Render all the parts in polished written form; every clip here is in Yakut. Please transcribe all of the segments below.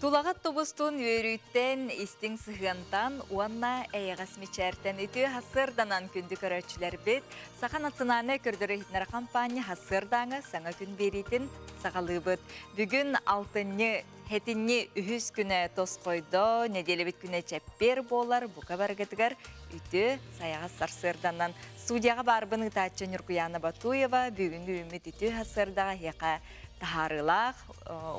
Тулаҕыт тубустун үөрүүттэн, истиҥ сыһыантан уонна эйэҕэс мичээртэн үтүө сарсыарданан күндү көрөөччүлэрбит Саха национальнай көрдөрөр-иһитиннэрэр хампаанньа сарсыардааҥы саҥа күн биэриитин саҕалыыбыт. Бүгүн алтынньы хэтинньи үһүс күнэ тосхойдо, нэдиэлэбит күнэ чэппиэр буолар, бука барыгытыгар үтүө сайаҕас сарсыарданан студияҕа баарбын ыытааччы Ньургуяна Батуева бүгүҥҥү үүммүт үтүө сарсыардаҕа эһиэхэ таһаарыылаах,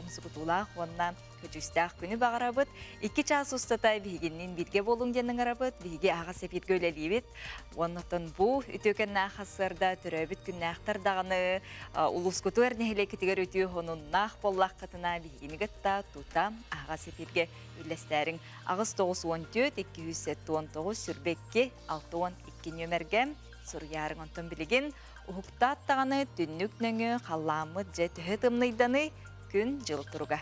умсугутуулаах уонна көдьүүстээх күнү баҕарабыт. 2 чаас устата биһигинниин бииргэ буолуҥ диэн ыҥырабыт. Биһиги аһаҕас эфиргэ үлэлиибит. Уоннаттан бу үтүөкэннээх сарсыарда төрөөбүт күннээхтэр даҕаны улуускутугар нэһилиэккитигэр үтүө хонуннаах буоллаххытына биһигини кытта тута аһаҕас эфиргэ үллэстээриҥ. 8 94 279 22 62 нүөмэргэ суруйаарыҥ. Онтон билигин уһуктаат даҕаны түннүк нөҥүө халлааммыт дьэ төһө тымныйданый күн дьыл туруга.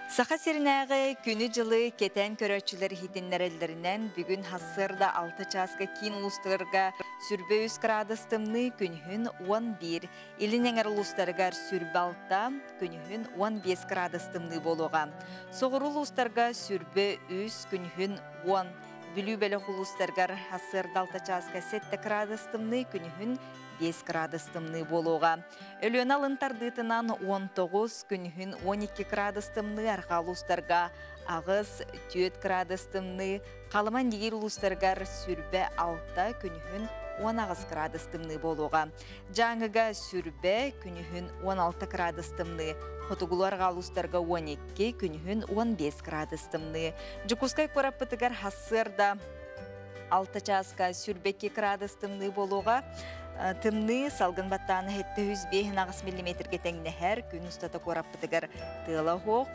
Саха сиринээҕи күнү-дьылы кэтээн көрөөччүлэр иһитиннэрэллэринэн, бүгүн сарсыарда 6 чааска киин улуустарга 23 градус тымныы, күнүһүн 11, илин эҥэр улуустарыгар 26, күнүһүн 15 градус тымныы буолуоҕа. Соҕуруу улуустарга 23, күнүһүн 10, Бүлүү бөлөх улуустарыгар сарсыарда 6 чааска 7 градус тымныы, күнүһүн 5 градус тымныы буолуоҕа. Өлүөнэ алын тардыытынан 19, күнүһүн 12 градус тымныы, арҕаа улуустарга 8, 4 градус тымныы, Халыма Индигиир улуустарыгар 26, күнүһүн 18 градус тымныы буолуоҕа. Дьааҥыга 20, күнүһүн 16 градус тымныы, хотугулуу арҕаа улуустарга 12, күнүһүн 15 градус тымныы. Дьокуускай куораппытыгар сарсыарда 6 чааска 22 градус тымныы буолуоҕа. Тымныы салгын баттааһына 705 миллиметргэ тэҥнэһэр, күн устата куораппытыгар тыала суох.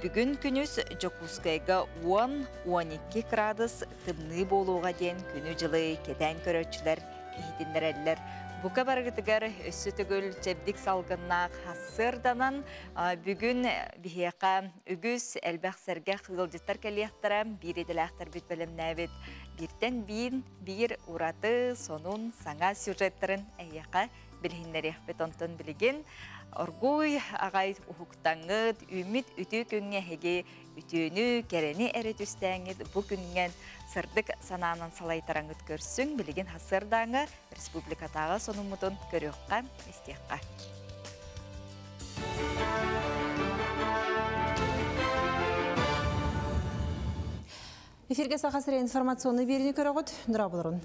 Бүгүн күнүс Дьокуускайга 10-12 градус тымныы буолуоҕа диэн күнү-дьылы кэтээн көрөөччүлэр иһитиннэрэллэр. Бука барыгытыгар өссө төгүл чэбдик салгыннаах сарсыарданан бүгүн биһиэхэ үгүс элбэх сэргэх ыалдьыттар кэлиэхтэрэ, биир идэлээхтэрбит бэлэмнээбит бииртэн биир биир ураты, сонун, саҥа сюжеттарын эһиэхэ билиһиннэриэхпит. Онтон билигин оргууй аҕай уһуктаҥҥыт, үүммүт үтүө күҥҥэ эһиги үтүөнү, кэрэни эрэ түстээҥҥит бу күҥҥэн сырдык санаанан салайтараҥҥыт көрсүҥ, билигин сарсыардааҥы республикатааҕы сонуммутун көрүөххэ, истиэххэ. Эфиргэ Саха сирэ информационный биэриини көрөҕүт, дорооболорун.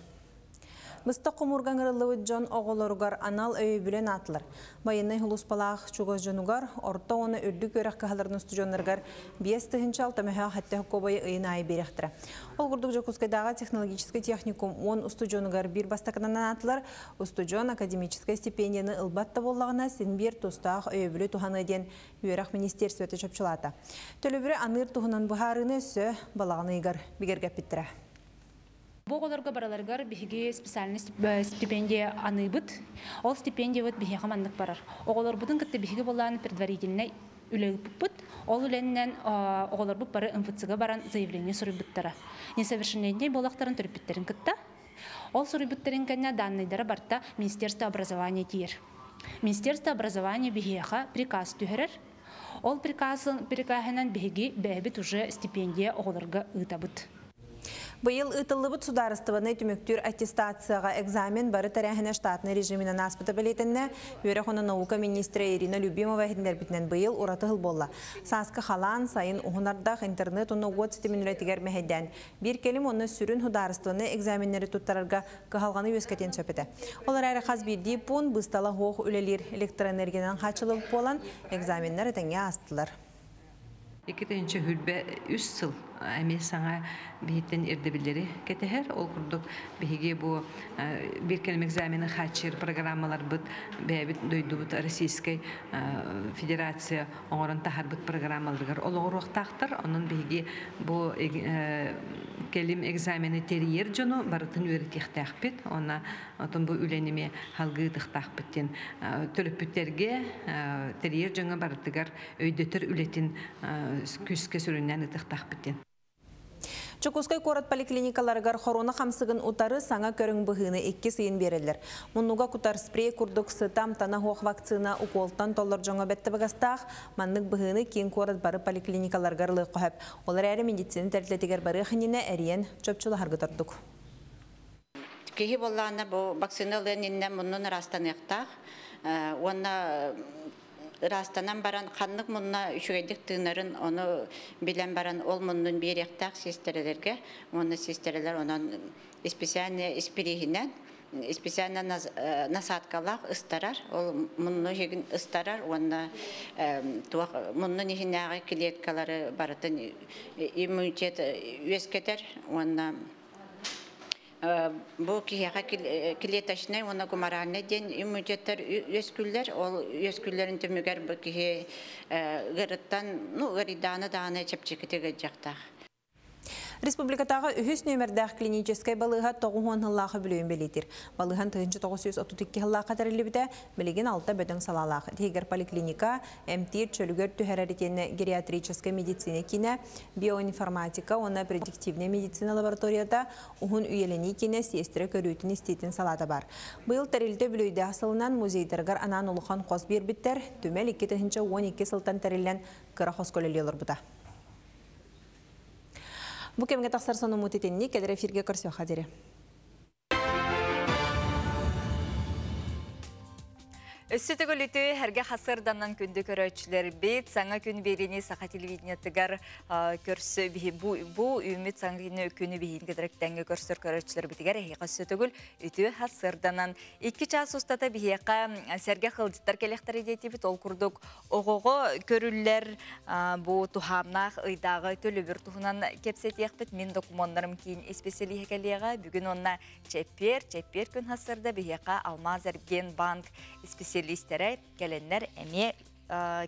Быстах хомуурга ыҥырыллыбыт дьон оҕолоругар анал өйөбүлүн аатылар. Байыаннай сулууспалаах чугас дьонугар, орто уонна үрдүк үөрэх кыһаларын устудьуоннарыгар 5 006 мөһөөх 7 солкуобайы ыйын аайы биэриэхтэрэ. Ол курдук Дьокуускайдааҕы технологическай техникум 10 устудьуонугар биир бастакынан анаатылар. Устудьуон академическай стипендияны ылбат да буоллаҕына син биир тустаах өйөбүлү туһаныа диэн үөрэх министиэристибэтэ чопчулаата. Төлөбүрү аныыр туһунан быһаарыыны өссө балаҕан ыйыгар бигэргэппиттэрэ. Бу оҕолорго барыларыгар биһиги специальный стипендия аныыбыт. Ол стипендиябыт биһиэхэ маннык барар. Оҕолорбутун кытта биһиги буолаан предварительный үлэ ыыппыппыт. Ол үлэннэн оҕолорбут бары МФЦ-га баран заявление суруйбуттара. Несовершеннолетний буолахтарын төрөппүттэрин кытта. Ол суруйбуттарын кэннэ данныйдара барта Министерство образования тиийэр. Министерство образования биһиэхэ приказ түһэрэр. Ол приказын прикаһынан биһиги бэйэбит уже стипендия оҕолорго ыытабыт. Быйыл ыытыллыбыт судаарыстыбаннай түмүктүүр аттестацияҕа экзамен бары тэрээһинэ штатнай режиминэн ааспыта бэлиэтэннэ. Үөрэх уонна наука министрэ Ирина Любимова иһитиннэрбитинэн быйыл ураты сыл буолла. Сааскы халаан, сайын уһун ардах, интернет уонна уот ситимин үлэтигэр мэһэйдээн биир кэлим уонна сүрүн судаарыстыбаннай экзаменнэри туттарарга кыһалҕаны үөскэтиэн сөп этэ. Ол эрээри хас биирдии пуун быыстала суох үлэлиир электроэнергиянан хааччыллыбыт буолан экзаменнар этэҥҥэ аастылар. 2023 сыл эмиэ саҥа биһиттэн ирдэбиллэри кэтэһэр. Ол курдук биһиги бу биир кэлим экзамены хааччыйар программаларбыт бэйэбит дойдубут Российскай Федерация оҥорон таһаарбыт программаларыгар олоҕуруохтаахтар. Онон биһиги бу кэлим экзамены тэрийэр дьону барытын үөрэтиэхтээхпит. Онно отон бу үлэни эмиэ салгыахтаахпыт диэн төрөппүттэргэ тэрийэр дьоҥҥо барытыгар өйдөтөр үлэтин күүскэ сүрүннээн ыытыахтаахпыт диэн. Дьокуускай куорат поликлиникаларыгар хоруона хамсыгын утары саҥа көрүҥ быһыыны иккис ыйын биэрэллэр. Муннуга кутар спрей курдук сыта амтана суох вакцина укуолтан толлор дьоҥҥо бэрт табыгастаах. Маннык быһыыны киин куорат бары поликлиникаларыгар ылыахха сөп. Ол эрээри медицина тэрилтэтигэр барыах иннинэ эрийэн чопчулаһаргыт ордук. Киһи буоллаҕына бу вакцина ылыан иннинэ муннун ыраастаныахтаах уонна ыраастанан баран ханнык мунна үчүгэйдик тыынарын ону билэн баран ол муннун биэриэхтээх сиэстэрэлэргэ уонна сиэстэрэлэр онон специальный испирииһинэн специально насадкалаах ыстарар ол мунну иһигин ыстарар уонна туох муннун иһинээҕи клеткалары барытын иммунитет үөскэтэр уонна Бу киһиэхэ клеточнай уонна гуморальнай диэн иммунитеттар үөскүүллэр. Ол үөскүүллэрин түмүгэр бу киһи ыарыттан, ну, ыарыйдааны даҕаны чэпчэкитик ыалдьыахтаах. Республикатааҕы үһүс нүөмэрдээх клиническэй балыыһа 90 сыллаах үбүлүөйүн бэлиэтиир. Балыыһан 1932 сыллаахха тэриллибитэ, билигин алта бөдөҥ салаалаах. Тиһигэр поликлиника, эмтиир чөлүгэр түһэрэр итиэннэ гериатрическай медицина киинэ, биоинформатика уонна предиктивнай медицина лабораторията, Уһун үйэлэнии киинэ сиэстэрэ көрүүтүн-истиитин салаата баар. Быйыл тэрилтэ үбүлүөйдээх сылынан музейдарыгар анаан улахан хос биэрбиттэр, түмэл 2012 сылтан тэриллэн кыра хоско үлэлии олорбута. Бу кэмҥэ тахсар сонуммут итинник, кэлэр эфиргэ көрсүөххэ диэри. Өссө төгүл үтүө эргэ хасырданан күндү көрөөччүлэрбит саҥа күн биэриини саха телевидениетыгар көрсө бу бу үүммүт саҥа күнү биһиин кытары көрсөр көрөөччүлэрбитигэр эһиэхэ өссө төгүл үтүө хасырданан 2 чаас устата биһиэхэ сэргэ хылдьыттар кэлэхтэрэ диэтибит. Ол курдук оҕоҕо көрүллэр бу туһааннаах ыйдааҕы төлөбүр туһунан кэпсэтиэхпит. Мин докумуоннарым киин исписэлииһэ кэлиэҕэ. Бүгүн онно Чэппиэр, чэппиэр күн сарсыарда биһиэхэ Алмаз Эргиэн банк исписэлиистэрэ кэлэннэр эмиэ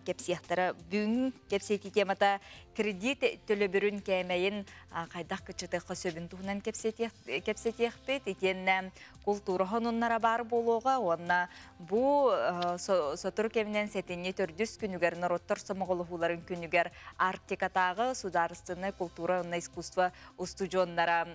кэпсиэхтэрэ. Бүгүн кэпсэтии темата кредит төлөбүрүн кээмэйин хайдах кыччатыахха сөбүн туһунан кэпсэтиэхпит. Итиэннэ култуура хонуннара баар буолуоҕа уонна бу сотору кэминэн сэтинньи төрдүс күнүгэр норуоттар сомоҕолоһууларын күнүгэр Арктикатааҕы судаарыстыбаннай култуура уонна искусство устудьуоннара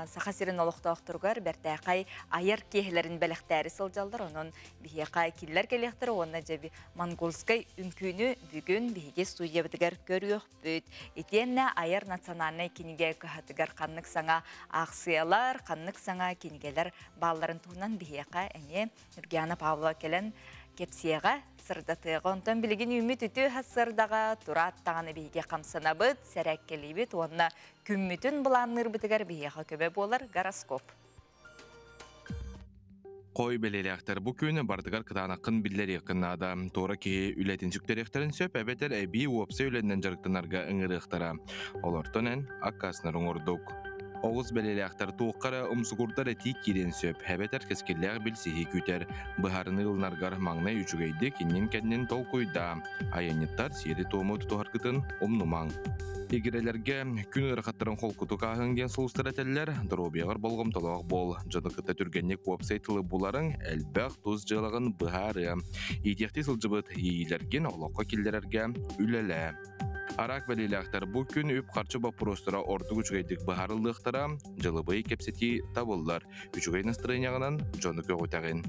Саха сирин олохтоохторугар бэртээхэй айар киэһэлэрин бэлэхтээри сылдьаллар. Онон биһиэхэ киллэр кэлиэхтэрэ уонна дьэби монгольскай үҥкүүнү бүгүн биһиги студиябытыгар көрүөхпүт. Итиэннэ айар национальнай кинигэ кыһатыгар ханнык саҥа аахсыйалар, ханнык саҥа кинигэлэр баалларын туһунан биһиэхэ эмиэ Нургиана Павлова кэлэн кэпсиэҕэ, сырдатыаҕа. Онтон билигин үүммүт үтүө сарсыардаҕа тураат даҕаны биһиги хамсанабыт, сэрээккэлиибит уонна күммүтүн былаанныырбытыгар биһиэхэ көмө буолар гороскоп. Хой бэлиэлээхтэр бу күн барытыгар кытаанаххын биллэриэххин наада. Туора киһи үлэтин сүктэриэхтэрин сөп эбэтэр эбии уопсай үлэннэн дьарыктанарга ыҥырыахтара. Олортон эн аккааснар оҥордук. Оҕус бэлиэлээхтэр туохха эрэ умсугурдар этии киириэн сөп, эбэтэр кэскиллээх билсиһии күүтэр. Быһаарыныы ылынаргар маҥнай үчүгэйдик иннин-кэннин толкуйдаа. Айанньыттар сиэри-туому тутуһаргытын умнумаҥ. Игирэлэргэ күн ыарахаттарын холкутук ааһыҥ диэн сулустар этэллэр, доруобуйаҕар болҕомтолоох буол. Дьону кытта түргэнник уопсай тылы буларыҥ элбэх тус дьыалаҕын быһаарыа. Иитиэхтии сылдьыбыт иэйиилэргин олоххо киллэрэргэ үлэлээ. Араак бэлиэлээхтэр бу күн үп-харчы боппуруостара ордук үчүгэйдик быһаарыллыахтара, дьылыбый кэпсэтии табыллар. Үчүгэй настроениеҕынан дьону көҕүтэҕин.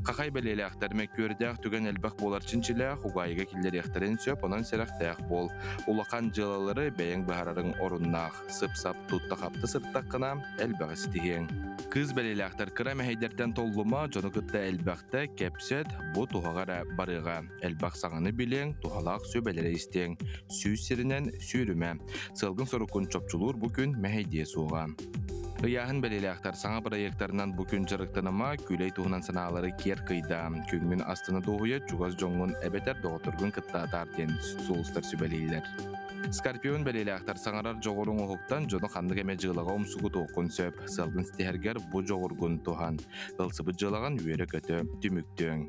Хахай бэлиэлээхтэр мөккүөрдээх түгэн элбэх буолар чинчилээх, угаайыга киллэриэхтэрин сөп, онон сэрэхтээх буол. Улахан дьыалалары бэйэҥ быһаарарыҥ оруннаах. Сып-сап тутта-хапта сырыттаххына, элбэҕи ситиһиэҥ. Кыыс бэлиэлээхтэр кыра мэһэйдэртэн толлума, дьону кытта элбэхтэ кэпсэт, бу туһаҕа эрэ барыаҕа. Элбэх саҥаны билиэҥ, туһалаах сүбэлэри истиэҥ. Сүүс сиринэн сүүрүмэ. Сыалгын-соруккун чопчулуур бу күн мэһэйдиэ суоҕа. Ыйааһын бэлиэлээхтэр саҥа бырайыактарынан бу күн дьарыктаныма, күүлэй туһунан санаалары киэр кыйдаа. Күҥҥүн астына дуоһуйа чугас дьоҥҥун эбэтэр доҕотторгун кытта атаар диэн сулустар сүбэлииллэр. Скорпион бэлиэлээхтэр саҥарар дьоҕуруҥ уһуктан дьону ханнык эмэ дьыалаҕа умсугутуоххун сөп. Сыалгын ситиһэргэр бу дьоҕургун туһан. Ылсыбыт дьыалаҕын үөрэ-көтө түмүктүөҥ.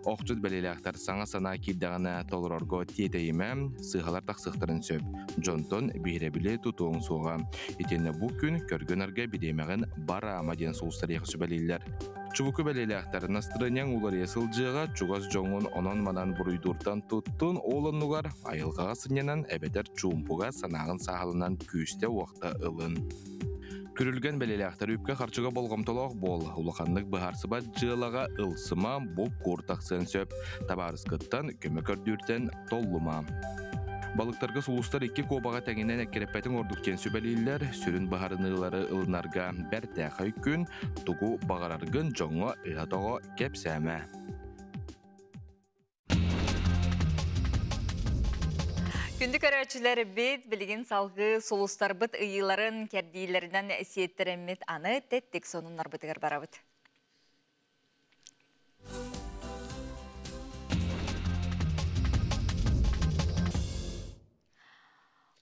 Охчут бэлиэлээхтэр саҥа санаа киирдэҕинэ толорорго тиэтэйимэ, сыыһалар тахсыахтарын сөп. Дьонтон биһирэбили тутуоҥ суоҕа. Итиэннэ бу күн көргөн-арга бириэмэҕин бараама диэн сулустарыах сүбэлииллэр. Чубуку бэлиэлээхтэр настырыанньаҥ уларыйа сылдьыаҕа, чугас дьоҥҥун онон-манан буруйдууртан туттун, ол оннугар айылҕаҕа сынньанан эбэтэр Чуумпуга санааҕын сааһыланан күүстэ-уохта ылын. Күрүлгэн бэлиэлээхтэр үпкэ-харчыга болҕомтолоох буол. Улаханнык быһаарсыбат дьыалаҕа ылсыма, бу кур тахсыан сөп. Табаарыскыттан көмө көрдүүртэн толлума. Балыктарга сулустар икки куобаҕа тэҥинэн эккирэппэтиҥ ордук диэн сүбэлииллэр. Сүрүн быһаарыныылары ылынарга бэртээхэй күн, тугу баҕараргын дьоҥҥо ыһа-тоҕо кэпсээмэ. Күндү көрөөччүлэрбит, билигин салгыы сулустарбыт ыйыыларын кэрдиилэринэн сиэттэрэммит аны тэттик сонуннарбытыгар барабыт.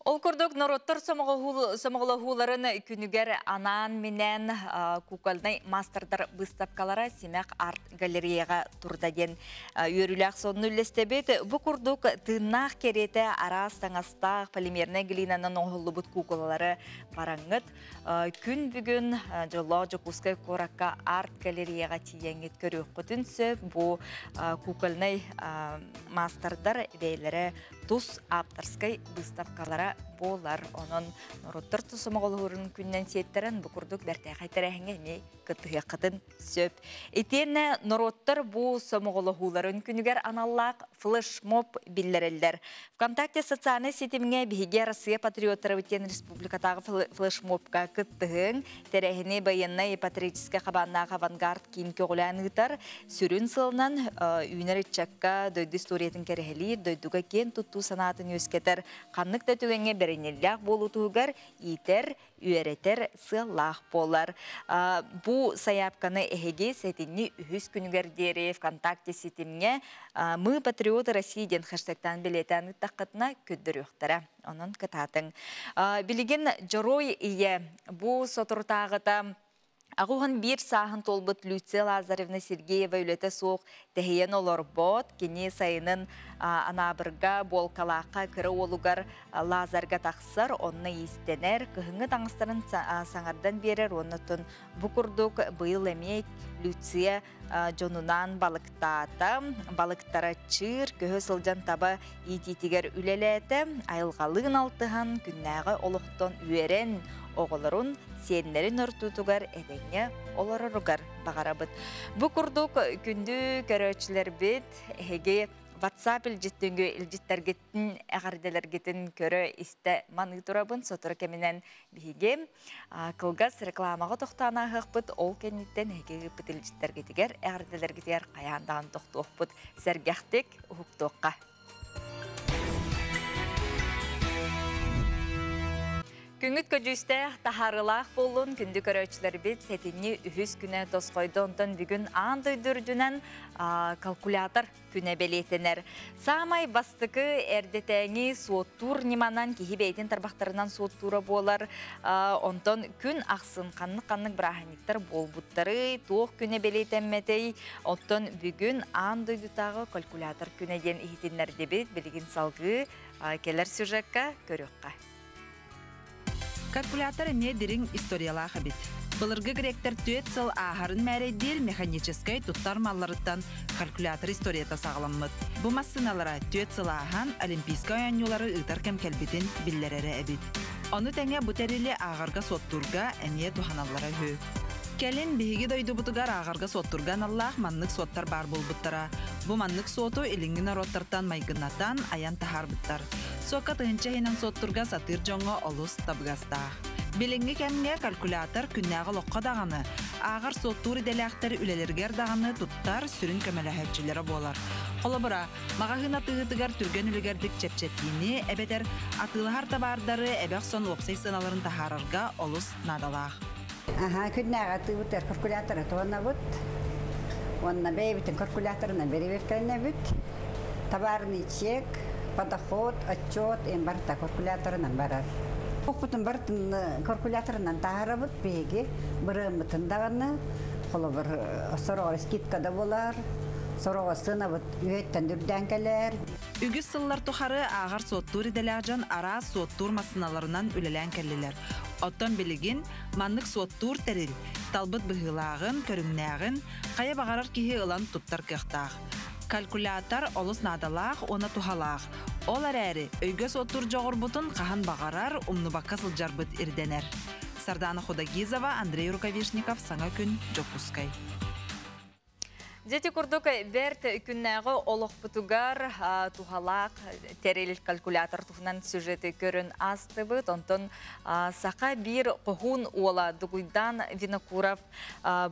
Ол курдук норуоттар сомоҕолоһууларын күнүгэр анаан-минээн кукольнай маастардар быыстапкалара Симэх арт-галереяҕа турда диэн үөрүүлээх сонуну үллэстэбит. Бу курдук тыыннаах кэриэтэ араас таҥастаах полимернай глинанан оҥоһуллубут куукулалары бараҥҥыт күн бүгүн дьоллоох Дьокуускай куоракка арт-галереяҕа тиийэҥҥит көрүөххүтүн сөп. Бу кукольнай маастардар бэйэлэрэ тус ааптарскай быыстапкалара буолар. Онон норуоттар тус сомоҕолоһуурун күнүнэн сиэттэрэн бу курдук бэртээхэй тэрээһиҥҥэ эмиэ кыттыһыаххытын сөп. Итиэннэ норуоттар бу сомоҕолоһууларын күнүгэр аналлаах флешмоб биллэрэллэр. ВКонтакте социальнай ситимҥэ биһиги Россия патриоттарабыт диэн республикатааҕы флешмобка кыттыһыҥ. Тэрээһини байыаннай патриотическай хабааннаах авангард киин көҕүлээн ыытар. Сүрүн сылынан үүнэр ыччакка дойду историятын кэрэһэлиир, дойдуга киэн туттуу санаатын үөскэтэр, ханнык да түгэҥҥэ бэриниилээх буолуутугар иитэр, үөрэтэр сыаллаах буолар. Бу сайаапканы эһиги сэтинньи үһүс күнүгэр диэри ВКонтакте ситимҥэ «Мы патриоты России» диэн хэштегтаан бэлиэтээн ыыттаххытына көрдөрүөхтэрэ. Онон кытаатыҥ. Билигин Дьоруой ийэ бу соторутааҕыта 81 сааһын туолбут Люция Лазаревна Сергеева үлэтэ суох тэһийэн олорбот. Кини сайынын Анаабырга, Буолкалаахха кыра уолугар Лазарга тахсар, онно иистэнэр, кыһыҥҥы таҥастарын саҥардан биэрэр уонна бу курдук быйыл эмиэ Люция дьонунаан балыктаата, балыктара чыыр, көһө сылдьан таба иитиитигэр үлэлээтэ, айылҕалыын алтыһан, күннээҕи олохтон үөрэн, оҕолорун, сиэннэрин ортотугар этэҥҥэ олороругар баҕарабыт. Бу курдук күндү көрөөччүлэрбит, эһиги WhatsApp илдьиттиҥҥи илдьиттэргитин эҕэрдэлэргитин көрө-истэ маныы турабын. Сотору кэминэн биһиги кылгас рекламаҕа тохтоон ааһыахпыт. Ол кэнниттэн эһиги ыыппыт илдьиттэргитигэр, эҕэрдэлэргитигэр хайаан даҕаны тохтуохпут. Сэргэхтик уһуктуохха. Күҥҥүт көдьүүстээх, таһаарыылаах буоллун, күндү көрөөччүлэрбит, сэтинньи үһүс күнэ тосхойдо. Онтон бүгүн аан дойду үрдүнэн калькулятор күнэ бэлиэтэнэр. Саамай бастакы эрдэтээҥи суоттуур ньыманан киһи бэйэтин тарбахтарынан суоттуура буолар. Онтон күн ахсын ханнык-ханнык бырааһынньыктар буолбуттарый, туох күнэ бэлиэтэммэтэй, оттон бүгүн аан дойдутааҕы калькулятор күнэ диэн иһитиннэрдибит. Билигин салгыы кэлэр сюжекка көрүөххэ. Калькулятор эмиэ дириҥ историялаах эбит. Былыргы гректэр түөрт сыл ааһарын мээрэйдиир механическай туттар малларыттан калькулятор историята саҕаламмыт. Бу массыыналара түөрт сыл ааһан Олимпийскай оонньуулары ыытар кэм кэлбитин биллэрэрэ эбит. Ону тэҥэ бу тэрили ааҕарга-суоттуурга эмиэ туһаналлара үһү. Кэлин биһиги дойдубутугар ааҕарга-суоттуурга аналлаах маннык суоттар баар буолбуттара. Бу маннык суоту илиҥҥи норуоттартан майгыннатан айан таһаарбыттар. Суокка тыһыынча иһинэн суоттуурга сатыыр дьоҥҥо олус табыгастаах. Билиҥҥи кэмҥэ калькулятор күннээҕи олоххо даҕаны, ааҕар-суоттуур идэлээхтэр үлэлэригэр даҕаны туттар сүрүн көмөлөһөөччүлэрэ буолар. Холобура, маҕаһыын атыыһытыгар түргэн үлүгэрдик чэпчэтиини эбэтэр атыылаһар табаардары эбэх сон уопсай сыаналарын таһаарарга олус наадалаах. Аха, күннээҕи атыыбытыгар калькуляторы туһанабыт. Уонна бэйэбитин калькуляторынан бэрэбиэркэлэнэбит. Товарный чек, подоход, отчет, эм барыта калькуляторынан барар. Охпутун барытын калькуляторынан таһаарабыт биһиги бырыаммытын даҕаны холобур сороҕор скидка да буолар, сороҕор сыанабыт үһөттэн үрдээн кэлэр. Үгүс сыллар тухары ааҕар-суоттуур идэлээх дьон араас суоттуур массыыналарынан үлэлээн кэллилэр. Оттон билигин маннык суоттуур тэрил талбыт быһыылааҕын, көрүҥнээҕин хайа баҕарар киһи ылан туттар кыахтаах. Калькулятор олус наадалаах уонна туһалаах. Ол эрээри өйгө суоттуур дьоҕурбутун хаһан баҕарар умнубакка сылдьарбыт ирдэнэр. Сардана Худогизова, Андрей Рукавишников, Саҥа күн, Дьокуускай. Дьэ ити курдук бэрт күннээҕи олохпутугар туһалаах тэрил калькулятор туһунан сюжеты көрөн аастыбыт. Онтон саха биир хоһуун уола Дугуйдан Винокуров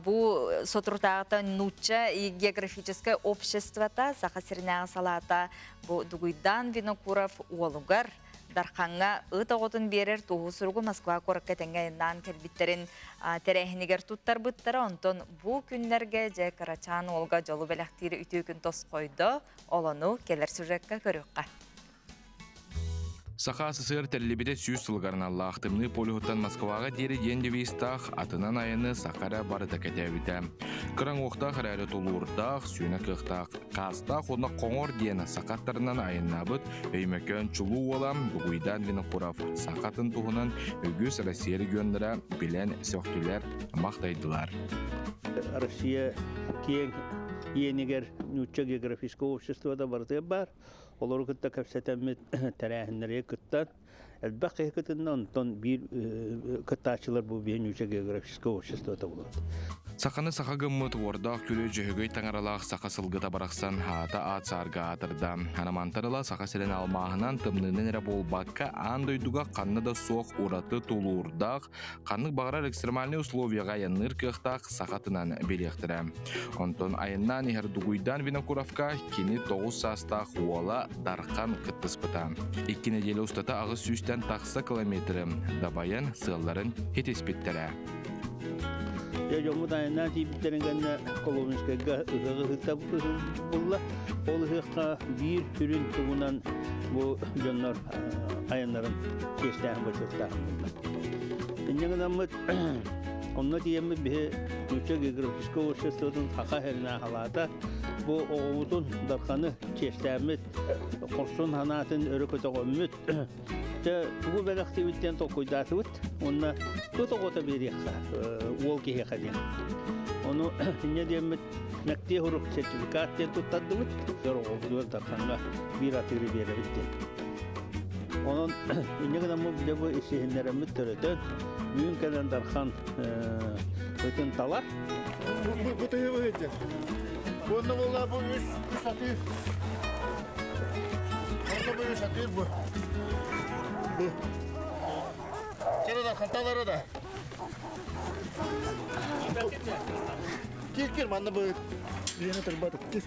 бу соторутааҕыта Нуучча географическай обществота Саха сиринээҕи салаата бу Дугуйдан Винокуров уолугар Дархаҥҥа ыт оҕотун биэрэр туоһу суругу Москва куоракка тэҥҥэ айаннаан кэлбиттэрин тэрээһинигэр туттарбыттара. Онтон бу күннэргэ дьэ кырачаан уолга дьолу бэлэхтиир үтүө күн тосхойдо. Олону кэлэр сюжекка көрүөххэ. Саха СССР тэриллибитэ 100 сылыгар аналлаах Тымныы полюһуттан Москваҕа диэри диэн девизтаах атынан айаны саха эрэ барыта кэтээбитэ. Кыраҥ уохтаах эрээри тулуурдаах, сүүнэ кыахтаах, хаастаах уонна хоҥор диэн саха аттарынан айаннаабыт Өймөкөөн чулуу уола Дугуйдаан Винокуров саха атын туһунан үгүс Россия регионнара билэн сөхтүлэр, махтайдылар. Россия киэҥ иэнигэр нуучча географическай обществота барытыгар баар. Олору кытта кэпсэтэммит тэрээһиннэри кыттан элбэх киһи кытынна, онтон биир кыттааччылар бу биир нуучча географическай обществота буолар. Саханы саха гыммыт уордаах күрүө дьөһөгөй таҥаралаах саха сылгыта барахсан аата аат саарга аатырда. Анамантан ыла Саха сирин алмааһынан тымныынан эрэ буолбакка, аан дойдуга ханна да суох ураты тулуурдаах, ханнык баҕарар экстремальнай условияҕа айанныыр кыахтаах саха атынан билиэхтэрэ. Онтон айаннаан иһэр Дугуйдаан Винокуровка кини 9 саастаах уола Дархан кыттыспыта. 2 нэдиэлэ устата 800-тэн тахса километры дабайан сыалларын хитиспиттэрэ. Дьэ дьоммут айаннаан тиийбиттэрин кэннэ Коломенскайга ыһыаҕы ыһыта булла. Ол ыһыахха биир сүрүн тугунан бу дьоннор айаннарын чиэстээһин бочуоттааһын булла. Инньэ гынаммыт онно тиийэммит биһи нуучча географическай обществотын саха сиринэ халаата бу оҕобутун Дарханы чиэстээммит, хорсун санаатын өрө көтөҕөммүт Дьэ, тугу бэлэхтиибит диэн толкуйдаатыбыт. Уонна ыт оҕото биэриэххэ, уол киһиэхэ диэн. Ону инньэ диэммит мэктиэ сурук сертификат диэн туттардыбыт. Оҕобутугар Дархаҥҥа биир атыыры биэрэбит диэн. Онон инньэ гынаммыт дьэ бу исиһиннэрэммит төрөтөн, бүгүн кэлэн Дархан ытын талар. Бу тыһы быһыйдыр. Буонна буолла бу үс үс атыыр. Онно бу үс атыыр бу. Бу. Чара да ханталара да. Кир кир манна бу. Биһине турбатык кир.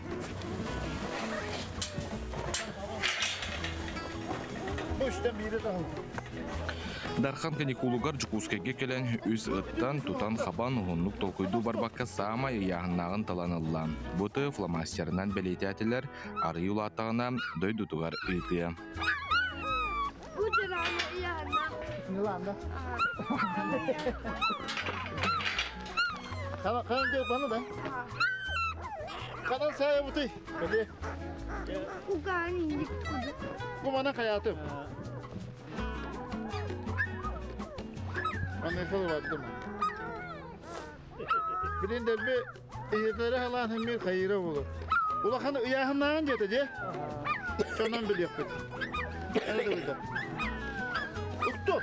Бу үстэн биири таһыл. Дархан каникулугар Дьокуускайга кэлэн үс ыттан тутан-хабан уһуннук толкуйдуу барбакка саамай ыйааһыннааҕын талан ылла. Бу ты фломастерынан бэлиэтээтилэр, арыый улааттаҕына дойдутугар ыытыа. Канал сая бутый. Бу мана хаятым. Аннесыл бардым. Билин дэлби иһитleri халаан хэммир хайыра болur. Улахан ыйааһыннааҕын диэтэ дьэ. Сонон билиэхпит. Аны Укту.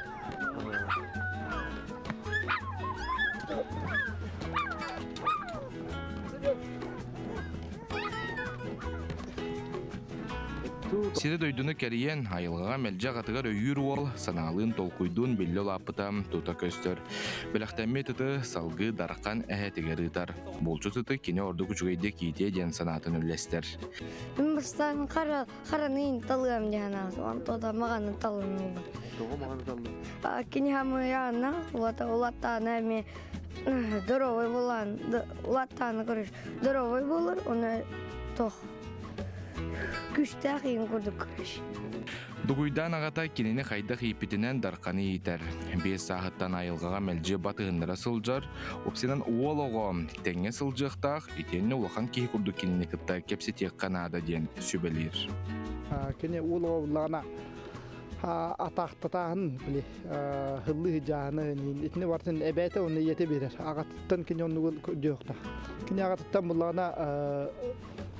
Сири-дойдуну кэрийэн, айылҕаҕа мэлдьи аҕатыгар өйүүр уол санаалыын толкуйдуун биллэ улааппыта тута көстөр. Бэлэхтэммит ыты салгыы Дархан эһэтигэр ыытар. Булчут ыты кини ордук үчүгэйдик иитиэ диэн санаатын үллэстэр. Мин бастаан хараныын талыам диэн онто маҕаны талыныллар. Тоҕо маҕаны таллын? Кини хамыйаана улаттаана эми здоровый булан улаттаана көрүш здоровый болор, оны тох күстээх иин курдук көрүш. Дугуйдаан аҕата кинини хайдах ииппитинэн Дарханы иитэр. 5 сааһыттан айылҕаҕа мэлдьи батыһыннара сылдьар, упсинан уол оҕо тэҥҥэ сылдьыахтаах, итиэннэ улахан киһи курдук кинини кытта кэпсэтиэххэ наада диэн сүбэлиир. Кини уол оҕо буллаҕына атаахтатааһын били һыллыы дьааны итини барытын эбээтэ уонна ийэтэ биэрэр. Аҕатыттан кини оннугун көрдүөхтэх. Кини аҕатыттан буллаҕына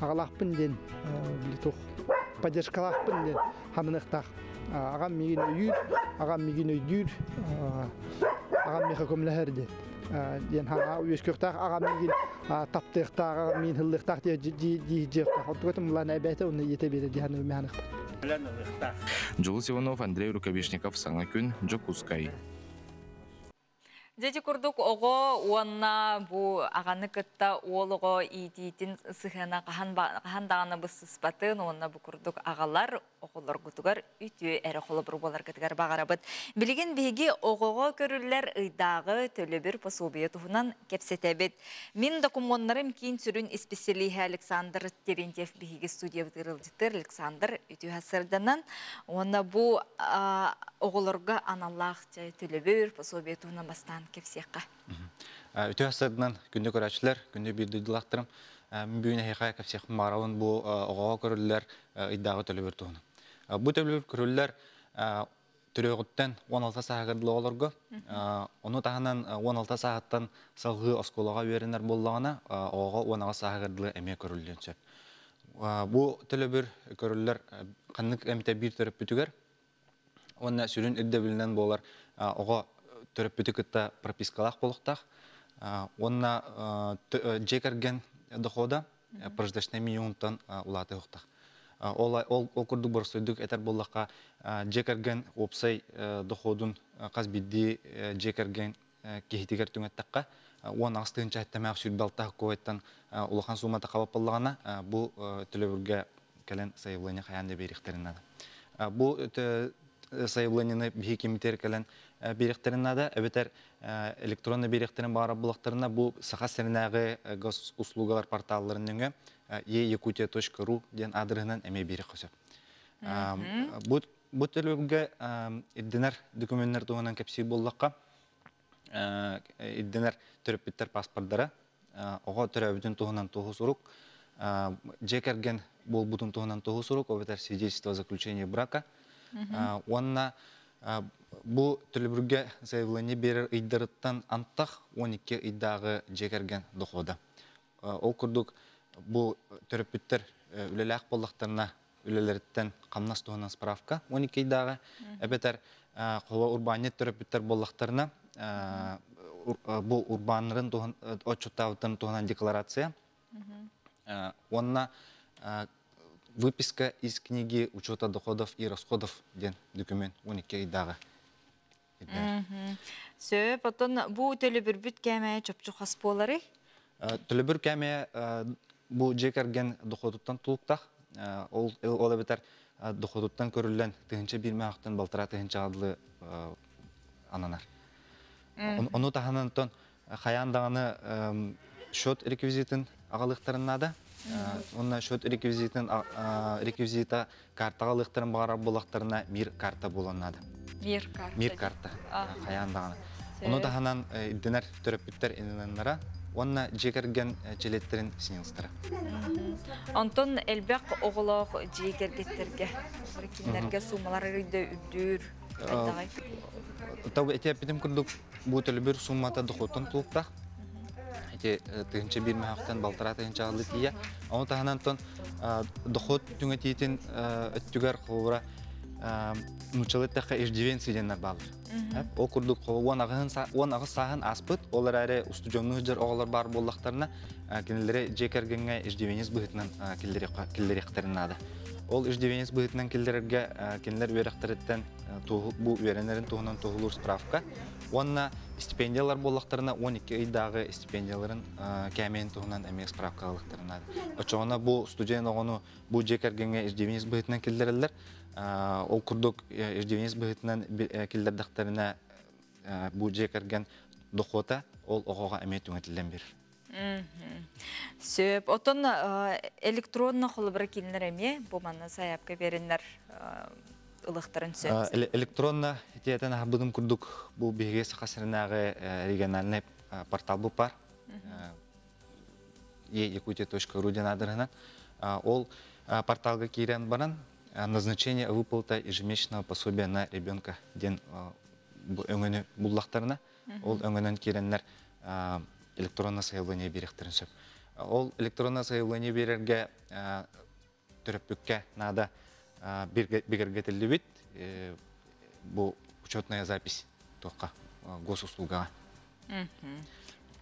аҕалаахпын диэн били туох поддержкалаахпын диэн ханыахтаах. Аҕам миигин өйүүр, аҕам миигин өйдүүр, аҕам миэхэ көмөлөһөр диэн. Диэн хаҥа үөскүөхтээх, аҕам миигин таптыахтаах, аҕам миигин һыллыахтаах диэхтээх. Онтугатым улаан эбээтэ онно ийэтэ биэрэ диэн миһаныхпыт. Дьулус Иванов, Андрей Рукавишников, Саҥа күн, Дьокуускай. Дьэ курдук оҕо уонна бу аҕаны кытта уол оҕо иитиитин сыһыана хаһан хаһан даҕаны быстыспатын уонна бу курдук аҕалар оҕолоргутугар үтүө эрэ холобур буоларгытыгар баҕарабыт. Билигин биһиги оҕоҕо көрүллэр ыйдааҕы төлөбүр пособие туһунан кэпсэтэбит. Мин докумуоннарым киин сүрүн исписэлииһэ Александр Терентьев биһиги студиябытыгар ыалдьыттыыр. Александр үтүө сырданан уонна бу оҕолорго аналлаах төлөбүр, пособие туһунан бастаан кэпсиэххэ. Үтүө сырданан күндү көрөөччүлэр, күндү биир дойдулаахтарым. Мин бүгүн эһиэхэ кэпсиэхпин баҕарабын бу оҕоҕо көрүллэр ыйдааҕы төлөбүр туһунан. Бу төлөбүр көрүллэр төрүөҕүттэн 16 сааһыгар дылы оҕолорго, ону таһынан 16 сааһыттан салгыы оскуолаҕа үөрэнэр буоллаҕына, оҕоҕо 18 сааһыгар дылы эмиэ көрүллүөн сөп. Бу төлөбүр көрүллэр ханнык эмитэ биир төрөппүтүгэр уонна сүрүн ирдэбилинэн буолар оҕо төрөппүтү кытта пропискалаах буолуохтаах уонна дьиэ кэргэн дохода прожиточный минимумтан улаатыахтаах. Ол, ол, ол курдук боростуойдук этэр буоллахха, дьиэ кэргэн уопсай доходун хас биирдии дьиэ кэргэн киһитигэр түҥэттэххэ, 18 тыһыынча сэттэмээх 26 куойтан улахан суумата хабаппаллаҕына, бу төлөбүргэ кэлэн сайабылыанньа хайаан да биэриэхтэрин наада. Бу сайабылыанньаны биһи кимитер кэлэн биэриэхтэрин наада, эбэтэр электронно биэриэхтэрин баҕарар буллахтарына, бу Саха сиринээҕи госуслугалар порталларын нөҥүө eyakutia.ru диэн аадырыһынан эмиэ биэриэххэ сөп. Бу бу төлөбүргэ ирдэнэр докуменнар туһунан кэпсиир буоллахха, ирдэнэр төрөппүттэр паспордара, оҕо төрөөбүтүн туһунан туоһу сурук, дьиэ кэргэн буолбутун туһунан туоһу сурук, эбэтэр свидетельство о заключении брака, уонна бу төлөбүргэ заявление биэрэр ыйдарыттан антах 12 ыйдааҕы дьиэ кэргэн дохода. Ол курдук бу төрөппүттэр үлэлээх буоллахтарына үлэлэриттэн хамнас туһунан справка 12 ыйдааҕы, эбэтэр холо урбаанньыт төрөппүттэр буоллахтарына бу урбааннарын туһун отчуттаабыттарын туһунан декларация уонна выписка из книги учета доходов и расходов диэн документ 12 ыйдааҕы. Сөп, оттон бу төлөбүрбүт кээмэйэ чопчу хас буоларый? Төлөбүр кээмэйэ бу дьиэ кэргэн дохуотуттан тулуктах. Ол, ол эбэтэр дохуотуттан көрүллэн тыһыынча биир мөһөхтөн балтараа тыһыынчаҕа дылы ананар. Ону таһынан тон хайаан даҕаны счет реквизитин аҕалыахтарын наада. Уонна счет реквизитин реквизита картаҕа ылыахтарын баҕарар буоллахтарына мир карта буолуон наада. Мир карта. Мир карта. Хайаан даҕаны. Ону таһынан ирдэнэр төрөппүттэр инаннара уонна дьиэ кэргэн чилиэттэрин снилстара. Онтон элбэх оҕолоох дьиэ кэргэттэргэ кинилэргэ суумалар үрдэ үрдүүр хайдаҕай? Табы эти эппитим курдук бу төлөбүр суммата дохуоттан тулуктаах. Ити 1001 мөһөхтөн балтараа тыһыынча аҕалыы тиийэ. Ону таһынан тон дохуот түҥэтиитин өттүгэр холобура нууччалыы эттэххэ иждивенцы диэннэр бааллар. Ол курдук 18 сааһын ааспыт, ол эрээри устудьуоннуу сылдьар оҕолор баар буоллахтарына, кинилэри дьиэ кэргэҥҥэ иждивенец быһыытынан киллэриэхтэрин наада. Ол иждивенец быһыытынан киллэрэргэ кинилэр үөрэхтэриттэн бу үөрэнэрин туһунан туоһулуур справка уонна стипендиялар буоллахтарына 12 ыйдааҕы стипендияларын кээмэйин туһунан эмиэ справка ылыахтарын наада. Оччоҕуна бу студент оҕону бу дьиэ кэргэҥҥэ иждивенец быһыытынан киллэрэллэр. Ол курдук иждивенец быһыытынан киллэрдэхтэринэ бу дьиэ кэргэн дохуота ол оҕоҕо эмиэ түҥэтиллэн биэрэр. Сөп. Оттон электронно холобура кинилэр эмиэ бу манна сайаапка бериннэр ылыхтарын сөп. Электронно итиэтэн аһабытым курдук бу биһиги Саха сиринээҕи региональный портал бу бар. e-якутия.ру диэн аадырыһынан. Ол порталга киирэн баран назначение выплата ежемесячного пособия на ребенка диэн өҥөнү буллахтарына, ол өҥөнөн киирэннэр электронно заявление биэриэхтэрин сөп. Ол электронно заявление биэрэргэ төрөппүккэ наада бигэргэтиллибит бу учетная запись туохха госуслугаҕа.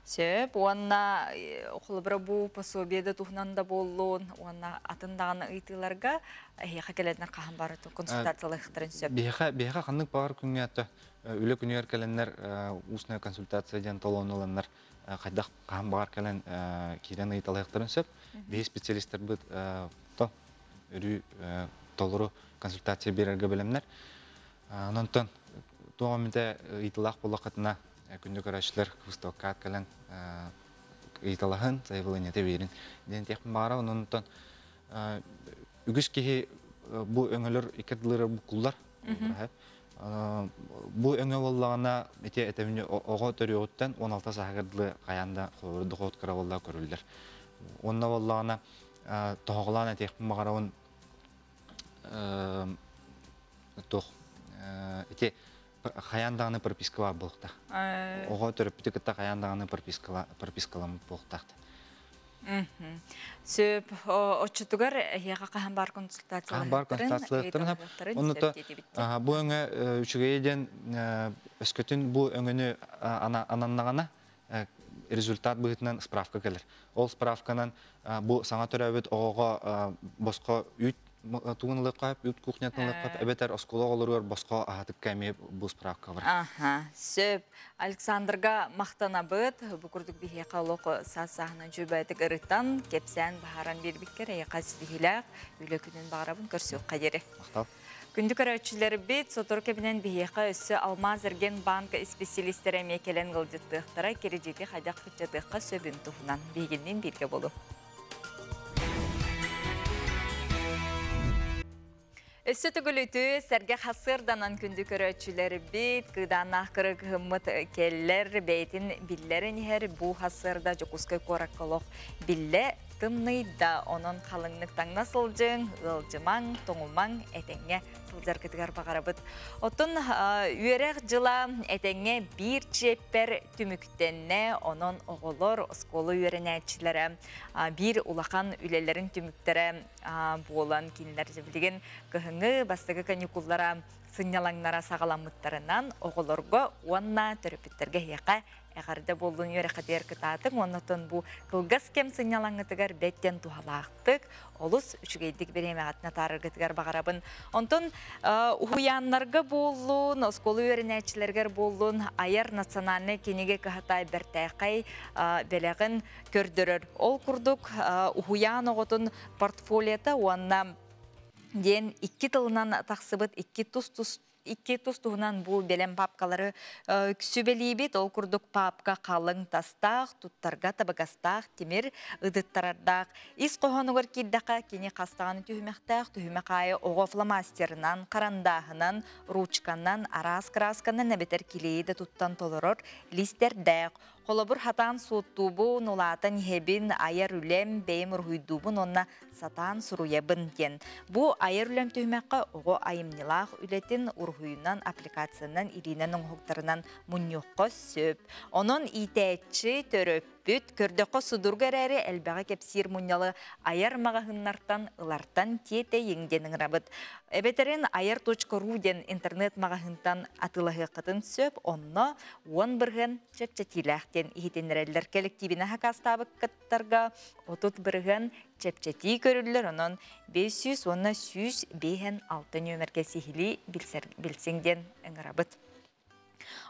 Сөп, уонна холобура бу пособие да туһунан да буоллун, уонна атын даҕаны ыйытыыларга эһиэхэ кэлэннэр хаһан бары консультациялыахтарын сөп. Биһиэхэ биһиэхэ ханнык баҕар күҥҥэ ата үлэ күнүгэр кэлэннэр устная консультация диэн толону ыланнар хайдах хаһан баҕар кэлэн киирэн ыйыталыахтарын сөп. Биһи специалистарбыт то өрүү толору консультация биэрэргэ бэлэмнэр. Онтон туох эмитэ ыйытылаах буоллаххытына күндү көрөөччүлэр выставкаат кэлэн ыйыталаһын, заявлениета биэрин диэн тиэхпин баҕарабын. Онтон үгүс киһи бу өҥөлөр икки ардылары буккуллар. Бу өҥө буоллаҕына ити этэбини оҕо төрүөҕүттэн 16 сааһыгар дылы хайаан да дохуот кыра буолла көрүллэр. Онно буоллаҕына тоһоҕолоон этиэхпин баҕарабын туох ити хайаан даҕаны прописка баар буолуохтаах. Оҕо төрөппүтү кытта хайаан даҕаны пропискаламмыт буолуохтаах. Сөп, оччотугар эһиэхэ хаһан баар консультацияларыттарын, баар консультацияларыттарын, онно бу өҥө үчүгэйэ диэн өскөтүн бу өҥөнү ананнаҕына результат быһыытынан справка кэлэр. Ол справканан бу саҥа төрөөбүт оҕоҕо босхо үүт тугун ылыахха сөп, үүт кухнятын ылыахха сөп, эбэтэр оскуола оҕолоругар босхо аһатыкка эмиэ бу справка бар. Аха, сөп. Александрга махтанабыт. Бу курдук биһиэхэ олох саас-сааһынан дьүбэтик ырытан, кэпсээн баһаран биэрбиккэр эйэхэ ситиһиилээх үлэ күнүн баҕарабын көрсүөххэ диэри. Махтал. Күндү көрөөччүлэрбит, сотору кэминэн биһиэхэ өссө Алмаз Эрген банк исписэлиистэрэ эмиэ кэлэн ыалдьыттыахтара, кирэдьиити хайдах кыччатыахха сөбүн туһунан. Биһигинниин бииргэ буолуҥ. Өссө төгүл үтүө сэргэх хасыарданан күндү көрөөччүлэрбит, кыыдааннаах кыргыһыммыт кэллэр, бэйэтин биллэрин иһэр бу хасыарда Дьокуускай куоракка олох биллэ тымныйда. Онон халыҥнык таҥна сылдьыҥ, ыалдьымаҥ, тоҥумаҥ, этэҥҥэ сылдьаргытыгар баҕарабыт. Оттон үөрэх дьыла этэҥҥэ биир чиэппэр түмүктэннэ. Онон оҕолор, оскуола үөрэнээччилэрэ биир улахан үлэлэрин түмүктэрэ буолан кинилэр билигин кыһыҥҥы бастакы каникуллара сынньалаҥнара саҕаламмыттарынан оҕолорго уонна төрөппүттэргэ эһиэхэ эҕэрдэ буоллун үөрэххитигэр кытаатыҥ уонна оттон бу кылгас кэм сынньалаҥҥытыгар бэттэн туһалаахтык олус үчүгэйдик бириэмэҕитин атаараргытыгар баҕарабын. Онтон уһуйааннарга буоллун, оскуола үөрэнээччилэригэр буоллун айар национальнай кинигэ кыһата бэртээхэй бэлэҕин көрдөрөр. Ол курдук уһуйаан оҕотун портфолиота уонна диэн икки тылынан тахсыбыт икки тус-тус икки тус-туһунан бу бэлэм папкалары сүбэлиибит. Ол курдук папка халыҥ тастаах, туттарга табыгастаах, тимир ыдыттарардаах. Ис хоһоонугар киирдэххэ, кини хастаҕаны түһүмэхтээх, түһүмэх аайы оҕо фломастерынан, харандааһынан, ручканан, араас кыраасканан эбэтэр килиэйи да туттан толорор лиистэрдээх. Холобур, хатаан суоттуубун, улаатан иһэбин, айар үлэм, бэйэм уруһуйдуубун уонна сатаан суруйабын диэн. Бу айар үлэм түһүмэххэ оҕо айымньылаах үлэтин уруһуйунан, аппликациянан, илиинэн оҥоһуктарынан мунньуохха сөп. Онон иитээччи, төрөппүт, көрдөххө судургу эрээри элбэҕи кэпсиир мунньалы айар маҕаһыыннартан ылартан тиэтэйиҥ диэн ыҥырабыт. Эбэтэрин ayar.ru диэн интернет-маҕаһыынтан атыылаһыаххытын сөп, онно 10% чэпчэтиилээх диэн иһитиннэрэллэр. Кэлэктиибинэ хакаастаабыккыттарга 30% чэпчэтии көрүллэр, онон 500 уонна 156 нүөмэргэ сиһилии билсиҥ диэн ыҥырабыт.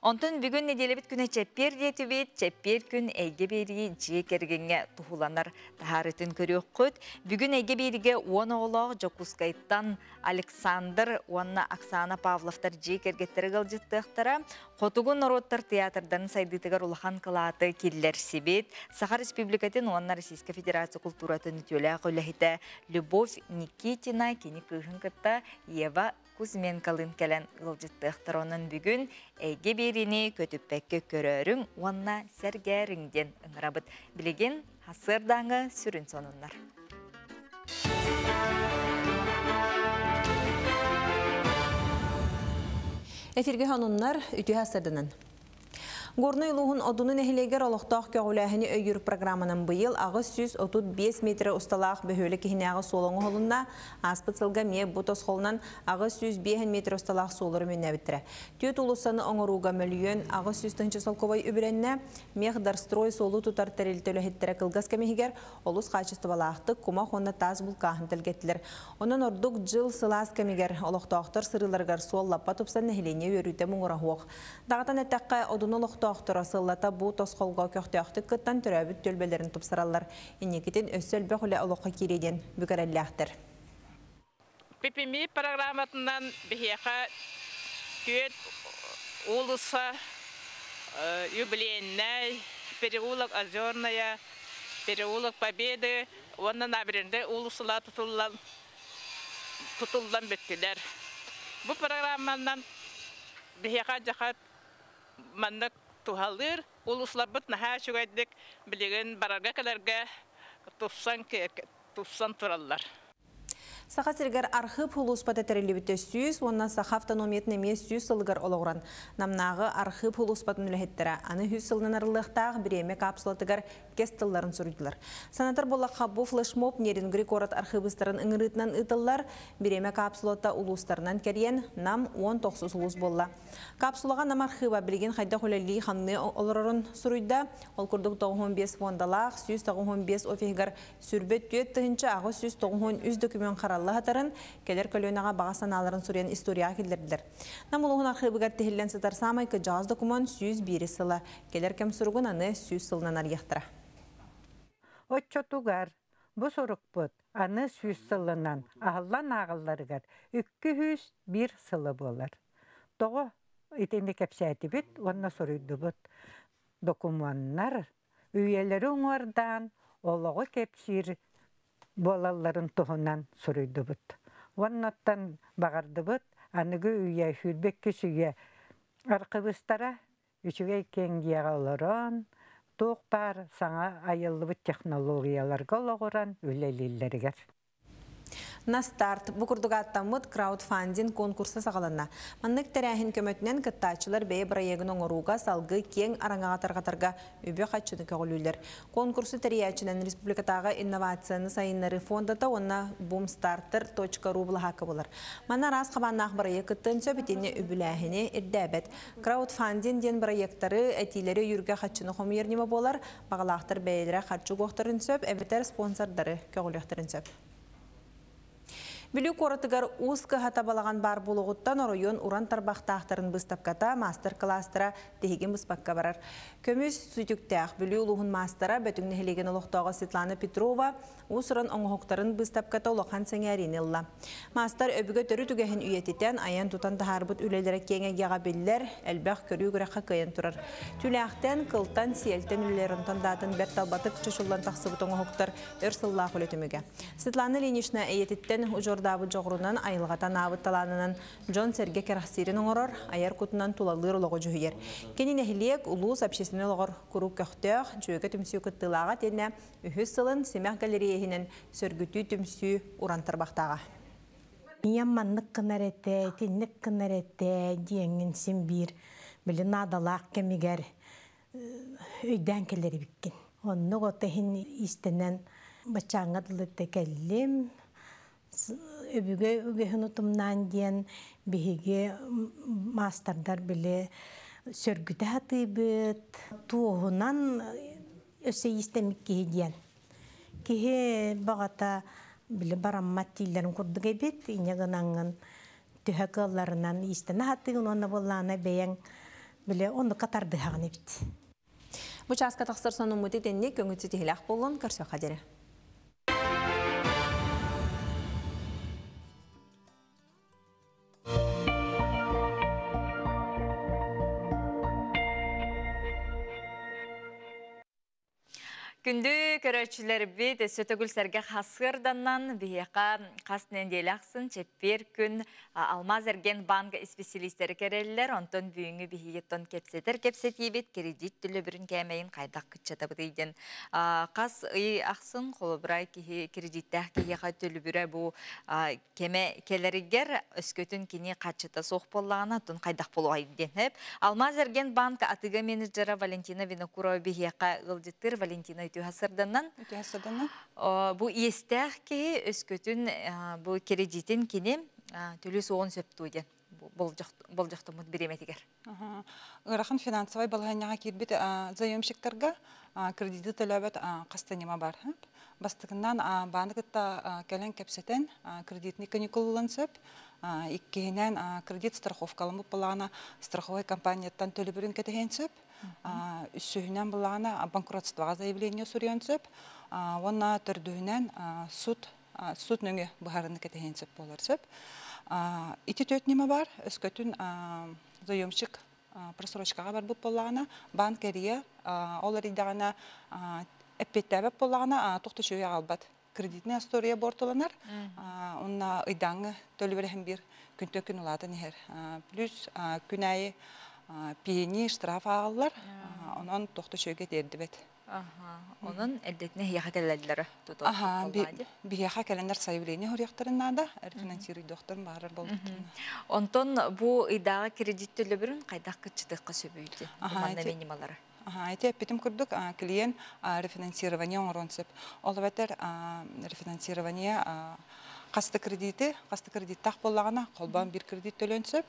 Онтон бүгүн нэдиэлэбит күнэ чэппиэр диэтибит, чэппиэр күн эйгэ биэрии дьиэ кэргэҥҥэ туһуланар таһаарытын көрүөххүт. Бүгүн эйгэ биэриигэ 10 оҕолоох Дьокуускайтан Александр уонна Оксана Павловтар дьиэ кэргэттэрэ ыалдьыттыахтара. Хотугу норуоттар театрдарын сайдыытыгар улахан кылааты киллэрсибит Саха Республикатын уонна Российскай Федерация култууратын үтүөлээх үлэһитэ Любовь Никитина кини кыыһын кытта Ева Кузьменкалыын кэлэн ыалдьыттыахтара. Онон бүгүн эйгэ биэриини көтүппэккэ көрөөрүҥ уонна сэргээриҥ диэн ыҥырабыт. Билигин сарсыардааҥы сүрүн сонуннар. Эфирге хонуннар үтүө сарданан. Горнай улууһун Одуну нэһилиэгэр олохтоох көҕүлээһини өйүүр программанан быйыл 835 метрэ усталаах бөһүөлэк иһинээҕи суол оҥоһулунна. Ааспыт сылга эмиэ бу тосхолунан 805 метрэ усталаах суоллары мүннээбиттэрэ. Түөрт уулуссаны оҥорууга мөлүйүөн 800 тыһыынча солкуобай үбүлэннэ. Мехдорстрой суолу тутар тэрилтэ үлэһиттэрэ кылгас кэм иһигэр олус хаачыстыбалаахтык кумах уонна таас булкааһын тэлгэттилэр. Онон ордук дьыл сылаас кэмигэр олохтоохтор сырыыларыгар суол лаппа тупсан нэһилиэнньэ үөрүүтэ муҥура суох. Даҕатан эттэххэ, Одуну олохтоохторо сыллата бу тосхолго көхтөөхтүк кыттан төрөөбүт түөлбэлэрин тупсараллар. Инникитин өссө элбэх үлэ олоххо киириэ диэн бүк эрэллээхтэр. ППМИ программатынан биһиэхэ түөрт уулусса Юбилейнай, переулок Озерная, переулок Победы уонна Набережная уулуссалар тутуллан тутуллан бүттүлэр. Бу программанан биһиэхэ дьаха маннык туһалыыр улуусларбыт наһаа үчүгэйдик билигин барарга-кэлэргэ тупсан тупсан тураллар. Саха сиригэр архыып улууспата тэриллибитэ 100 уонна Саха автономиятын эмиэ 100 сылыгар олоҕуран, Намнааҕы архыып улууспатын үлэһиттэрэ аны 100 сылынан арыллыахтаах бириэмэ капсулатыгар кэс тылларын суруйдулар. Санатар буоллахха, бу флешмоб Нерюнгри куорат архыыбыстарын ыҥырыытынан ыытыллар. Бириэмэ капсулата улуустарынан кэрийэн, Нам 19 улуус буолла. Капсулаҕа Нам архыыба билигин хайдах үлэлии-хамныы олорорун суруйда. Ол курдук 95 фондалаах, 195 офиһыгар 24 893 документ харалла сытарын, кэлэр көлүөнэҕэ баҕа санааларын суруйан историяҕа киллэрдилэр. Нам улууһун архыыбыгар тиһиллэн сытар саамай кырдьаҕас докумуон 101 сыла. Кэлэр кэм суругун аны 100 сылынан арыйыахтара. Оччотугар бу сурукпут аны 100 сылынан аһыллан ааҕылларыгар 201 сыла буолар. Тоҕо итини кэпсээтибит уонна суруйдубут? Докумуоннар үйэлэри уҥуордаан олоҕу кэпсиир буолалларын туһунан суруйдубут. Уоннаттан баҕардыбыт аныгы үйэ сүүрбэккис үйэ архивистара үчүгэй киэҥ дьиэҕэ олорон, туох баар саҥа айыллыбыт технологияларга олоҕуран үлэлииллэригэр. На старт бу курдук ааттаммыт краудфандинг конкурса саҕаланна. Маннык тэрээһин көмөтүнэн кыттааччылар бэйэ бырайыагын оҥорууга салгыы киэҥ араҥаҕа тарҕатарга үбү-харчыны көҕүлүүллэр. Конкурсу тэрийээччинэн республикатааҕы инновацияны сайыннарыы фондата уонна boomstarter.ru былаһаакка буолар. Манна араас хабааннаах бырайыак кыттыан сөп итиэннэ үбүлээһини ирдээбэт. Краудфандинг диэн бырайыактары, этиилэри өйүүргэ харчыны хомуйар ньыма буолар. Баҕалаахтар бэйэлэрэ харчы угуохтарын сөп, эбэтэр спонсордары көҕүлүөхтэрин сөп. Бүлүү куоратыгар Уус кыһата балаҕан баар буолуоҕуттан оройуон уран тарбахтаахтарын быыстапката, маастар-кылаастара тиһигин быспакка барар. Көмүс сүтүктээх Бүлүү улууһун маастара, Бөтүҥ нэһилиэгин олохтооҕо Светлана Петрова уус-уран оҥоһуктарын быыстапката улахан сэҥээриини ылла. Маастар өбүгэ төрүт үгэһин үйэтитэн, айан-тутан таһаарбыт үлэлэрэ киэҥ эйгэҕэ биллэр, элбэх көрүү-күрэххэ кыайан турар. Түүлээхтэн, кылтан, сиэлтэн үлэлэр онтон даатын бэрт талбатык чочуллан тахсыбыт оҥоһуктар өр сыллаах үлэ түмүгэ. Светлана Ильинична эйэтиттэн удьуордаабыт дьоҕурунан, айылҕатан аабыт талаанынан дьон-сэргэ кэрэхсиирин оҥорор, айар кутунан тулалыыр олоҕу дьүһүйэр. Кини нэһилиэк, улуус общественнай олоҕор куруук көхтөөх, дьүөгэ түмсүү кыттыылааҕа итиэннэ үһүс сылын Симэх галерея иһинэн сөргүтүү түмсүү уран тарбахтааҕа. Ийэм маннык гынар этэ, итинник гынар этэ диэҥҥин син биир били наадалаах кэмигэр өйдөөн кэлэр эбиккин. Оннук ото иһин иистэнэн баччааҥҥа дылы кэллим. Өбүгэ үгэһин утумнаан диэн биһиги маастардар били сөргүтэ сатыыбыт. Туоһунан өссө иистэммит киһи диэн. Киһи баҕата били бараммат дииллэрин курдук эбит. Инньэ гынаҥҥын төһө кыалларынан иистэнэ сатыыгын уонна буоллаҕына бэйэҥ били оннукка тардыһаҕын эбит. Бу чааска тахсар сонуммут итинник көҥүл ситиһилээх буоллун көрсүөххэ диэри. Күндү көрөөччүлэрбит, өссө төгүл сэргэх сарсыарданнан биһиэхэ хас нэдиэлэ ахсын чэппиэр күн Алмаз Эрген банк исписэлиистэрэ кэлэллэр. Онтон бүгүҥҥү биһигиттэн кэпсэтэр кэпсэтиибит кредит төлөбүрүн кээмэйин хайдах кыччатабытый диэн. Хас ый ахсын холобура киһи кредиттээх киһиэхэ төлөбүрэ бу кэмэ кэлэригэр өскөтүн кини харчыта суох буоллаҕына, оттон хайдах буолуой диэн сөп. Алмаз Эрген банк атыыга менеджера Валентина Винокурова биһиэхэ ыалдьыттыыр. Валентина, үтүө сарсыарданнан. Үтүө сарсыарданнан. Бу иэстээх киһи өскөтүн бу кредитин кини төлүү суоҕун сөп дуу диэн болдьохтоммут бириэмэтигэр. Ыарахан финансовай балаһыанньаҕа киирбит заемщиктарга кредити төлөөбөт хаста ньыма бар. Бастакынан бааны кытта кэлэн кэпсэтэн кредитный каникул ылан сөп. Иккиһинэн кредит страховкаламмыт былаана страховой компанияттан төлөбүрүн кэтэһиэн сөп. Үсүһүнэн былаана банкротствоҕа заявление суруйан сөп. Уонна төрдүһүнэн суд суд нөҥүө быһаарыны кэтэһиэн сөп буолар сөп. Ити төрт ньыма бар. Өскөтүн заемщик просрочкаҕа барбыт буоллаҕына, банк эрийэ, ол эрийдэҕинэ эппиэттээбэт буоллаҕына, туох да үчүгэй аҕалбат. Кредитная история буортуланар, уонна ыйдааҥҥы төлөбүрэ биир күнтэн күн улаатан иһэр. Плюс күн аайы пени, штраф ааҕыллар, онон туох да үчүгэйгэ тиэрдибэт. Онон эрдэтинэ эһиэхэ кэлэллэрэ Биһиэхэ кэлэннэр заявление суруйуохтарын наада, рефинансируйдуохтарын баҕарар буоллахтарына. Онтон бу ыйдааҕы кредит төлөбүрүн хайдах кыччатыахха сөбүй диэн манна минималары. Ити эппитим курдук, клиент рефинансирование оҥоруон сөп. Ол эбэтэр рефинансирование хаста кредити, хаста кредиттаах буоллаҕына, холбоон биир кредит төлөөн сөп.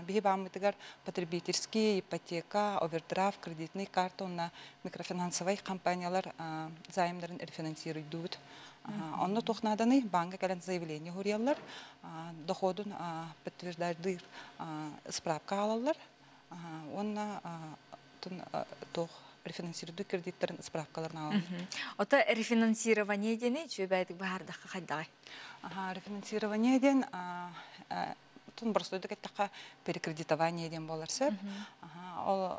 Биһи бааммытыгар потребительский, ипотека, овердрафт, кредитный карта уонна микрофинансовай компаниялар займдарын рефинансируйдуубут. Онно туох нааданый? Бааҥҥа кэлэн заявление суруйаллар, доходун подтверждайдыыр справка аҕалаллар уонна туох рефинансируйдуу кредиттарын справкаларын аҕалаллар. Ото рефинансирование диэни үчүгэйдик быһаардахха хайдаҕый? Рефинансирование диэн тун боростуойдук эттэххэ перекредитование диэн буолар сөп. Ол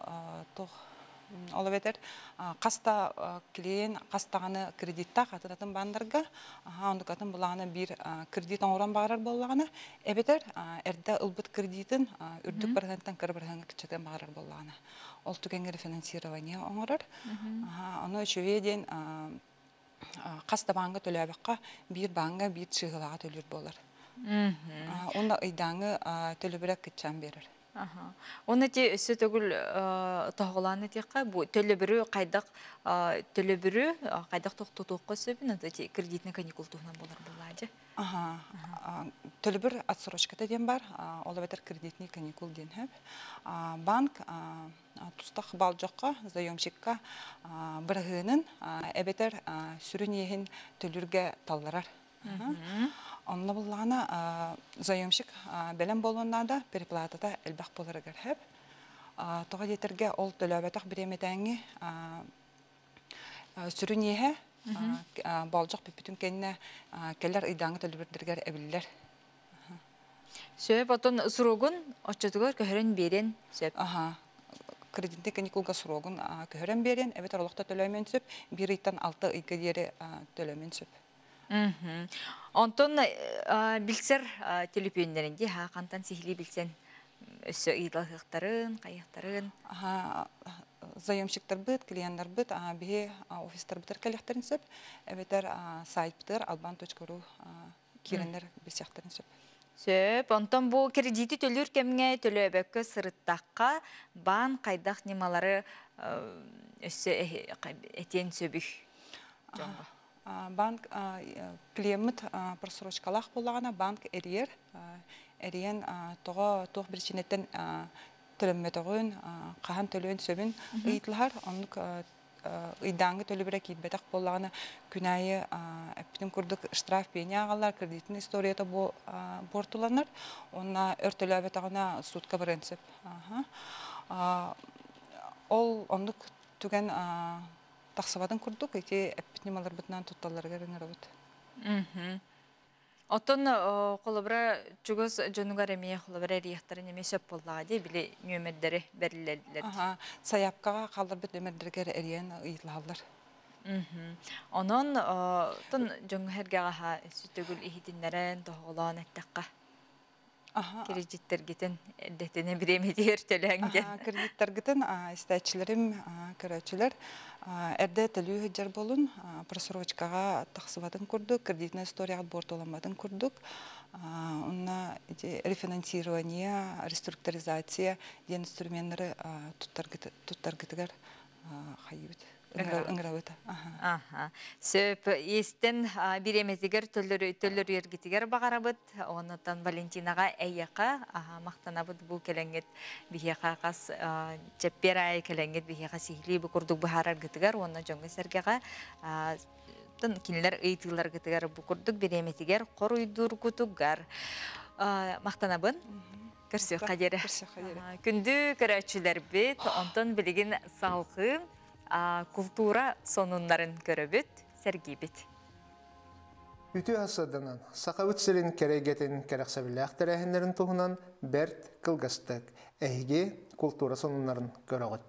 туох ол эбэтэр хаста клиент хас даҕаны кредиттаах атын бааннарга оннукатын булаҕына биир кредит оҥорон баҕарар буоллаҕына эбэтэр эрдэ ылбыт кредитин үрдүк бырыһыантан кыра бырыһыаҥҥа кыччатыан баҕарар буоллаҕына ол түгэҥҥэ рефинансирование оҥорор. Ону үчүгэй диэн хас да бааҥҥа төлөөбөххө биир бааҥҥа биир чыыһылаҕа төлүүр буолар. Уонна ыйдааҥы төлөбүрэ кыччаан биэрэр. Оны ти өссө төгүл тоһоҕолоон этиэххэ, бу төлөбүрү хайдах төлөбүрү хайдах тохтотуохха сөбүн, аты кредитный каникул туһунан болар буолаадьы. Төлөбүр отсрочката диэн бар, ол эбэтэр кредитный каникул диэн сөп. Банк тустах болдьоххо заемщикка быраһыынын эбэтэр сүрүн иэһин төлүүргэ талларар. Онно буллаҕына заемщик бэлэм буолуон наада, переплатата элбэх буоларыгар сөп. Тоҕо диэтэргэ ол төлөөбөтөх бириэмэтээҥҥи сүрүн иэһэ болдьох бүппүтүн кэннэ кэлэр ыйдааҥы төлөбүрдэригэр эбиллэр. Сөп, отон суругун оччотугар көһөрөн биэрэн сөп. Кредитный каникулга суругун көһөрөн биэрэн, эбэтэр олохто төлөөмөн сөп, биир ыйтан 6 ыйга диэри төлөөмөн сөп. Онтон билсэр төлөпүөннэрин ди хантан сиһилии билсэн өссө ыйыталаһыахтарын, хайыахтарын. Заемщиктарбыт, клиеннарбыт биһи офистарбытыр кэлиэхтэрин сөп, эбэтэр сайтпытыр alban.ru киирэннэр билсиэхтэрин сөп. Сөп, онтон бу кредити төлүүр кэмҥэ төлөөбөккө сырыттахха баан хайдах ньымалары өссө этиэн сөбүй дьоҥҥо? Банк клиеммит просрочкалаах буоллаҕына банк эрийэр, эрийэн тоҕо туох биричиинэттэн төлөммөтөҕүн, хаһан төлүөн сөбүн ыйытылаһар. Оннук ыйдааҥҥы төлөбүрэ киирбэтэх буоллаҕына күн аайы эппитим курдук штраф пеня ааҕаллар, кредитин историята буортуланар. Уонна өр төлөөбөтөҕүнэ сутка барыан сөп. Ол оннук түгэн тахсыбатын курдук ити эппит ньымаларбытынан тутталларыгар ыҥырабыт. Оттон холобура чугас дьонугар эмиэ холобура эрийэхтэрин эмиэ сөп буоллаҕа дии били нүөмэрдэри бэриллэллэр. Сайаапкаҕа хаалларбыт нүөмэрдэригэр эрийэн ыйыталаһаллар. Онон тон дьоҥҥо-сэргэҕэ сүтөгүл иһитиннэрэн, тоһоҕолоон эттэххэ. Кредиттэргитин эрдэтинэ бириэмэтигэр төлөөн диэн. Кредиттаргытын истээччилэрим, көрөөччүлэр эрдэ төлүү сылдьар буолун, просрочкаҕа тахсыбатын курдук, кредитная историяҕыт буортуламматын курдук, онно рефинансирование, реструктуризация диэн инструменнары туттаргытыгар хайыбыт ыҥырабыт. Сөп истэн бириэмэтигэр төлөрүөргитигэр баҕарабыт. Оннуттан Валентинаҕа эйиэхэ махтанабыт бу кэлэҥҥит биһиэхэ хас чэппиэр аайы кэлэҥҥит биһиэхэ сиһилии бу курдук быһаараргытыгар уонна дьоҥҥо-сэргэҕэ кинилэр ыйытыыларгытыгар бу курдук бириэмэтигэр хоруйдуургутугар махтанабын. Көрсүөххэ диэри. Күндү көрөөччүлэрбит, онтон билигин салгыы култуура сонуннарын көрөбүт, сэргиибит. Үтүө сырданан, Сахабыт сирин кэрэйгэтин кэрэхсэбиллээх тэрээһиннэрин туһунан бэрт кылгастык эһиги култуура сонуннарын көрөҕүт.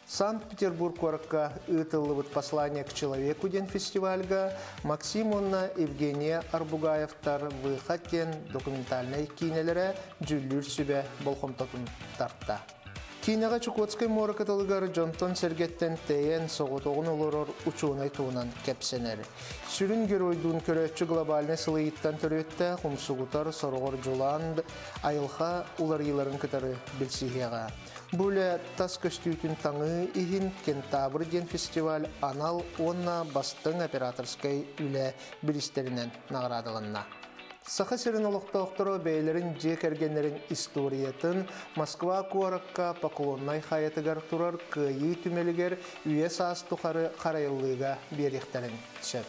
Санкт-Петербург куоракка ыытыллыбыт «Послание к человеку» диэн фестивальга Максим уонна Евгения Арбугаевтар «Выход» диэн документальнай киинэлэрэ дьүүллүүр сүбэ болҕомтотун тарта. Киинэҕэ Чукотскай муора кытылыгар дьонтон-сэргэттэн тэйэн соҕотоҕун олорор учуонай туһунан кэпсэнэр. Сүрүн геройдуун көрөөччү глобальнай сылыйыттан төрүөттээх умсугутар сороҕор дьулаан айылҕа уларыйыыларын кытары билсиһиэҕэ. Бу үлэ тас көстүүтүн таҥыы иһин Кентавр диэн фестиваль анал уонна бастыҥ операторскай үлэ бириистэринэн наҕараадаланна. Саха сирин олохтоохторо бэйэлэрин дьиэ кэргэннэрин историятын Москва куоракка Поклоннай хайатыгар турар Кыайыы түмэлигэр үйэ саас тухары харайыллыыга биэриэхтэрин сөп.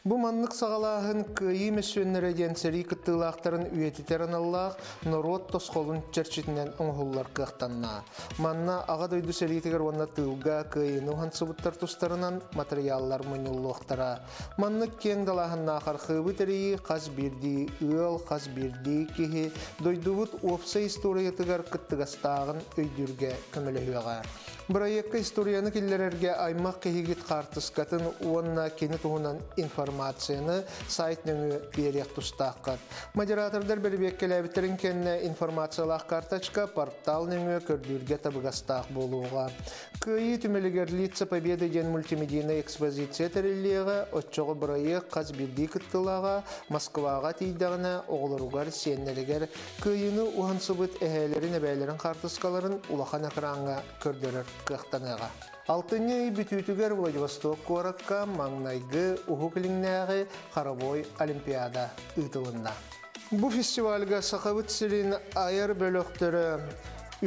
Бу маннык саҕалааһын Кыайыы мөссүөннэрэ диэн сэрии кыттыылаахтарын үйэтитэр аналлаах норуот тосхолун чэрчитинэн оҥоһуллар кыахтанна. Манна Аҕа дойду сэриитигэр уонна тыылга кыайыыны уһансыбыттар тустарынан матырыйааллар мунньуллуохтара. Маннык киэҥ далааһыннаах архыыбы тэрийии хас биирдии ыал, хас биирдии киһи дойдубут уопсай историятыгар кыттыгастааҕын өйдүүргэ көмөлөһүөҕэ. Бырайыакка историяны киллэрэргэ аймах киһигит хаартыскатын уонна кини туһунан информацияны сайт нөҥүө биэриэх тустааххыт. Модератордар бэрэбиэркэлээбиттэрин кэннэ информациялаах карточка портал нөҥүө көрдүүргэ табыгастаах буолуоҕа. Кыайыы түмэлигэр Лица Победы диэн мультимедийнай экспозиция тэриллиэҕэ, оччоҕо бырайыак хас биирдии кыттыылааҕа Москваҕа тиийдэҕинэ оҕолоругар, сиэннэригэр кыайыыны уһансыбыт эһээлэрин-эбээлэрин хаартыскаларын улахан экраҥҥа көрдөрөр кыахтаныаҕа. Алтынньы ый бүтүүтүгэр Владивосток куоракка маҥнайгы Уһук Илиҥнээҕи хоровой олимпиада ыытылынна. Бу фестивальга Сахабыт сирин айар бөлөхтөрө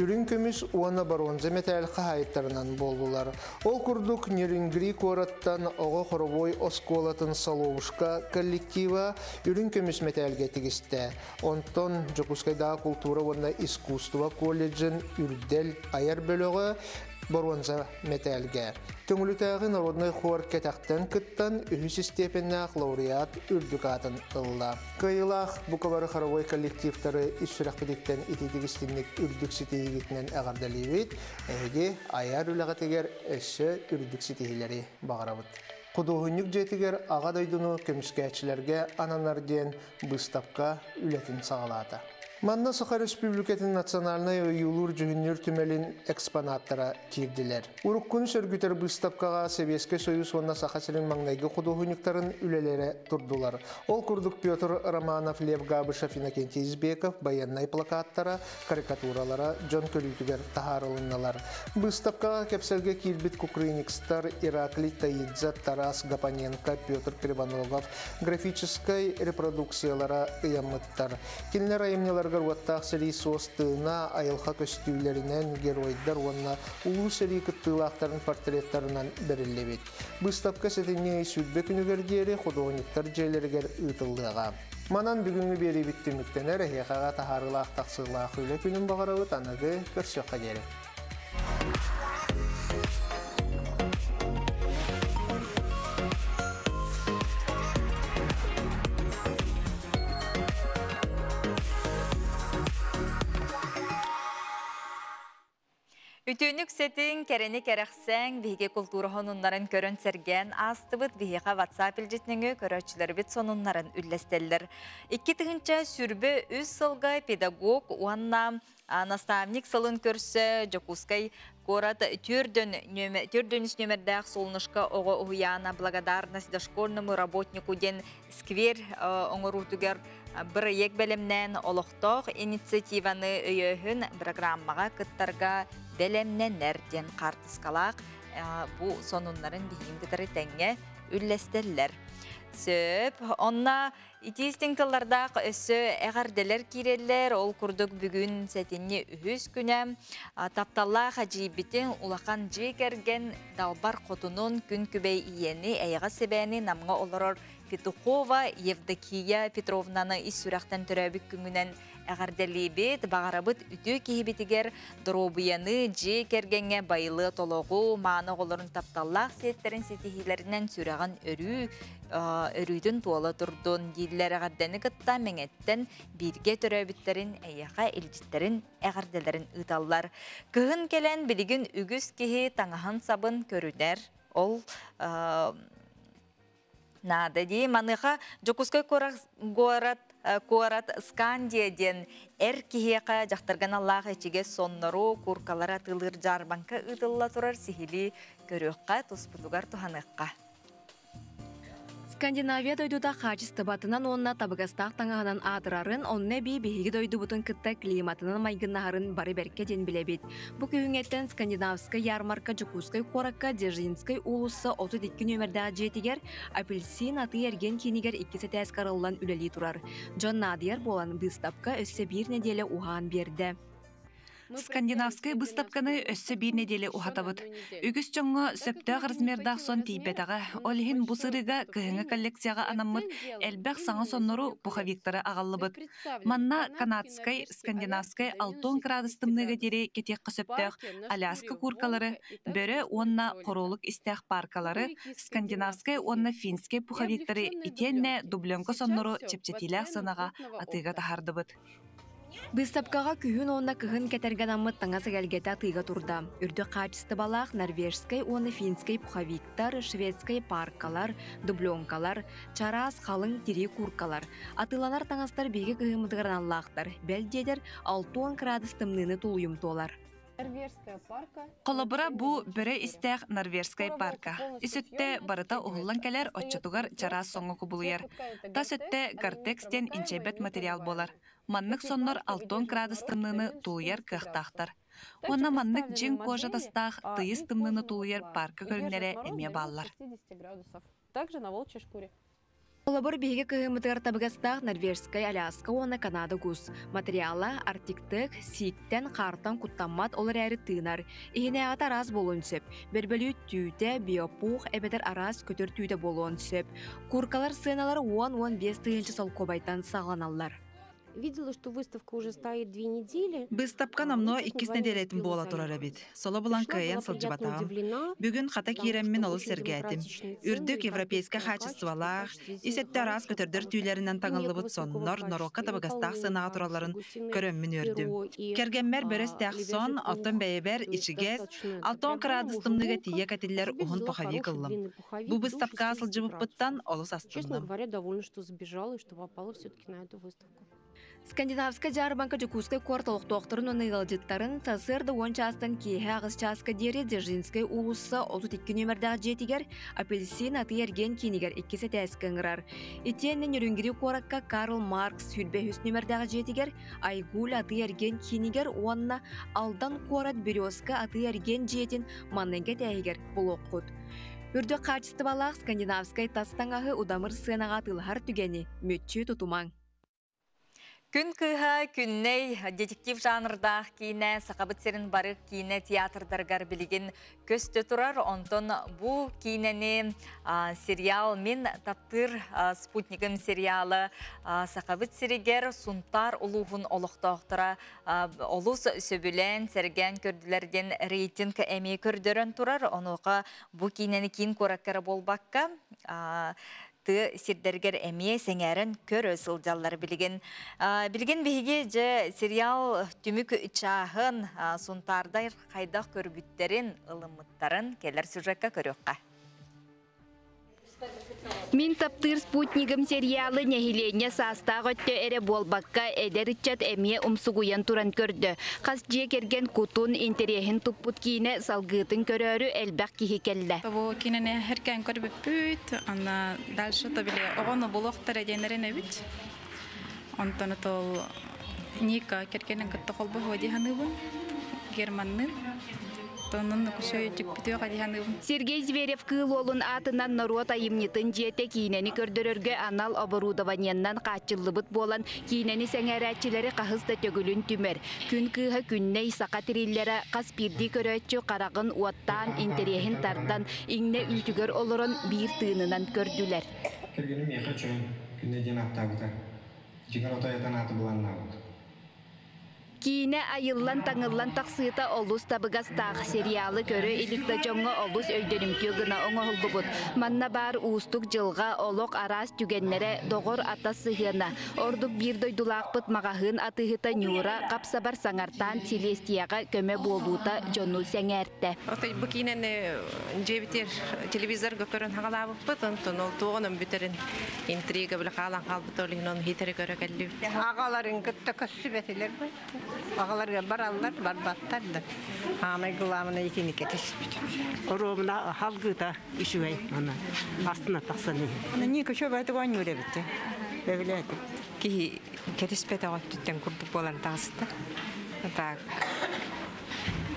үрүҥ көмүс уонна боруонза мэтээл хаһаайыттарынан буоллулар. Ол курдук Нерюнгри куораттан оҕо хоровой оскуолатын Соловушка коллектива үрүҥ көмүс мэтээлгэ тигистэ. Онтон Дьокуускайдааҕы култуура уонна искусство колледжын Үрдэл айар бөлөҕө боруонза мэтээлгэ. Төҥүлүтээҕи народнай хор кэтэхтэн кыттан үһүс истиэпэннээх лауреат үрдүк аатын ылла. Кыайыылаах бука бары хоровой коллективтары ис сүрэхпититтэн итиитик истинник үрдүк ситиһиигитинэн эҕэрдэлиибит. Эһиги айар үлэҕитигэр өссө үрдүк ситиһиилэри баҕарабыт. Худуоһунньук дьиэтигэр Аҕа дойдуну көмүскээччилэргэ ананар диэн быыстапка үлэтин саҕалаата. Манна Саха Республикатын национальнай ойуулуур-дьүһүннүүр түмэлин экспонаттара киирдилэр. Уруккуну сөргүтэр быыстапкаҕа Сэбиэскэй Союз уонна Саха сирин маҥнайгы худуоһунньуктарын үлэлэрэ турдулар. Ол курдук Петр Романов, Лев Габышев, Иннокентий Избеков байыаннай плакаттара, карикатуралара дьон көрүүтүгэр таһаарылынналар. Быыстапкаҕа кэпсэлгэ киирбит кукрыникстар Ираклий Таидзе, Тарас Гапоненко, Петр Кривоногов графическай репродукциялара ыйаммыттар. Кинилэр айымньыларыгар уоттаах сэрии суос тыына, айылҕа көстүүлэринэн геройдар уонна улуу сэрии кыттыылаахтарын портреттарынан бэриллибит. Быыстапка сэтинньи 20 күнүгэр диэри худуоһунньуктар дьиэлэригэр ыытыллыаҕа. Манан бүгүҥҥү биэриибит түмүктэнэр, эһиэхэҕэ таһаарыылаах тахсыылаах үлэ күнүн баҕарабыт, аныгы көрсүөххэ диэри. Үтүөнү үксэтиҥ, кэрэни кэрэхсээҥ, биһиги култуура сонуннарын көрөн сэргээн аастыбыт, биһиэхэ WhatsApp илдьитинэҥи көрөөччүлэрбит сонуннарын үллэстэллэр. 2023 сылга педагог уонна наставник сылын көрсө Дьокуускай куорат 403 нүөмэрдээх Солнышко оҕо уһуйаана «Благодарность дошкольному работнику» диэн сквер оҥоруутугар бырайыак бэлэмнээн олохтоох инициативаны өйөөһүн программаҕа кыттарга бэлэмнэнэр диэн хаартыскалаах бу сонуннарын биһигин кытары тэҥҥэ үллэстэллэр. Сөп. Онно итиистиҥ тыллардаах өссө эҕэрдэлэр киирэллэр. Ол курдук бүгүн сэтинньи үһүс күнэ тапталлаах эдьиийбитин улахан дьиэ кэргэн далбар хотунун күн күбэй ийэни эйэҕэс сэбээни Намҥа олорор Петухова Евдокия Петровнаны ис сүрэхтэн төрөөбүт күҥүнэн эҕэрдэлиибит, баҕарабыт үтүө киһибитигэр доруобуйаны, дьиэ кэргэҥҥэ байылыат олоҕу, мааны оҕолорун тапталлаах сиэттэрин ситиһиилэринэн сүрэҕин өрүү өрүүтүн туола турдун дииллэр эҕэрдэни кытта Мэҥэттэн бииргэ төрөөбүттэрин эйиэхэ илдьиттэрин эҕэрдэлэрин ыыталлар. Кыһын кэлэн билигин үгүс киһи таҥаһын-сабын көрүнэр. Ол наада дии. Маныаха Дьокуускай куорат куорат Скандия диэн эр киһиэхэ дьахтарга аналлаах ичигэс соннору, куркалары атыылыыр дьаарбаҥка ыытылла турар сиһилии көрүөххэ, туспутугар туһаныахха. Скандинавия дойдута хаачыстыбатынан уонна табыгастаах таҥаһынан аатырарын, онно эбии биһиги дойдубутун кытта климатынан майгыннаһарын бары бэркэ диэн билэбит. Бу күһүҥҥэттэн Скандинавскай ярмарка Дьокуускай куоракка Дзержинскэй уулусса 32 нүөмэрдээх дьиэтигэр Апельсин атыы-эргиэн киинигэр иккис этээскэ арыллан үлэлии турар. Дьон наадыйар буолан, быыстапка өссө биир нэдиэлэ уһаан биэрдэ. Скандинавскай быыстапканы өссө биир нэдиэлэ уһатабыт. Үгүс дьоҥҥо сөптөөх размердаах сон тиийбэтэҕэ. Ол иһин бу сырыыга кыһыҥҥы коллекцияҕа анаммыт элбэх саҥа соннору, пуховиктары аҕаллыбыт. Манна канадскай, скандинавскай алтон кыраадыс тымныыга диэри кэтиэххэ сөптөөх Аляска кууркалары, бөрө уонна хоруолук истээх пааркалары, скандинавскай уонна финскэй пуховиктары итиэннэ дубленка соннору чэпчэтиилээх сыанаҕа атыыга таһаардыбыт. Быыстапкаҕа күһүн уонна кыһын кэтэргэ анаммыт таҥас эгэлгэтэ атыыга турда. Үрдүк хаачыстыбалаах норвежскай уонна финскэй пуховиктар, шведскэй паркалар, дубленкалар, чараас халыҥ тирии кууркалар. Атыыланар таҥастар биһиги кыһыммытыгар аналлаахтар. Бэл диэтэр, 60 кыраадыс тымныыны тулуйумтуолар. Холобура, бу бөрө истээх Норвежскай парка. Ис өттө барыта уһуллан кэлэр, оччотугар чараас соҥҥо кубулуйар. Тас өттө гортекс диэн инчэйбэт материал буолар. Маннык соннор 60 градус тымныыны тулуйар кыахтаахтар. Уонна маннык дьиҥ кожа тастаах тыйыс тымныыны тулуйар парка көрүҥнэрэ эмиэ бааллар. Также на волчьей шкуре. Холобур, биһиги кыһыммытыгар табыгастаах норвежскай Аляска уонна Канада гус. Материала Арктиктек сииктэн, хаартан куттаммат, ол эрээри тыынар. Иһинээҕитэ араас буолуон сөп. Бөрбөлүүт түүтэ, биопух эбэтэр араас көтөр түүтэ буолуон сөп. Куркалар сыаналара 10-15 тыһыынча солкуобайтан саҕаланаллар. Видела, что выставка уже стоит 2 недели. Быыстапка номнуо иккис нэдиэлэтин буола турар эбит. Соло булан кыайан сылдьыбатаҕым. Бүгүн хата киирэммин олус сэргээтим. Үрдүк европейскай хаачыстыбалаах, ис өттө араас көтөрдөр түүлэринэн таҥыллыбыт соннор норуокка табыгастаах сыанаҕа туралларын көрөммүн үөрдүм. Кэргэммэр бөрө истээх сон, оттон бэйэбэр ичигэс, 60 кыраадыс тымныыга тиийэ кэтиллэр уһун пуховик ыллым. Бу быыстапкаҕа сылдьыбыппыттан олус Честно астынным. говоря, довольна, что забежала и что попала все-таки на эту выставку. Скандинавскай дьаарбаҥка Дьокуускай куорат олохтоохторун уонна ыалдьыттарын сарсыарда 10 чаастан киэһэ 8 чааска диэри Дзержинскэй уулусса 32 нүөмэрдээх дьиэтигэр Апельсин атыы-эргиэн киинигэр иккис этээскэ ыҥырар. Итиэннэ Нерюнгри куоракка Карл Маркс 23 нүөмэрдээх дьиэтигэр Айгуль атыы-эргиэн киинигэр уонна Алдан куорат Березка атыы-эргиэн дьиэтин маҥнайгы этээһигэр булуоххут. Үрдүк хаачыстыбалаах скандинавскай тас таҥаһы удамыр сыанаҕа атыылаһар түгэни мүччү тутумаҥ. Күн кыыһа Күннэй детектив жанрдаах киинэ Сахабыт сирин бары киинэ театрдарыгар билигин көстө турар. Онтон бу киинэни сериал Мин таптыыр спутнигым сериалы Сахабыт сиригэр Сунтаар улууһун олохтоохторо олус сөбүлээн, сэргээн көрдүлэр диэн рейтинг эмиэ көрдөрөн турар. Онуоха бу киинэни киин куоракка эрэ буолбакка, Тыа сирдэригэр эмиэ сэҥээрэн көрө сылдьаллар билигин. Билигин биһиги дьэ сериал түмүк чааһын Сунтаардар хайдах көрбүттэрин, ылыммыттарын кэлэр сюжекка көрүөххэ. Мин таптыыр спутнигым сериалы нэһилиэнньэ саастаах өттө эрэ буолбакка, эдэр ыччат эмиэ умсугуйан туран көрдө. Хас дьиэ кэргэн кутун, интэриэһин туппут киинэ салгыытын көрөөрү элбэх киһи кэллэ. Бу кинини эркэн көрбүппүт, ана дальше то били оҕону булуохтара диэн эрэнэбит. Онтон тол Ника кэргэнин кытта холбоһуо дии саныыбын. Германнын. Сергей Зверев-Кыыл Уолун аатынан норуот айымньытын дьиэтэ киинэни көрдөрөргө анал оборудованиеннан хааччыллыбыт буолан, киинэни сэҥээрээччилэри хаһыс да төгүлүн түмэр. Күн кыыһа Күннэй саха триллера хас биирдии көрөөччү хараҕын уоттаан, интэриэһин тардан, иҥнэ үүтүгэр олорон биир тыынынан көрдүлэр. Кэргэним миэхэ чөөн Күннэй диэн ааттаабыта. Дьиҥэр отой атын ааты былааннаабыт. Киинэ айыллан-таҥыллан тахсыыта олус табыгастаах, сериалы көрө илик да дьоҥҥо олус өйдөнүмтүө гына оҥоһуллубут. Манна баар уустук дьылҕа, олох араас түгэннэрэ, доҕор-атас сыһыана. Ордук биир дойдулаахпыт маҕаһыын атыыһыта Нюра хап-сабар саҥартаан силиэстийэҕэ көмө буолуута дьону сэҥээртэ. Отой бу киинэни дьиэбитигэр телевизорга көрөн хаҕалаабыппыт, онтон ол туоҕунан бүтэрин интрига бile хаалан хаалбыт, ол иһин ону хитэри көрө кэллибит. Аҕаларын кытта көссүбэтилэр Аҕаларга бараллар, барбаттар да. Аамай главное итини кэтэспит. Оруобуна халгыта үчүгэй ана астына тахсан иһин. Ника чө байтык оонньуур эбит. Эбилээти. Киһи кэтэспэтэх өттүттэн курдук буолан таҕыста. Так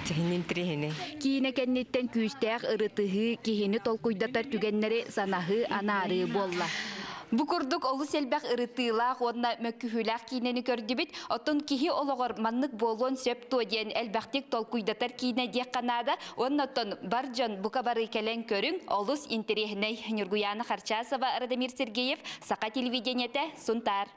Тиһинин тириһини. Киинэ кэнниттэн күүстээх ырытыһыы, киһини толкуйдатар түгэннэри санаһыы, анаарыы буолла. Бу курдук олус элбэх ырытыылаах уонна мөккүһүүлээх киинэни көрдүбүт. Оттон киһи олоҕор маннык буолуон сөп дуо диэн элбэхтик толкуйдатар киинэ диэххэ наада. Уонна оттон бар дьон бука бары кэлэн көрүҥ, олус интэриэһинэй. Ньургуйаана Харчасова, Радомир Сергеев, Саха телевидениетэ, Сунтаар.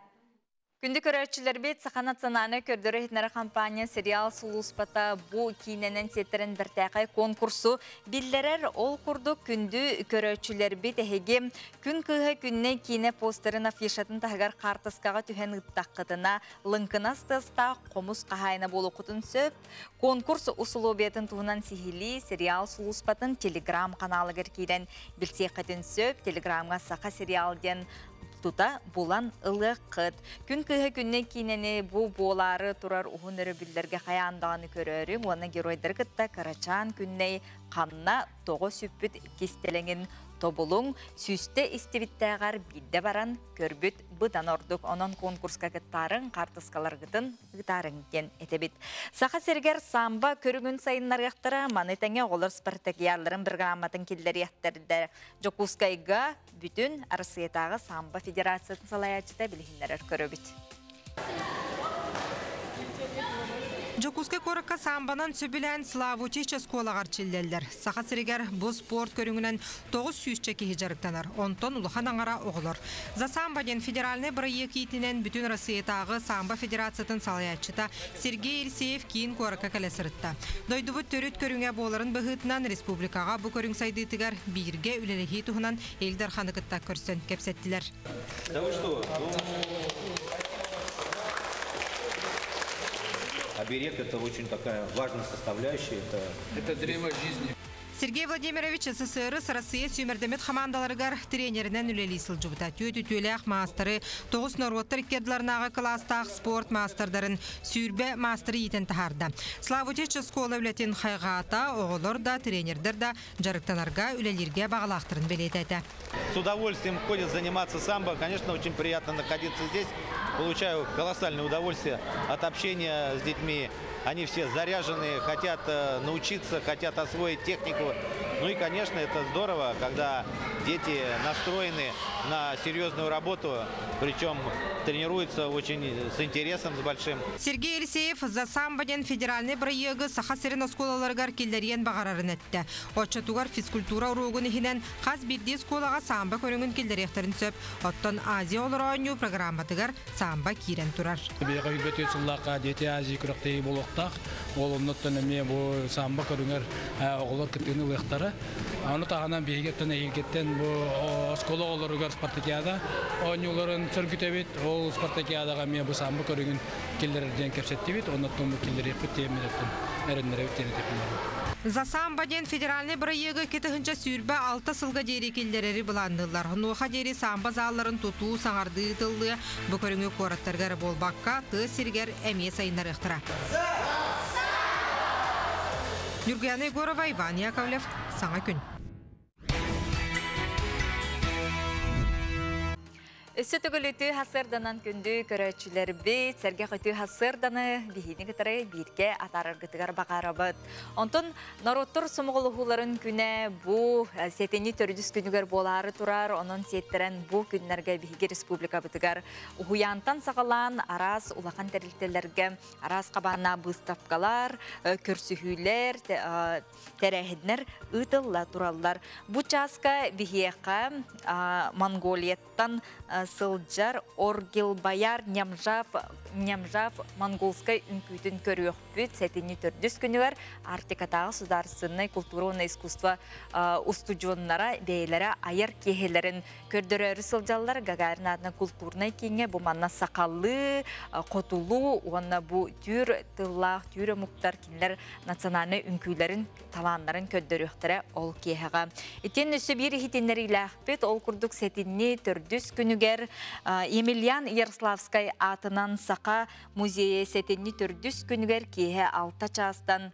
Күндү көрөөччүлэрбит, Саха национальнай көрдөрөр-иһитиннэрэр компания сериал сулууспата бу киинэнэн сиэттэрэн бэртээхэй конкурсу биллэрэр. Ол курдук күндү көрөөччүлэрбит эһиги Күн кыыһа күннэй киинэ постерын афишатын таһыгар хаартыскаҕа түһэн ыыттаххытына лыҥкынас тыастаах хомус хаһаайына буолуоххутун сөп. Конкурс усулуобуйатын туһунан сиһилии сериал сулууспатын телеграм-каналыгар киирэн билсиэххитин сөп. Телеграмҥа Саха сериал диэн тута булан ылыаххыт. Күн кыыһа күннэй киинэни бу буолаары турар уһун өрөбүллэргэ хайаан даҕаны көрөөрүҥ уонна геройдары кытта кырачаан күннэй ханна тоҕо сүппүт кистэлэҥин тобулуҥ, сүүстэ истибиттээҕэр биирдэ баран көрбүт быдан ордук. Онон конкурска кыттаарыҥ, хаартыскаларгытын ыытаарыҥ диэн этэбит. Саха сиригэр самбо көрүҥүн сайыннарыахтара, маны тэҥэ оҕолор спартакиадаларын программатын киллэриэхтэрдэ. Дьокуускайга бүтүн Арассыыйатааҕы самбо федерациятын салайааччыта билиһиннэрэр көрөбүт. Дьокуускай куоракка самбанан сөбүлээн Славутич оскуолаҕар чиллэллэр. Саха сиригэр бу спорт көрүҥүнэн 900 киһи дьарыктанар, онтон улахан аҥара оҕолор. За самбо диэн федеральнай бырайыак иитинэн бүтүн Россиятааҕы самбо федерациятын салайааччыта Сергей Елисеев киин куоракка кэлэ сырытта. Дойдубут төрүт көрүҥэ буоларын быһыытынан республикаҕа бу көрүҥ сайдыытыгар бииргэ үлэлэһии туһунан Ил Дарханы кытта көрсөн кэпсэттилэр. Да вы что? Оберег – это очень такая важная составляющая. Это, это древо жизни. Сергей Владимирович СССР Россия сүүмэрдэммит хамаандаларыгар тренеринэн үлэлии сылдьыбыта. Түөт үтүөлээх маастары, тоҕус норуоттар иккердларынааҕы кылаастаах спорт маастардарын сүүрбэ маастары иитэн таһаарда. Славутич оскуола үлэтин хайҕаата, оҕолор да, тренердэр да дьарыктанарга, үлэлииргэ баҕалаахтарын бэлиэтээтэ. С удовольствием ходят заниматься самбо. Конечно, очень приятно находиться здесь. Получаю колоссальное удовольствие от общения с детьми. Они все заряженные, хотят научиться, хотят освоить технику. Ну и, конечно, это здорово, когда дети настроены на серьезную работу, причем тренируются очень с интересом, с большим. Сергей Елисеев за самбо диэн федеральнай бырайыагы Саха сирин оскуолаларыгар киллэриэн баҕарарын эттэ. Оччотугар физкультура уруогун иһинэн хас биирдии оскуолаҕа самбо көрүҥүн киллэриэхтэрин сөп. Оттон Азия оҕолоро оонньуу программатыгар самбо киирэн турар. Биһиэхэ сүүрбэ сыллаахха Дети Азии күрэхтэһии буолуохтаах. Ол оннуттан эмиэ бу самбо көрүҥэр оҕолор кыттыыны ылыахтара. Ону таһынан биһигиттэн эһиилгиттэн бу оскуола оҕолоругар спартакиада оонньууларын сөргүтэбит. Ол спартакиадаҕа эмиэ бу самбо көрүҥүн киллэрэр диэн кэпсэттибит. Оннуттан бу киллэриэхпит диэн эрэннэрэбит диэн этиппин. За самбо диэн федеральнай бырайыагы 2026 сылга диэри киллэрэри былаанныыллар. Онуоха диэри самбо залларын тутуу саҥардыы ыытыллыа, бу көрүҥү куораттарга эрэ буолбакка, тыа сиригэр эмиэ сайыннарыахтара. Нюргуяна Егорова, Иван Яковлев, Саҥа күн. Өссө төгүл үтүө сарсыарданан күндү көрөөччүлэрбит, сэргэх үтүө сарсыарданы биһиини кытары бииргэ атаараргытыгар баҕарабыт. Онтон норуоттар сомоҕолоһууларын күнэ бу сэтинньи төрдүс күнүгэр буолаары турар, онон сиэттэрэн бу күннэргэ биһиги республикабытыгар уһуйаантан саҕалаан араас улахан тэрилтэлэргэ араас хабааннаах быыстапкалар, көрсүһүүлэр, тэрээһиннэр ыытылла тураллар. Бу чааска биһиэхэ Монголияттан сылдьар Оргилбаяр Нямжав, Нямжав монгольскай үҥкүүтүн көрүөхпүт. Сэтинньи төрдүс күнүгэр Арктикатааҕы судаарыстыбаннай культура уонна искусство устудьуоннара бэйэлэрэ айар киэһэлэрин көрдөрөөрү сылдьаллар. Гагарин аатынан культурнай кииҥҥэ бу манна сахалыы, хотулуу уонна бу түүр тыллаах түүр омуктар кинилэр национальнай үҥкүүлэрин талааннарын көрдөрүөхтэрэ ол киэһэҕэ. Итиэн өссө биир иһитиннэриилээхпит, ол курдук сэтинньи төрдүс күнүгэр Емельян Ярославскай аатынан Саха музейа сэтинньи төрдүс күнүгэр киэһэ 6 чаастан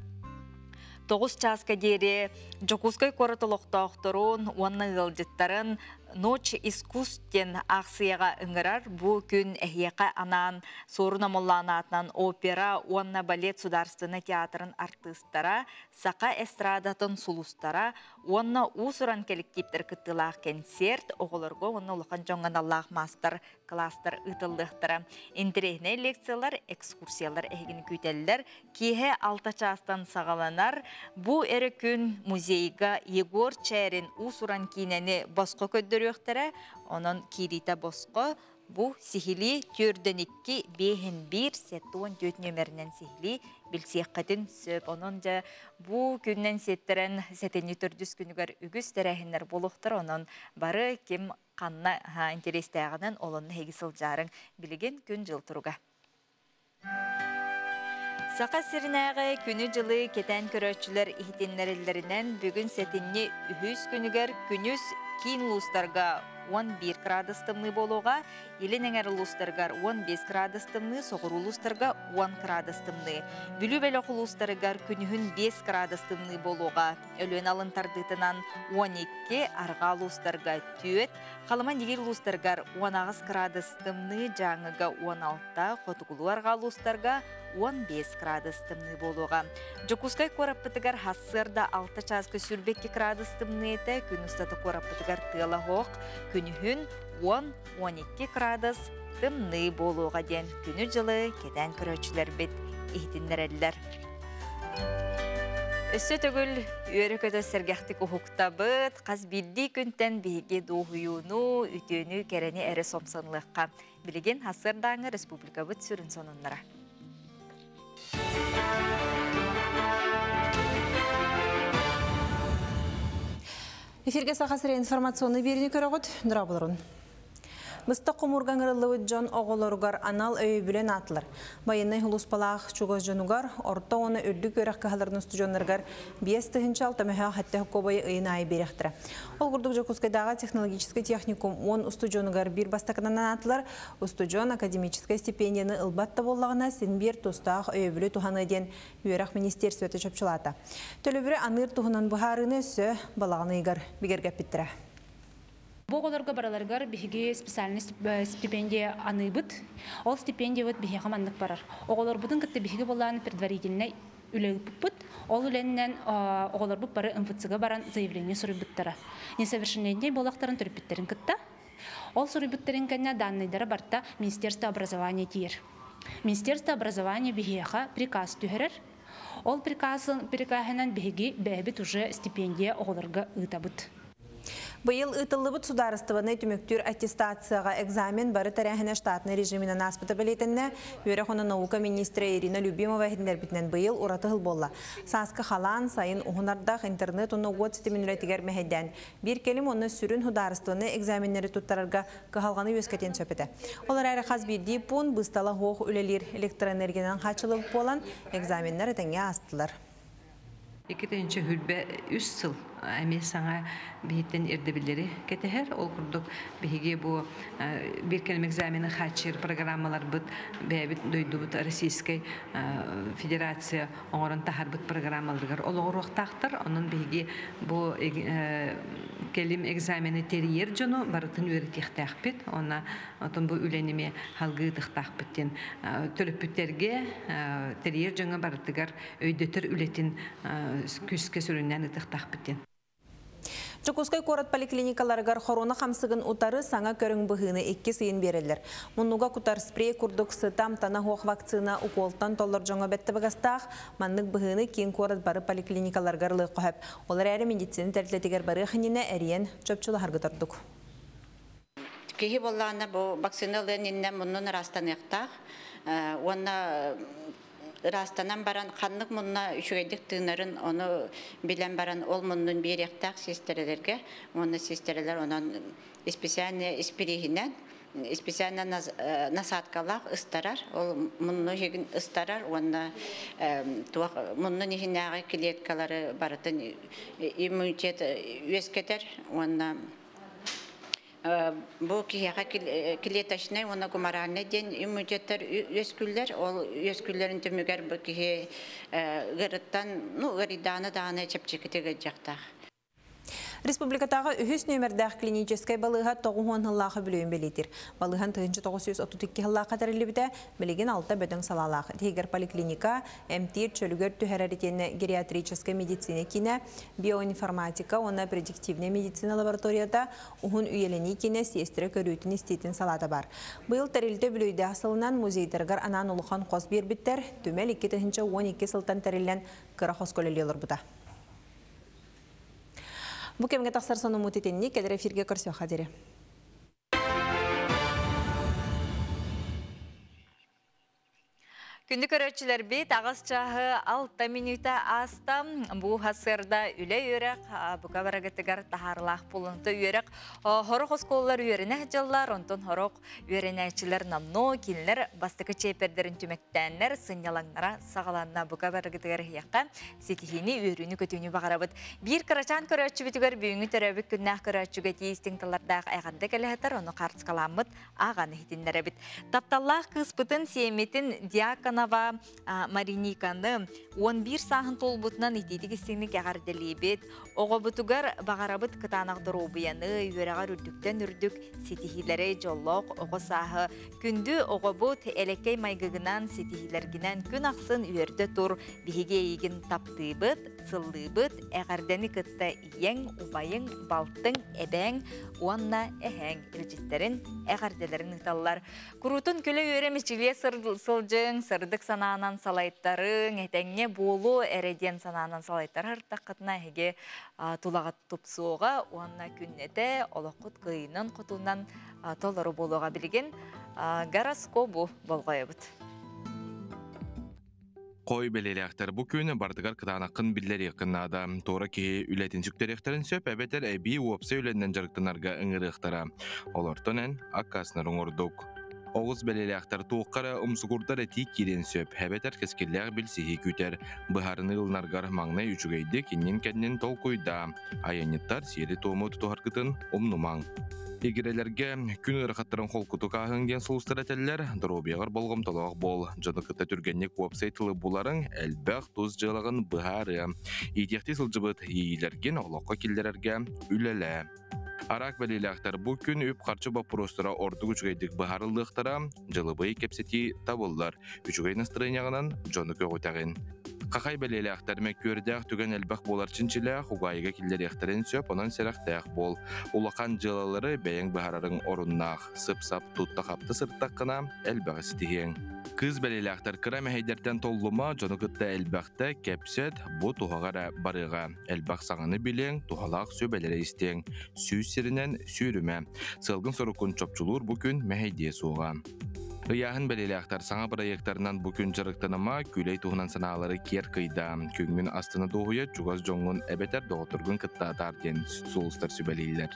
9 чааска диэри Дьокуускай куорат олохтоохторун уонна ыалдьыттарын Ночь искусств диэн аахсыйаҕа ыҥырар. Бу күн эһиэхэ анаан Суорун Омоллоон аатынан опера уонна балет судаарыстыбаннай театрын артыыстара, саха эстрадатын сулустара уонна уус-уран кэлэктииптэр кыттыылаах кэнсиэрт, оҕолорго уонна улахан дьоҥҥо аналлаах маастар-кылаастар ыытыллыахтара. Интэриэһинэй лекциялар, экскурсиялар эһигини күүтэллэр. Киэһэ 6 чаастан саҕаланар. Бу эрэ күн музейга Егор Чээрин уус-уран киинэни босхо көрдөрүөхтэрэ. Онон киириитэ босхо. Бу сиһилии түөрдэн икки биэһин биир 74 нүөмэринэн сиһилии билсиэххитин сөп. Онон дьэ бу күннэн сиэттэрэн сэтинньи төрдүс күнүгэр үгүс тэрээһиннэр буолуохтар. Онон бары ким ханна интэриэстээҕинэн олонно эһиги сылдьаарыҥ. Билигин күн-дьыл туруга. Саха сиринээҕи күнү-дьылы кэтээн көрөөччүлэр иһитиннэрэллэринэн, бүгүн сэтинньи үһүс күнүгэр күнүс киин улуустарга 11 градус тымныы буолуоҕа, илин эҥэр улуустарыгар 15 градус тымныы, соҕуруу улуустарга 10 градус тымныы. Бүлүү бөлөх улуустарыгар күнүһүн 5 градус тымныы буолуоҕа. Өлүөн алын тардыытынан 12, арҕаа улуустарга 4, Халыма Нигир улуустарыгар 18 градус тымныы, Дьааҥыга 16, хотугулуу арҕаа улуустарга 15 градус тымныы буолуоҕа. Дьокуускай куораппытыгар сарсыарда 6 чааска 22 градус тымныы этэ, күн устата куораппытыгар тыала оһох, күнүһүн 10-12 градус тымныы буолуоҕа диэн күнү-дьылы кэтээн көрөөччүлэрбит иһитиннэрэллэр. Өссө төгүл үөрэ-көтө сэргэхтик уһуктабыт, хас биирдии күнтэн биһиги дуоһуйууну, үтүөнү, кэрэни эрэ сомсонлыахха. Билигин сарсыардааҥҥы республикабыт сүрүн сонуннара. Эфиргэ Саха сирэ информационный биэриини көрөҕүт, дорооболорун. Быстах хомуурга ыҥырыллыбыт дьон оҕолоругар анал өйөбүлүн аатылар. Байыаннай сулууспалаах чугас дьонугар, орто уонна үрдүк үөрэх кыһаларын устудьуоннарыгар 5 006 мөһөөх сэттэ солкуобайы ыйын аайы биэриэхтэрэ. Ол курдук Дьокуускайдааҕы технологическай техникум 10 устудьуонугар биир бастакынан анаатылар. Устудьуон академическай стипендияны ылбат да буоллаҕына, син биир тустаах өйөбүлү туһаныа диэн үөрэх министиэристибэтэ чопчулаата. Төлөбүрү аныыр туһунан быһаарыыны өссө балаҕан ыйыгар бигэргэппиттэрэ. Бу оҕолорго барыларыгар биһиги специальный стипендия аныыбыт. Ол стипендиябыт биһиэхэ маннык барар. Оҕолорбутун кытта биһиги буоллаан предварительный үлэ ыыппыппыт. Ол үлэннэн оҕолорбут бары МФЦга баран заявление суруйбуттара. Несовершеннолетний буолахтарын төрөппүттэрин кытта. Ол суруйбуттарын кэннэ данныйдара барта Министерство образования тиийэр. Министерство образования биһиэхэ приказ түһэрэр. Ол приказын прикаһынан биһиги бэйэбит уже стипендия оҕолорго ыытабыт. Быйыл ыытыллыбыт судаарыстыбаннай түмүктүүр аттестацияҕа экзамен бары тэрээһинэ штатнай режиминэн ааспыта бэлиэтэннэ. Үөрэх уонна наука министрэ Ирина Любимова иһитиннэрбитинэн быйыл ураты сыл буолла. Сааскы халаан, сайын уһун ардах, интернет уонна уот ситимин үлэтигэр мэһэйдээн, биир кэлим уонна сүрүн судаарыстыбаннай экзаменнары туттарарга кыһалҕаны үөскэтиэн сөп этэ. Ол эрээри хас биирдии пуун быыстала суох үлэлиир электроэнергиянан хааччыллыбыт буолан, экзаменнар этэҥҥэ аастылар. 2023 сыл эмиэ саҥа биһиттэн ирдэбиллэри кэтэһэр. Ол курдук биһиги бу биир кэлим экзамены хааччыйар программаларбыт бэйэбит дойдубут Российскай Федерация оҥорон таһаарбыт программаларыгар олоҕуруохтаахтар. Онон биһиги бу кэлим экзамены тэрийэр дьону барытын үөрэтиэхтээхпит. Уонна Отон бу үлэни эмиэ салгыы ытыктаахпыт диэн төрөппүттэргэ тэрийэр дьоҥҥо барытыгар өйдөтөр үлэтин күүскэ сүрүннээн ытыктаахпыт диэн. Дьокуускай куорат поликлиникаларыгар хоруона хамсыгын утары саҥа көрүҥ быһыыны иккис ыйын биэрэллэр. Муннуга кутар спрей курдук сыта амтана суох вакцина укуолтан толлор дьоҥҥо бэрт табыгастаах. Маннык быһыыны киин куорат бары поликлиникаларыгар ылыахха сөп. Ол эрээри медицина тэрилтэтигэр барыах иннинэ эрийэн чопчулаһаргыт ордук. Киһи буоллаҕына бу вакцина ылыан иннинэ муннун ыраастаныахтаах уонна ыраастанан баран ханнык мунна үчүгэйдик тыынарын ону билэн баран ол муннун биэриэхтээх сиэстэрэлэргэ уонна сиэстэрэлэр онон специальный испирииһинэн специально насадкалаах ыстарар ол мунну иһигин ыстарар уонна туох муннун иһинээҕи клеткалары барытын иммунитет үөскэтэр уонна Бу киһиэхэ клеточнай уонна гуморальнай диэн иммунитеттар үөскүүллэр. Ол үөскүүллэрин түмүгэр бу киһи ыарыттан, ну, ыарыйдааны даҕаны чэпчэкитик ыалдьыахтаах. Республикатааҕы үһүс нүөмэрдээх клиническэй балыыһа 90 сыллаах үбүлүөйүн бэлиэтиир. Балыыһан 1932 сыллаахха тэриллибитэ, билигин алта бөдөҥ салаалаах. Тиһигэр поликлиника, эмтиир, чөлүгэр түһэрэр итиэннэ гериатрическай медицина киинэ, биоинформатика уонна предиктивнай медицина лабораторията, уһун үйэлэнии киинэ сиэстэрэ көрүүтүн-истиитин салаата баар. Быйыл тэрилтэ үбүлүөйдээх сылынан музейдарыгар анаан улахан хос биэрбиттэр, түмэл 2012 сылтан тэриллэн кыра хоско үлэлии олорбута. Бу кэмҥэ тахсар сонуммут итинник, кэлэр эфиргэ көрсүөххэ диэри. Күндү көрөөччүлэрбит, аҕыс чааһы 6 мүнүүтэ ааста. Бу сарсыарда үлэ үөрэх бука барагытыгар таһаарылаах буолунта үөрэх хорох оскуолалар үөрэнэ сылдьаллар, онтон хорох үөрэнээччилэр намно кинилэр бастакы чиэпэрдэрин түмэктээннэр сынньалаҥнара саҕаланна. Бука барагытыгар иһиэххэ ситиһиини, үөрүүнү көтүүнү баҕарабыт. Биир кырачаан көрөөччүбүтүгэр бүгүҥҥү төрөөбүт күннээх көрөөччүгэ тиистиҥ тыллардаах эҕэрдэ кэлэһэтэр, ону хаарцкаламмыт ааҕан иһитиннэрэбит. Тапталлаах кыыспытын сиэммитин Дьяконова Мариниканы 11 сааһын туолбутунан итиитик истиҥник эҕэрдэлиибит. Оҕобутугар баҕарабыт кытаанах доруобуйаны, үөрэҕэр үрдүктэн үрдүк ситиһиилэри, дьоллоох оҕо сааһы, күндү оҕобут элэккэй майгыгынан, ситиһиилэргинэн күн ахсын үөрдэ тур, биһиги эйигин таптыыбыт, сыллыыбыт, эҕэрдэни кытта ийэҥ, убайыҥ, балтыҥ, эбээҥ уонна эһээҥ илдьиттэрин, эҕэрдэлэрин ыыталлар. Куруутун күлэ-үөрэ мичилийэ сылдьыҥ, сырдык санаанан салайтарыҥ, этэҥҥэ буолуо эрэ диэн санаанан салайтарар ыртаххытына эһиги тулаҕыт тупсуоҕа уонна күннэтэ олоххут кыайыынан-хотуунан толору буолуоҕа. Билигин гороскобу болҕойобут. Хой бэлиэлээхтэр бу күн барытыгар кытаанаххын биллэриэххин наада. Туора киһи үлэтин сүктэриэхтэрин сөп эбэтэр эбии уопсай үлэннэн дьарыктанарга ыҥырыахтара. Олортон эн аккааснар оҥордук. Оҕус бэлиэлээхтэр туохха эрэ умсугурдар этии киириэн сөп, эбэтэр кэскиллээх билсиһии күүтэр. Быһаарыныы ылынаргар маҥнай үчүгэйдик иннин-кэннин толкуйдаа. Айанньыттар сиэри-туому тутуһаргытын умнумаҥ. Игирэлэргэ күн ыарахаттарын холкутук ааһыҥ диэн сулустар этэллэр, доруобуйаҕар болҕомтолоох буол, дьону кытта түргэнник уопсай тылы буларыҥ, элбэх тус дьыалаҕын быһаарыа. Иитиэхтии сылдьыбыт иэйиилэргин олоххо киллэрэргэ үлэлээ. Араак бэлиэлээхтэр бу күн үп-харчы боппуруостара ордук үчүгэйдик быһаарыллыахтара, дьылыбый кэпсэтии табыллар, үчүгэй настырыанньаҕынан дьону көҕүтэҕин. Хахай бэлиэлээхтэр мөккүөрдээх түгэн элбэх буолар чинчилээх, угаайыга киллэриэхтэрин сөп, онон сэрэхтээх буол. Улахан дьыалалары бэйэҥ быһаарарыҥ оруннаах. Сып-сап тутта-хапта сырыттаххына, элбэҕи ситиһиэҥ. Кыыс бэлиэлээхтэр кыра мэһэйдэртэн толлума, дьону кытта элбэхтэ кэпсэт, бу туһаҕа эрэ барыаҕа. Элбэх саҥаны билиэҥ, туһалаах сүбэлэри истиэҥ. Сүүс сиринэн сүүрүмэ. Сыалгын-соруккун чопчулуур бу күн мэһэйдиэ суоҕа. Ыйааһын бэлиэлээхтэр саҥа бырайыактарынан бу күн дьарыктаныма, күүлэй туһунан санаалары киэр кыйдаа. Күҥҥүн астына дуоһуйа чугас дьоҥҥун эбэтэр доҕотторгун кытта атаар диэн сулустар сүбэлииллэр.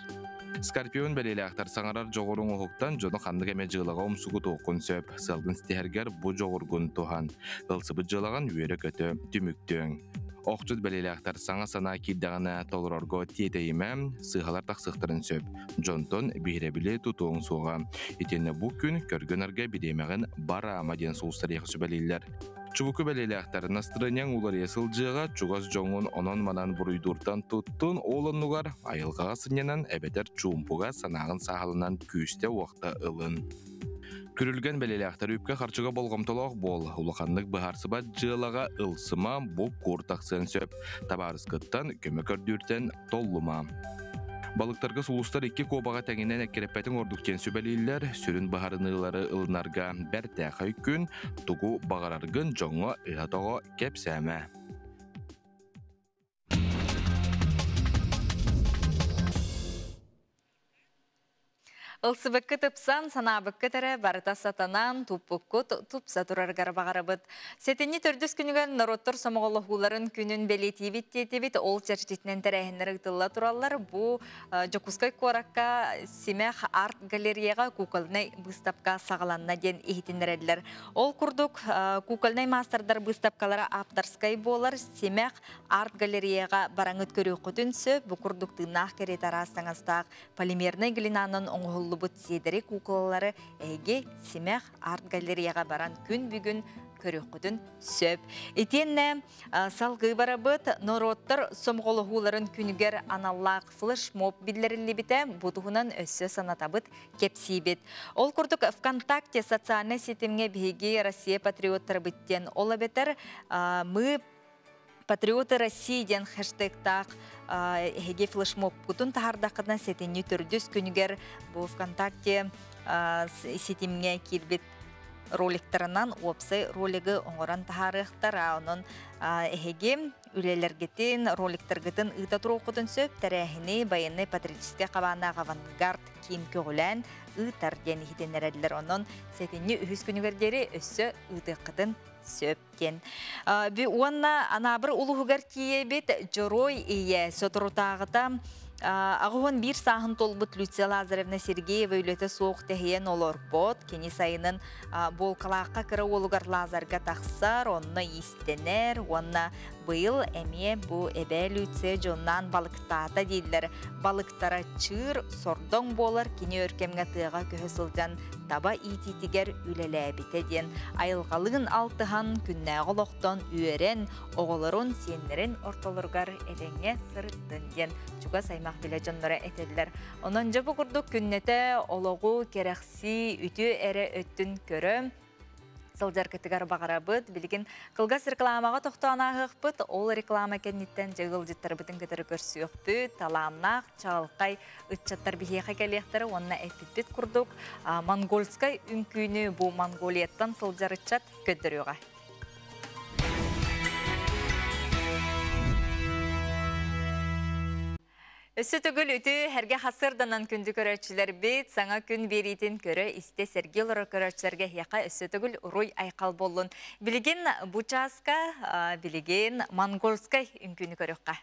Скорпион бэлиэлээхтэр саҥарар дьоҕуруҥ уһуктан дьону ханнык эмэ дьыалаҕа умсугутуоххун сөп. Сыалгын ситиһэргэр бу дьоҕургун туһан. Ылсыбыт дьыалаҕын үөрэ-көтө түмүктүөҥ. Охчут бэлиэлээхтэр саҥа санаа киирдэҕинэ толорорго тиэтэйимэ, сыыһалар тахсыахтарын сөп. Дьонтон биһирэбили тутуоҥ суоҕа. Итиэннэ бу күн көргө-нарга бириэмэҕин бараама диэн сулустарыйах сүбэлииллэр. Чубуку бэлиэлээхтэр настырыанньаҥ уларыйа сылдьыаҕа, чугас дьоҥҥун онон-манан буруйдууртан туттун, ол оннугар айылҕаҕа сынньанан эбэтэр чуумпуга санааҕын сааһыланан күүстэ-уохта ылын. Күрүлгэн бэлиэлээхтэр үпкэ-харчыга болҕомтолоох буол, улаханнык быһаарсыбат дьыалаҕа ылсыма, бу кур тахсыан сөп. Табаарыскыттан көмө көрдүүртэн толлума. Балыктарга сулустар икки куобаҕа тэҥинэн эккирэппэтиҥ ордук диэн сүбэлииллэр, сүрүн быһаарыныылары ылынарга бэртээхэй күн, тугу баҕараргын дьоҥҥо ыһа-тоҕо кэпсээмэ. Ылсыбыккыт ыпсан, санаабыккыт эрэ барыта сатанан, туппуккут тупса турарыгар баҕарабыт. Сэтинньи төрдүс күнүгэр норуоттар сомоҕолоһууларын күнүн бэлиэтиибит диэтибит. Ол чэрчитинэн тэрээһиннэр ыытылла тураллар. Бу Дьокуускай куоракка Симэх арт-галереяҕа кукольнай быыстапка саҕаланна диэн иһитиннэрэллэр. Ол курдук, кукольнай маастардар быыстапкалара авторскай буолар. Симэх арт-галереяҕа бараҥыт көрүөххүтүн сөп. Бу курдук тыыннаах кэриэтэ араас таҥастаах Полимернай глинанан оҥоһуллубут сиэдэри куукулалары эһиги Симэх арт-галереяҕа баран күн бүгүн көрүөххүтүн сөп. Итиэннэ салгыы барабыт норуоттар сомоҕолоһууларын күнүгэр аналлаах флешмоб биллэриллибитэ. Бу туһунан өссө санатабыт, кэпсиибит. Ол курдук ВКонтакте социальнай ситимҥэ биһиги Россия патриоттарыбыт диэн ол эбэтэр мы Патриоты России диэн хэштегтаах эһиги флешмобкутун таһаардаххытына сэтинньи төрдүс күнүгэр бу ВКонтакте ситимҥэ киирбит роликтарынан уопсай ролигы оҥорон таһаарыахтара. Онон эһиги үлэлэргитин, роликтаргытын ыыта туруоххутун сөп тэрээһини байыаннай патриотическай хабааннаах авангард киин көҕүлээн ыытар диэн иһитиннэрэллэр. Онон сэтинньи үһүс күнүгэр диэри өссө ыытыаххытын сөп диэн. Уонна Анаабыр улууһугар тиийэбит Дьоруой ийэ соторутааҕыта 81 сааһын толбут Люция Лазаревна Сергеева үлэтэ суох тэһийэн олорбот. Кини сайынын Буолкалаахха кыра уолугар Лазарга тахсар, онно иистэнэр уонна быйыл эмиэ бу эбээ Люция дьоннаан балыктаата дииллэр. Балыктара чыыр, сордоҥ буолар, кини өр кэмҥэ тыаҕа көһө сылдьан таба иитиитигэр үлэлээбитэ диэн айылҕалыын алтыһан, күннээҕи олохтон үөрэн, оҕолорун, сиэннэрин ортолоругар этэҥҥэ сырыттын диэн чугас аймах билэ дьонноро этэллэр. Онон дьэ бу курдук күннэтэ олоҕу кэрэхсии, үтүө эрэ өттүн көрө, сылдьаргытыгар баҕарабыт. Билигин кылгас рекламаҕа тохтоон ааһыахпыт. Ол реклама кэнниттэн дьэ ыалдьыттарбытын кытары көрсүөхпүт. Талааннаах, чаҕылхай ыччаттар биһиэхэ кэлиэхтэрэ уонна эппиппит курдук монгольскай үҥкүүнү бу Монголияттан сылдьар ыччат көрдөрүөҕэ. Өссө төгүл үтүө эргэ хасырданан күндү көрөөччүлэрбит саҥа күн биэриитин көрө-истэ сэргии олорор көрөөччүлэргэ эһиэхэ өссө төгүл уруй айхал буоллун. Билигин бу чааска билигин монгольскай үҥкүүнү көрүөххэ.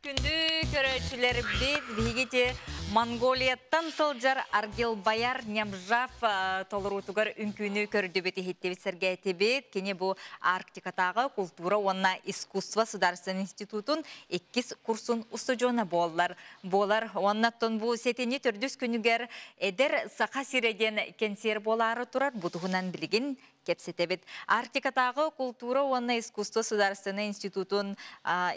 Күндү көрөөччүлэрбит, биһиги Монголияттан сылдьар Аргилбаяр Нямжав толоруутугар үҥкүүнү көрдүбүт, иһиттибит, сэргээтибит. Кини бу Арктикатааҕы култуура уонна искусство Сударственный институтун иккис курсун устудьуона буоллар. Буолар. Уоннаттан бу сэтини төрдүс күнүгэр Эдэр Саха сирэ диэн кэнсиэр буолаары турар. Бу туһунан билигин кэпсэтэбит. Арктикатааҕы култуура уонна искусство Сударственный институтун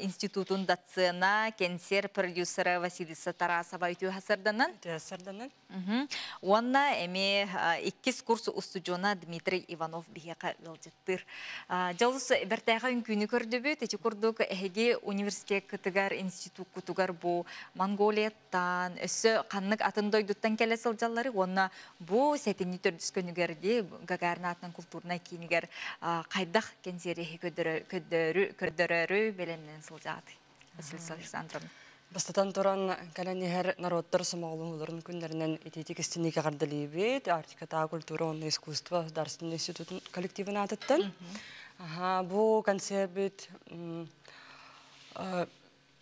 институтун доцена, кэнсиэр продюсера Василиса Тарасова үтүө сарданан. Үтүө сарданан. Уонна эми иккис курс устудьуона Дмитрий Иванов биһиэхэ ыалдьыттыыр. Дьолус бэртээхэ үҥкүүнү көрдүбүт. Ити курдук эһиги университеккытыгар, институккутугар бу Монголияттан, өссө ханнык атын дойдуттан кэлэ сылдьаллары уонна бу сэтинньи төрдүс күнүгэр ди Гагарин аатынан култуурнай киинигэр хайдах кэнсиэри көрдөрөрү бэлэмнэн сылдьааты. Василиса Александровна. Бастатан туран, кэлэн иһэр норуоттар сомоҕолоһууларын күннэринэн итиитик истинигэ эҕэрдэлиибит. Арктикатааҕы культура уонна искусство Государственный институтун коллективын аатыттан. Бу концербит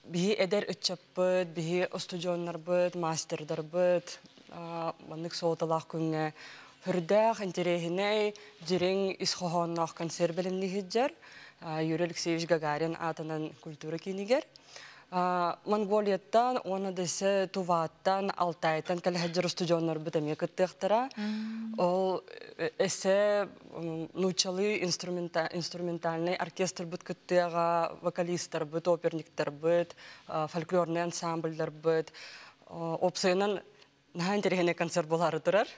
биһи эдэр ыччаппыт, биһи устудьуоннарбыт, мастердарбыт маннык суолталаах күҥҥэ хүрдээх, интэриэһинэй, дириҥ ис хоһоонноох концерт бэлэмнии сылдьар Юрий Алексеевич Гагарин аатынан культура киинигэр. Монголияттан уонна дэсэ Тувааттан, Алтайтан кэлэ сылдьар устудьуоннарбыт эмиэ кыттыахтара. Ол эсэ нууччалыы инструментальный оркестрбыт кыттыаҕа, вокалистарбыт, оперниктарбыт, фольклорный ансамбльдарбыт. Опсайынан наһаа интэриэһинэй концерт буолаары турар.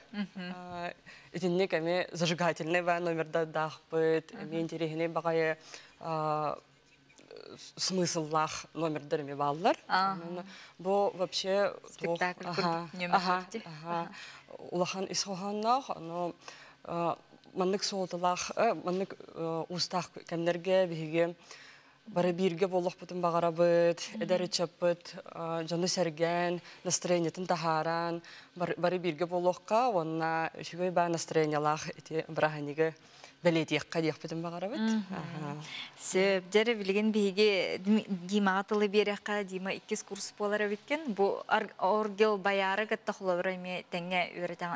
Итинник эмиэ зажигательный баа номердардаахпыт, эмиэ интэриэһинэй баҕайы смысллаах номердар эмиэ бааллар. Бу вообще спектакль курдук улахан ис хоһоонноох, ону маннык суолталаах, маннык уустаах кэмнэргэ биһиги бары бииргэ буолуохпутун баҕарабыт, эдэр ыччаппыт дьону сэргээн, настроениетын таһааран, бары бииргэ буолуохха уонна үчүгэй баа настроениелаах ити бырааһынньыгы бэлиэтиэххэ диэхпитин баҕарабыт. Сөп, дьэ билигин биһиги Димаҕа тылы биэрэххэ, Дима иккис курс буолар эбиккин. Бу Оргил Байаары кытта холобура эмиэ тэҥҥэ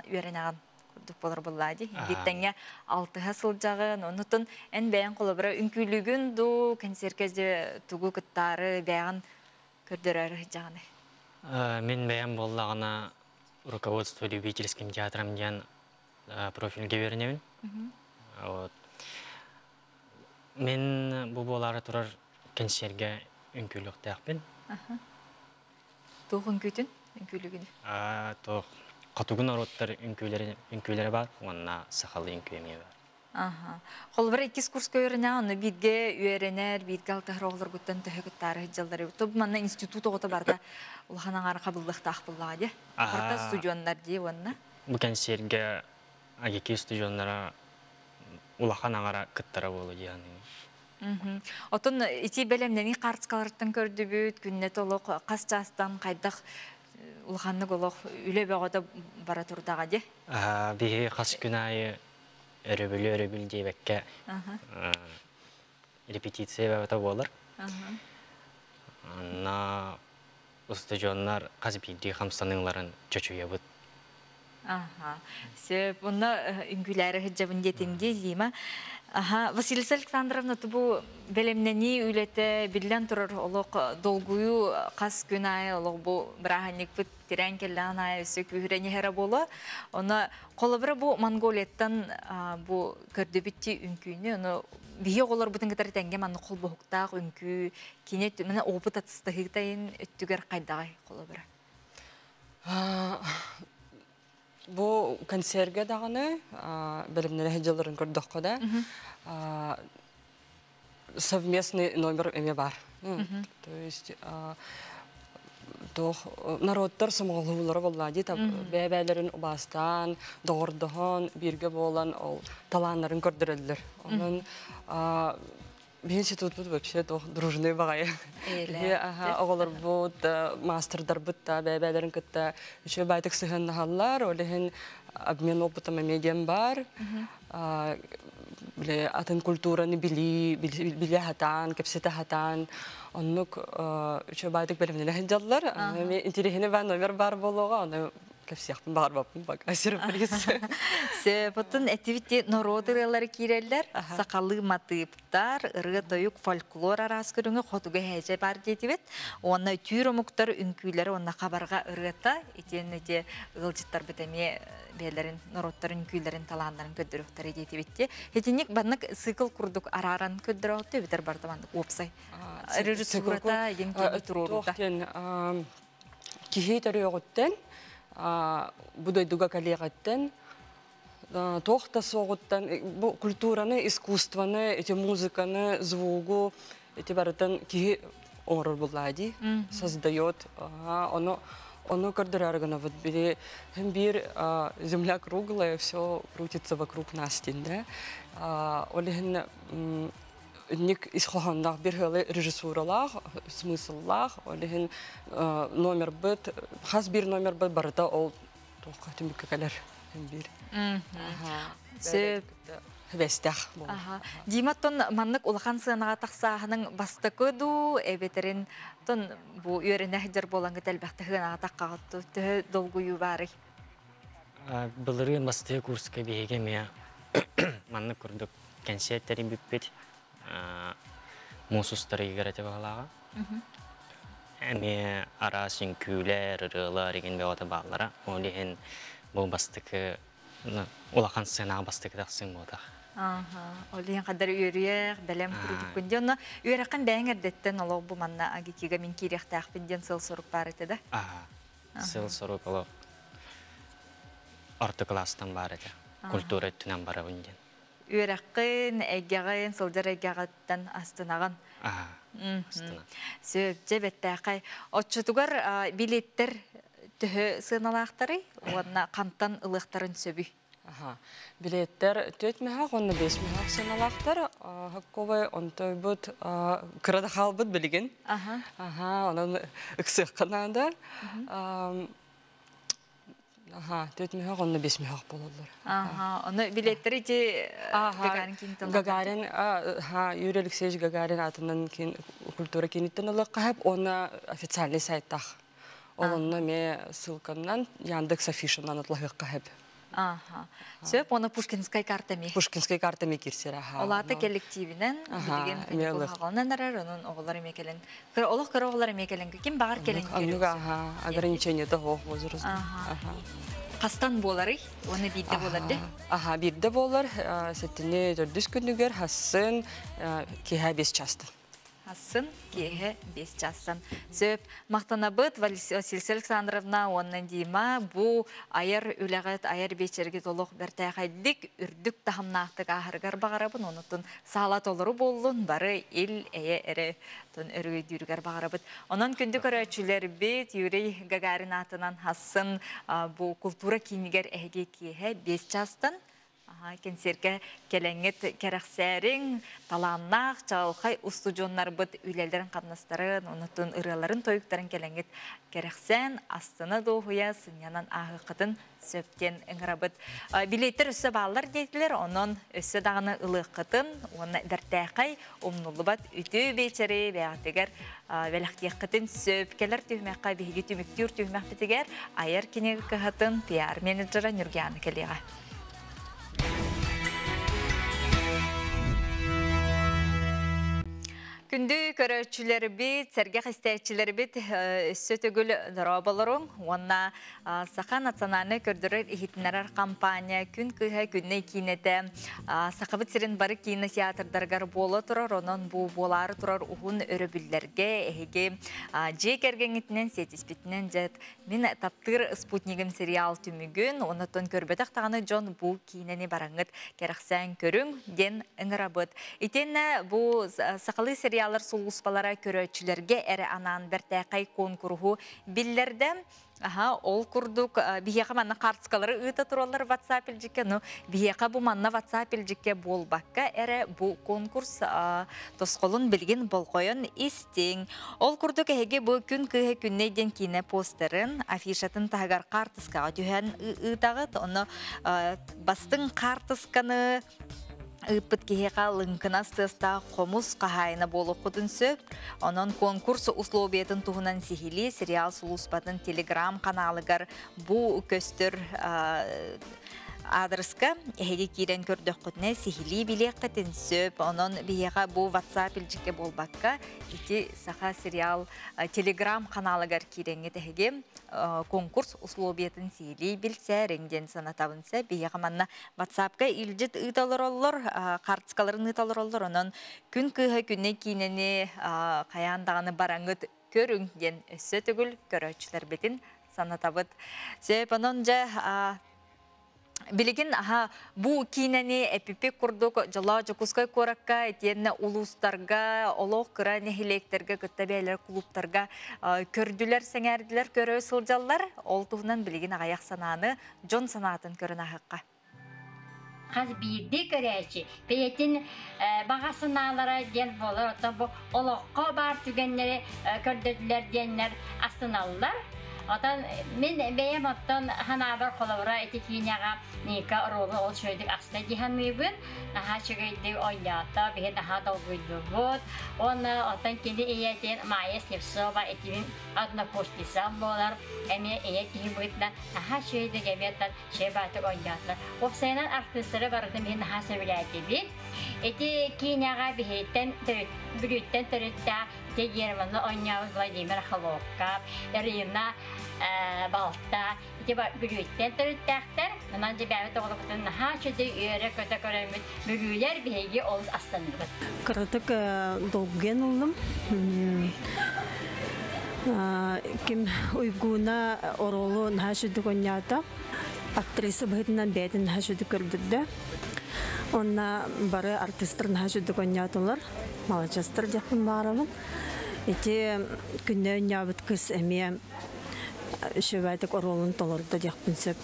үөрэнэҕин курдук болор буллаа дии. Биир тэҥҥэ алтыһа сылдьаҕын, онутун эн бэйэҥ холобура үҥкүүлүүгүн дуу, кэнсиэркэ дьэ тугу кыттаары бэйэҕин көрдөрөөрү сылдьаҕыный? Мин бэйэм буоллаҕына руководство любительским театром диэн профильге үөрэнэбин. Вот. Мин бу буолаары турар кэнсиэргэ үҥкүүлүөхтээхпин. Туох үҥкүүтүн? Үҥкүүлүгүн? Туох хотугу норуоттар үҥкүүлэрэ, үҥкүүлэрэ баар уонна сахалыы үҥкүү эмиэ баар. Аха. Холобура иккис курска үөрэнэ, онно бииргэ үөрэнэр, бииргэ алтыһар оҕолоргуттан төһө кыттаары сылдьаллар. Топ манна институт оҕото барда улахан аҥаара хабыллыахтаах буоллаҕа дии. Барыта студионнар дии уонна. Бу кэнсиэргэ АГИКИ студионнара улахан аҥара кыттара буолуо дии саныыбын. Отон ити бэлэмнэнии хаартыскаларыттан көрдүбүт, күннэтэ олох хас чаастан хайдах улаханнык олох үлэ бөҕөтө бара турдаҕа дии. Биһиги хас күн аайы өрөбүлү өрөбүл диэбэккэ репетиция бөҕөтө буолар. Онно устудьуоннар хас биирдии хамсаныыларын чочуйабыт. Аха. Сөп, онно үҥкүүлээри сылдьабын диэтиҥ дии, Дима. Аха, Василиса Александровна, бу бэлэмнэнии үлэтэ биллэн турар олох долгуйуу хас күн аайы олох бу бырааһынньыкпыт тирээн кэллэҕин аайы өссө күүһүрэн иһэрэ буолуо. Онно холобура бу Монголияттан бу көрдөбүт үҥкүүнү, ону биһи оҕолорбутун кытары тэҥҥэ маннык холбоһуктаах үҥкүү кини мына опыт атыстаһыытайын өттүгэр хайдаҕай холобура? Бу концергэ даҕаны бэлэмнэрэ дьылларын көрдөххө да совместный номер эмиэ бар. То есть туох народтар сомоҕолоһуулара буолла дии бэйэ-бэйэлэрин убаастаан, доҕордоһон, бииргэ буолан ол талааннарын көрдөрөллөр. Онон Биһи институтпут вообще туох дружный баҕайы. Биһи оҕолорбут, маастардарбыт да бэйэ-бэйэлэрин кытта үчүгэй баайтык сыһыаннаһаллар. Ол иһин обмен опытом эмиэ диэн баар. Били атын культураны билии, билэ сатаан, кэпсэтэ сатаан, оннук үчүгэй баайтык бэлэмнэнэ сылдьаллар. Эмиэ интэриэһинэй баар номер баар буолуоҕа, ону кэпсиэхпин баҕарбаппын пока сюрприз. Сөп, оттон этибит норуот ырыалары киирэллэр, сахалыы матыыптар, ырыа-тойук, фольклор араас көрүҥэ хотугу эһээдьэ баар диэтибит. Уонна түүр омуктар үҥкүүлэрэ уонна хабарҕа ырыата итиэннэ ити ыалдьыттарбыт эмиэ бэйэлэрин норуоттарын үҥкүүлэрин талааннарын көрдөрүөхтэрэ диэтибит. Итинник баннык цикл курдук арааран көрдөрөөттү эбэтэр барыта маннык уопсай режиссурата диэн кини туруорута. Киһи төрүөҕүттэн бу дойдуга кэлиэҕиттэн туох да суоҕуттан бу культураны, искусствоны, эти музыканы, звугу эти барытын киһи оҥорор буллаа дии, создает. Ону ону көрдөрөөрү гынабыт. Били биир земля круглая, все крутится вокруг нас диэн да. Ол иһин Ник ис хоһоонноох бир ыалы режиссуралаах, смысллаах, ол иһин номербыт, хас биир номербыт барыта ол туохха түмүккэ кэлэр биир. Сөп. Вестях буолар. Дима, тон маннык улахан сыанаҕа тахсааһының бастакы дуу, эбэтерин тон бу үөрэнэ сылдьар буолаҥҥыт элбэхтэ сыанаҕа таххаҕыт төһө долгуйуу баарый? Былырыын бастакы курска биһиги эмиэ маннык курдук кэнсиэртэрин бүппүт муус устарыгар этэ баҕалааҕа. Эмиэ араас үҥкүүлэр, ырыалар игин бөҕөтө бааллара. Ол иһин бу бастакы улахан сценаҕа бастакы тахсыым буотах. Ол иһин хаддар үөрүйэх, бэлэм курдуккун дии. Онно үөрэххин бэйэҥ эрдэттэн олох бу манна АГИКИга мин киириэхтээхпин диэн сыл-сорук баар этэ да? Сыл-сорук олох орто кылаастан баар этэ. Культура өттүнэн барабын диэн. Үөрэххин, эйгэҕин, сылдьар эйгэҕиттэн астынаҕын. Сөп, дьэ бэттээхэй. Оччотугар билиэттэр төһө сыаналаахтарый уонна хантан ылыахтарын сөбүй? Билиэттэр 4 мөһөөх уонна 5 мөһөөх сыаналаахтар. Хокковай онтойбут кыра да хаалбыт билигин. Аха, онон ыксыахха наада. Аха, 4 мөһөөх онно 5 мөһөөх буолаллар. Аха, ону билиэттэр ити Гагарин киинтэн Гагарин, ха, Юрий Алексеевич Гагарин атынан кин культура кииниттэн ылыахха сөп уонна официальный сайттаах. Ол онно эмиэ ссылканан Яндекс афишанан атлаһыахха сөп. Аха. Сөп, уонна Пушкинскай карта эмиэ. Пушкинскай карта эмиэ киирсэр, аха. Олаата коллективинэн билигин каникул хаҕаланан эрэр, онон оҕолор эмиэ кэлэн, олох кыра оҕолор эмиэ кэлэн, ким баҕар кэлэн көрүөх. Аха, ограничениета суох возраст. Аха. Хастан буоларый? Уонна биирдэ буолар де? Аха, биирдэ буолар. Сэтини төрдүс күнүгэр хассын киэһэ 5 чаастан. Асын киэһэ 5 чаастан. Сөп. Махтанабыт Василиса Александровна уонна Дима бу айар үлэҕит, айар биэчэргит олох бэртээхэйдик, үрдүк таһымнаахтык ааһарыгар баҕарабын. Онутун саала толору буоллун, бары ил эйэ эрэ тон өрүөйдүүрүгэр баҕарабыт. Онон күндү көрөөччүлэрбит Юрий Гагарин аатынан хассын бу култуура киинигэр эһиги киэһэ 5 чаастан Кэнсиэргэ кэлэҥҥит кэрэхсээриҥ, талааннаах, чаҕылхай устудьуоннарбыт үлэлэрин-хамнастарын, онутун ырыаларын-тойуктарын кэлэҥҥит кэрэхсээн, астына дуоһуйа сынньанан ааһыаххытын сөп диэн ыҥырабыт. Билиэттэр өссө бааллар диэтилэр, онон өссө даҕаны ылыаххытын уонна бэртээхэй, умнуллубат үтүө биэчэри бэйэҕитигэр бэлэхтиэххитин сөп. Кэлэр түһүмэххэ биһиги түмүктүүр түһүмэхпитигэр айар кинигэ кыһатын пиар-менеджера Нюргиана кэлиэҕэ. Күндү көрөөччүлэрбит, сэргэх истээччилэрбит өссө төгүл дорооболоруҥ уонна Саха национальнай көрдөрөр иһитиннэрэр компания Күн кыыһа күннэй киинэтэ Сахабыт сирин бары кинотеатрдарыгар буола турар, онон бу буолаары турар уһун өрөбүллэргэ эһиги дьиэ кэргэҥҥитинэн сиэтиспитинэн дьэ Мин таптыыр спутнигым сериал түмүгүн, оннуттан көрбөтөх даҕаны дьон бу киинэни бараҥҥыт кэрэхсээн көрүҥ диэн ыҥырабыт. Итиэннэ бу сахалыы сериаллар сулууспалара көрөөччүлэргэ эрэ анаан бэртээхэй куонкуруһу биллэрдэ. Аха, ол курдук биһиэхэ манна карточкалары ыыта тураллар WhatsApp илдьиккэ, но биһиэхэ бу манна WhatsApp илдьиккэ буолбакка эрэ бу конкурс тосхолун билигин болҕойон истиҥ. Ол курдук эһиги бу Күн кыыһа күннэй диэн киинэ постерын, афишатын таһыгар хаартыскаҕа түһэн ыытаҕыт. Онно бастыҥ хаартысканы ыыппыт киһиэхэ лыҥкынас тыастаах хомус хаһаайына буолуоххутун сөп. Онон конкурс условиятын туһунан сиһилии сериал сулууспатын телеграм-ханаалыгар бу көстөр аадырыска эһиги киирэн көрдөххүтүнэ сиһилии билиэххитин сөп. Онон биһиэхэ бу WhatsApp илдьиккэ буолбакка ити Саха сериал телеграм ханаалыгар киирэҥҥит эһиги конкурс условиятын сиһилии билсээриҥ диэн санатабын сөп. Биһиэхэ манна WhatsApp-ка илдьит ыыта олороллор, карточкаларын ыыта олороллор. Онон күн кыыһа күннэй киинэни хайаан даҕаны бараҥҥыт көрүҥ диэн өссө төгүл көрөөччүлэрбитин санатабыт. Сөп, онон дьэ Билигин аха бу киинэни эпипик курдук дьолоо Дьокуускай куоракка итиэннэ улуустарга, олох кыра нэһилиэктэргэ кытта бэйэлэр клубтарга көрдүлэр, сэҥээрдилэр, көрө сылдьаллар. Ол туһунан билигин аҕыйах санааны дьон санаатын көрөн аһыахха. Хас биирдии көрөөччү бэйэтин баҕа санаалара диэн буолар, оттон бу олоххо баар түгэннэри көрдөрдүлэр диэннэр астыналлар. Отон мин бэйэм оттон санаабар холобура ити киинэҕэ Ника оруолу ол үчүгэйдик аста дии саныыбын. Наһаа үчүгэйдик оонньоото, биһи наһаа долгуйдубут. Уонна оттон кини ийэтин Майя Слепцова итибин однокурсницам буолар. Эмиэ ийэ киһи быһыытынан наһаа үчүгэйдик эмиэ оттон Чебатык оонньоотулар. Уопсайынан артыыстары барытын биһи наһаа сөбүлээтибит. Ити киинэҕэ биһиттэн төрүт Бүлүүттэн төрүттээх ити Германы оонньообут Владимир Холовков, Ирина балта ити Бүлүүттэн төрүттээхтэр. Онон дьэ бэйэбит оҕолорбутун наһаа үчүгэй үөрэ-көтө көрөммүт Бүлүүлэр биһиги олус астынныбыт. Кыратык долгуйан ыллым. Ким Уйгуна оруолу наһаа үчүгдүк оонньоото. Актриса быһыытынан бэйэтин наһаа үчүгдүк көрдөрдө. Онно бары артыыстар наһаа үчүгдүк оонньоотулар. Маладьыастар диэхпин баҕарабын. Ити күннэ оонньообут кыыс эмиэ үчүгэйдик оруолун толордо диэхпин сөп.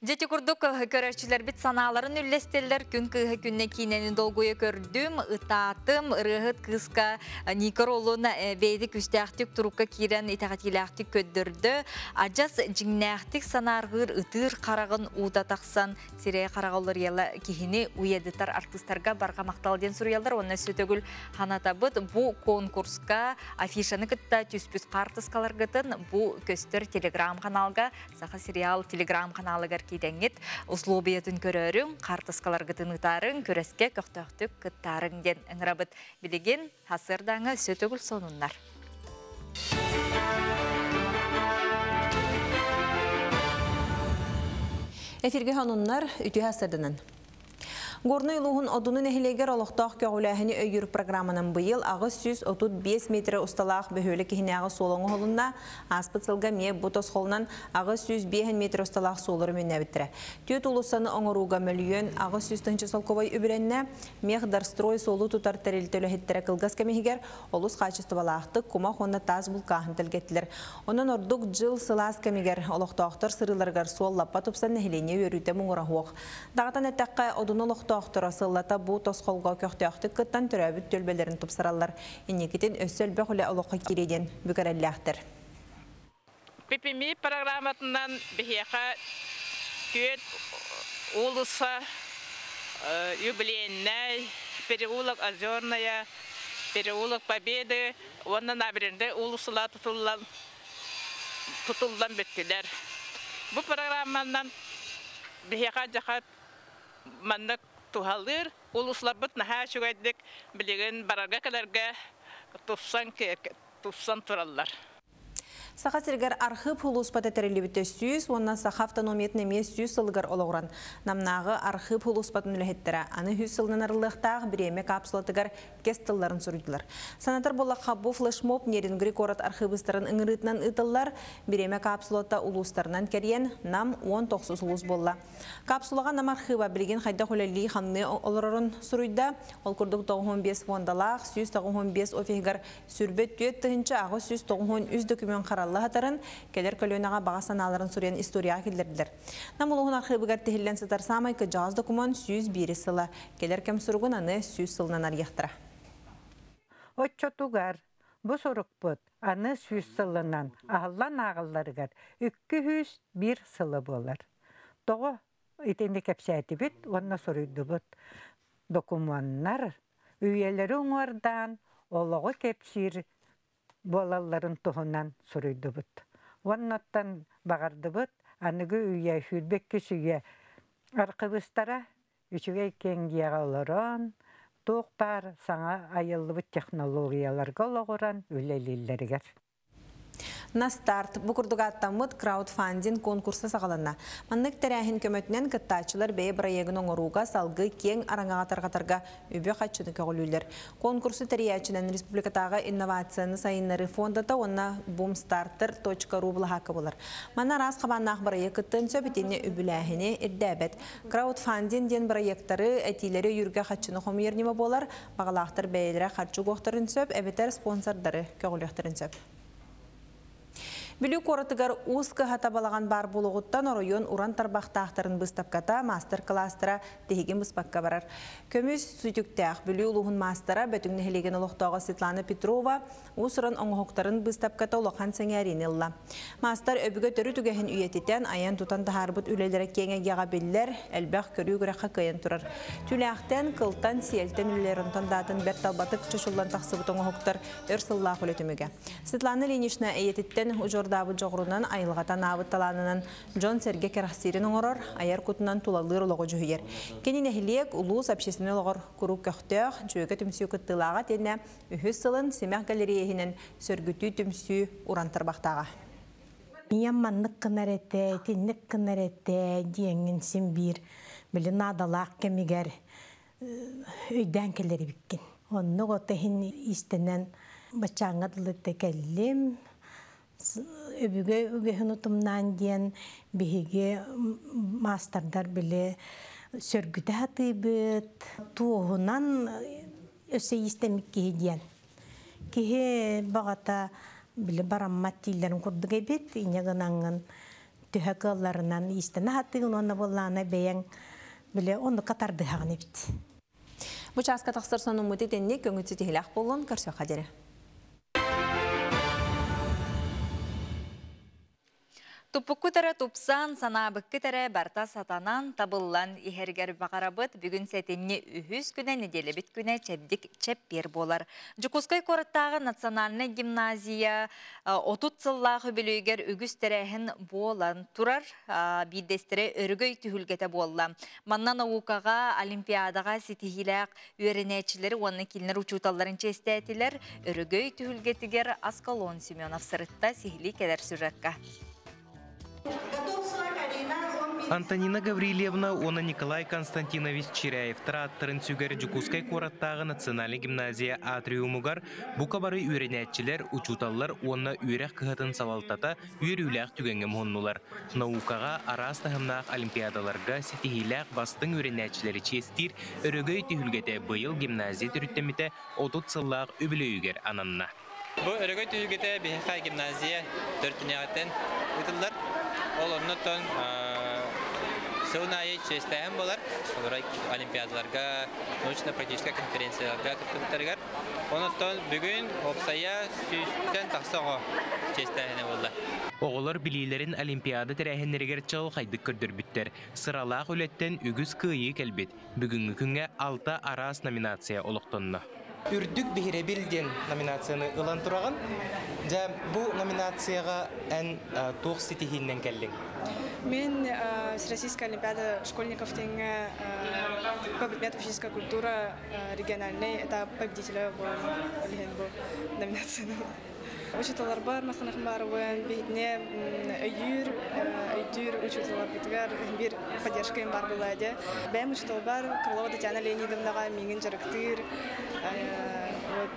Дьэ ити курдук көрөөччүлэрбит санааларын үллэстэллэр. Күн кыыһа күннэ киинэни долгуйа көрдүм, ытаатым, ырыаһыт кыыска Ника Роллуна бэйэтэ күүстээхтик турукка киирэн итэҕэтиилээхтик көрдөрдө. Адьас дьиҥнээхтик санаарҕыыр ытыыр хараҕын уута тахсан сирэйэ хараҕа уларыйала киһини уйадытар артыыстарга барҕа махтал диэн суруйаллар. Уонна өссө төгүл ханатабыт бу конкурска афишаны кытта түспүт хаартыскаларгытын бу көстөр телеграм-каналга Саха сериал телеграм-каналыгар киирэҥҥит, условиятын көрөөрүҥ, хаартыскаларгытын ыытаарыҥ, күрэскэ көхтөөхтүк кыттаарыҥ диэн ыҥырабыт. Билигин сарсыардааҥы өссө төгүл сонуннар. Эфирге сонуннар үтүө сарсыарданан. Горнай улууһун Одуну нэһилиэгэр олохтоох көҕүлээһини өйүүр программанан быйыл 835 метрэ усталаах бөһүөлэк иһинээҕи суол оҥоһулунна. Ааспыт сылга эмиэ бу тосхолунан 805 метрэ усталаах суолу өрөмүөннээбиттэрэ. Түөрт уулуссаны оҥорууга мөлүйүөн 800 тыһыынча солкуобай үбүлэннэ. Мехдорстрой суолу тутар тэрилтэ үлэһиттэрэ кылгас кэм иһигэр олус хаачыстыбалаахтык кумах уонна таас булкааһын тэлгэттилэр. Онон ордук дьыл сылаас кэмигэр олохтоохтор сырыыларыгар суол лаппа тупсан нэһилиэнньэ үөрүүтэ муҥура суох. Даҕатан эттэххэ, Одуну олохтоохторо сыллата бу тосхолго көхтөөхтүк кыттан төрөөбүт түөлбэлэрин тупсараллар. Инникитин өссө элбэх үлэ олоххо киириэ диэн бүк эрэллээхтэр. ППМИ программатынан биһиэхэ түөрт уулусса Юбилейнай, переулок Озерная, переулок Победы уонна Набережнай уулуссалар тутуллан тутуллан бүттүлэр. Бу программанан биһиэхэ дьаха маннык туһалыыр улуусларбыт наһаа үчүгэйдик билигин барарга-кэлэргэ тупсан тупсан тураллар. Саха сиригэр архыып улууспата тэриллибитэ 100 уонна Саха автономиятын эмиэ 100 сылыгар олоҕуран, Намнааҕы архыып улууспатын үлэһиттэрэ аны 100 сылынан арыллыахтаах бириэмэ капсулатыгар кэс тылларын суруйдулар. Санатар буоллахха, бу флешмоб Нерюнгри куорат архыыбыстарын ыҥырыытынан ыытыллар. Бириэмэ капсулата улуустарынан кэрийэн, Нам 19 улуус буолла. Капсулаҕа Нам архыыба билигин хайдах үлэлии-хамныы олорорун суруйда. Ол курдук 95 фондалаах, 195 офиһыгар 24 893 документ харалла сытарын, кэлэр көлүөнэҕэ баҕа санааларын суруйан историяҕа киллэрдилэр. Нам улууһун архыыбыгар тиһиллэн сытар саамай кырдьаҕас докумуон 101 сыла. Кэлэр кэм суругун аны 100 сылынан арыйыахтара. Оччотугар бу сурукпут аны 100 сылынан аһыллан ааҕылларыгар 201 сыла буолар. Тоҕо итини кэпсээтибит уонна суруйдубут? Докумуоннар үйэлэри уҥуордаан олоҕу кэпсиир буолалларын туһунан суруйдубут. Уоннаттан баҕардыбыт аныгы үйэ 22 үйэ архивистара үчүгэй киэҥ дьиэҕэ олорон, туох баар саҥа айыллыбыт технологияларга олоҕуран үлэлииллэригэр. На старт бу курдук ааттаммыт краудфандинг конкурса саҕаланна. Маннык тэрээһин көмөтүнэн кыттааччылар бэйэ бырайыагын оҥорууга салгыы киэҥ араҥаҕа тарҕатарга үбү-харчыны көҕүлүүллэр. Конкурсу тэрийээччинэн республикатааҕы инновацияны сайыннарыы фондата уонна boomstarter.ru былаһаакка буолар. Манна араас хабааннаах бырайыак кыттыан сөп итиэннэ үбүлээһини ирдээбэт. Краудфандинг диэн бырайыактары, этиилэри өйүүргэ харчыны хомуйар ньыма буолар. Баҕалаахтар бэйэлэрэ харчы угуохтарын сөп эбэтэр спонсордары көҕүлүөхтэрин сөп. Бүлүү куоратыгар Уус кыһата балаҕан баар буолуоҕуттан оройуон уран тарбахтаахтарын быыстапката, маастар-кылаастара тиһигин быспакка барар. Көмүс сүтүктээх Бүлүү улууһун маастара, Бөтүҥ нэһилиэгин олохтооҕо Светлана Петрова уус-уран оҥоһуктарын быыстапката улахан сэҥээриини ылла. Маастар өбүгэ төрүт үгэһин үйэтитэн, айан-тутан таһаарбыт үлэлэрэ киэҥ эйгэҕэ биллэр, элбэх көрүү-күрэххэ кыайан турар. Түүлээхтэн, кылтан, сиэлтэн үлэлэр онтон да атын бэрт талбатык чочуллан тахсыбыт оҥоһуктар өр сыллаах үлэ түмүгэ. Светлана Ильинична ийэтиттэн удьуордаабыт дьоҕурунан, айылҕатан аабыт талаанынан дьон-сэргэ кэрэхсиирин оҥорор, айар кутунан тулалыыр олоҕу дьүһүйэр. Кини нэһилиэк, улуус общественнай олоҕор куруук көхтөөх, дьүөгэ түмсүү кыттыылааҕа итиэннэ үһүс сылын Симэх галерея иһинэн Сөргүтүү түмсүү уран тарбахтааҕа. Ийэм маннык гынар этэ, итинник гынар этэ диэҥҥин син биир били наадалаах кэмигэр өйдөөн кэлэр эбиккин. Оннук ото иһин иистэнэн баччааҥҥа дылы кэллим. Өбүгэ үгэһин утумнаан диэн биһиги маастардар били сөргүтэ сатыыбыт. Туоһунан өссө иистэммит киһи диэн. Киһи баҕата били бараммат дииллэрин курдук эбит. Инньэ гынаҥҥын төһө кыалларынан иистэнэ сатыыгын уонна буоллаҕына бэйэҥ били оннукка тардыһаҕын эбит. Бу чааска тахсар сонуммут итинник көҥүл ситиһилээх буоллун көрсүөххэ диэри. Туппуккут эрэ тупсан, санаабыккыт эрэ барыта сатанан, табыллан иһэригэр баҕарабыт. Бүгүн сэтинньи үһүс күнэ, нэдиэлэбит күнэ чэбдик чэппиэр буолар. Дьокуускай куораттааҕы национальнай гимназия 30 сыллаах үбүлүөйүгэр үгүс тэрээһин буолан турар. Биирдэстэрэ өрөгөй түһүлгэтэ буолла. Манна наукаҕа, олимпиадаҕа ситиһиилээх үөрэнээччилэри уонна кинилэр учууталларын чиэстээтилэр. Өрөгөй түһүлгэтигэр Аскалон Семенов сырытта сиһилии кэлэр сюжекка. Антонина Гаврильевна уонна Николай Константинович Чиряевтар ааттарын сүгэр Дьокуускай куораттааҕы национальнай гимназия атриумугар бука бары үөрэнээччилэр, учууталлар уонна үөрэх кыһатын салалтата үөрүүлээх түгэҥҥэ муһуннулар. Наукаҕа араас таһымнаах олимпиадаларга ситиһиилээх бастыҥ үөрэнээччилэри чиэстиир Өрөгөй түһүлгэтэ быйыл гимназия төрүттэммитэ 30 сыллаах үбүлүөйүгэр ананна. Бу Өрөгөй түһүлгэтэ биһиэхэ гимназия төртүнээҕиттэн ыытыллар. Ол оннуттан сылын аайы чиэстээһин буолар. Олорор олимпиадаларга, научно-практическай конференцияларга кыттыбыттарыгар. Онуттан бүгүн уопсайа сүүстэн тахса оҕо чиэстээһинэ буолла. Оҕолор билиилэрин олимпиада тэрээһиннэригэр чаҕылхайдык көрдөрбүттэр. Сыралаах үлэттэн үгүс кыайыы кэлбит. Бүгүҥҥү күҥҥэ алта араас номинация олохтонно. Үрдүк биһирэбил диэн номинацияны ылан тураҕын. Дьэ, бу номинацияҕа эн туох ситиһииннэн кэллиҥ? Мин Всероссийская олимпиада школьников тэҥҥэ по предмету физическая культура региональный этап победителя буолан билиһин бу номинацияны. Учууталларбар махтанахым баарыбын, биһитине өйүүр, өйдүүр учууталларбытыгар биир поддержка им бар буолла дии. Бэйэм учууталбар Крылова Татьяна Леонидовнаҕа миигин дьарыктыыр, вот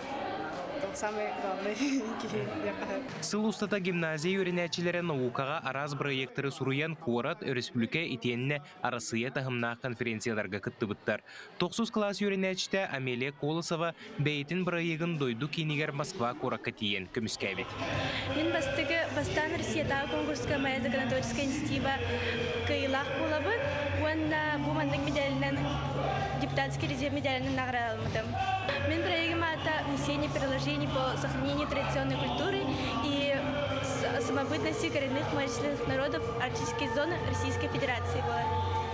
самый главный киһи диэххэ. Сыл устата гимназия үөрэнээччилэрэ наукаҕа араас бырайыактары суруйан куорат, өрөспүүбүлүкэ итиэннэ Арассыыйа таһымнаах конференцияларга кыттыбыттар. Тохсус кылаас үөрэнээччитэ Амелия Колосова бэйэтин бырайыагын дойду киинигэр Москва куоракка тиийэн көмүскээбит. Мин бастакы бастаан Россиятааҕы конкурска моя законотворческая инициатива кыайыылаах буолабын уонна бу маннык медалынан депутатский резерв медалынан наҕарааламмытым. Мин проегым аата «Внесение приложений по сохранению традиционной культуры и самобытности коренных малочисленных народов Арктической зоны Российской Федерации» буолар.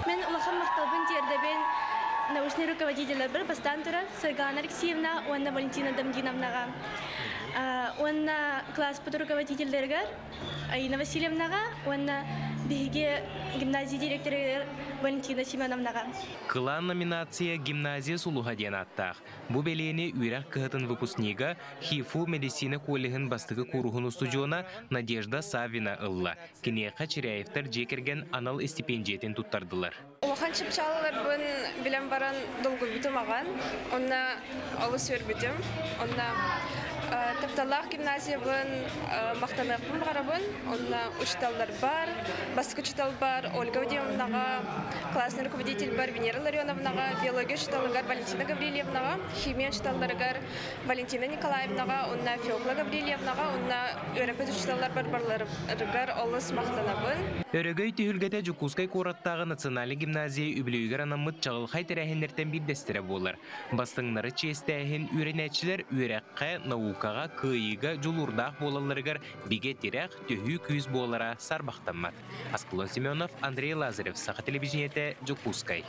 Мин улахан махталбын тиэрдэбин научный руководителлэрбэр бастаан турар Саргана Алексеевна уонна Валентина Дамдиновнаҕа. Уонна класспыт руководителлэригэр Аина Васильевнаҕа уонна биһиги гимназия директорыгар Валентина Семеновнаҕа. Кылаан номинация «Гимназия сулуһа» диэн ааттаах. Бу бэлиэни үөрэх кыһатын выпускнига, ХИФУ медицина коллеһын бастакы кууруһун устудьуона Надежда Саввина ылла. Киниэхэ Чиряевтар дьиэ кэргэн анал истипиэндьийэтин туттардылар. Улахан чыпчаалларбын билэн баран долгуйбутум аҕан. Онно олус үөрбүтүм. Онно тапталлаах гимназиябын махтаныахпын баҕарабын. Онно учууталларбар, бастакы учууталбар Ольга Вадимовнаҕа, классный руководительбар Венера Ларионовнаҕа, биология учууталыгар Валентина Гаврильевнаҕа, химия учууталларыгар Валентина Николаевнаҕа уонна Фекла Гаврильевнаҕа уонна үөрэппит учууталларбар барыларыгар олус махтанабын. Өрөгөй түһүлгэтэ Дьокуускай куораттааҕы национальнай гимназия үбүлүөйүгэр анаммыт чаҕылхай тэрээһиннэртэн биирдэстэрэ буолар. Бастыҥнары чиэстээһин үөрэнээччилэр үөрэххэ, наукаҕа, кыайыыга дьулуурдаах буолалларыгар бигэ тирэх, төһүү күүс буолара сарбахтаммат. Аскалон Семенов, Андрей Лазарев, Саха телевидениетэ, Дьокуускай.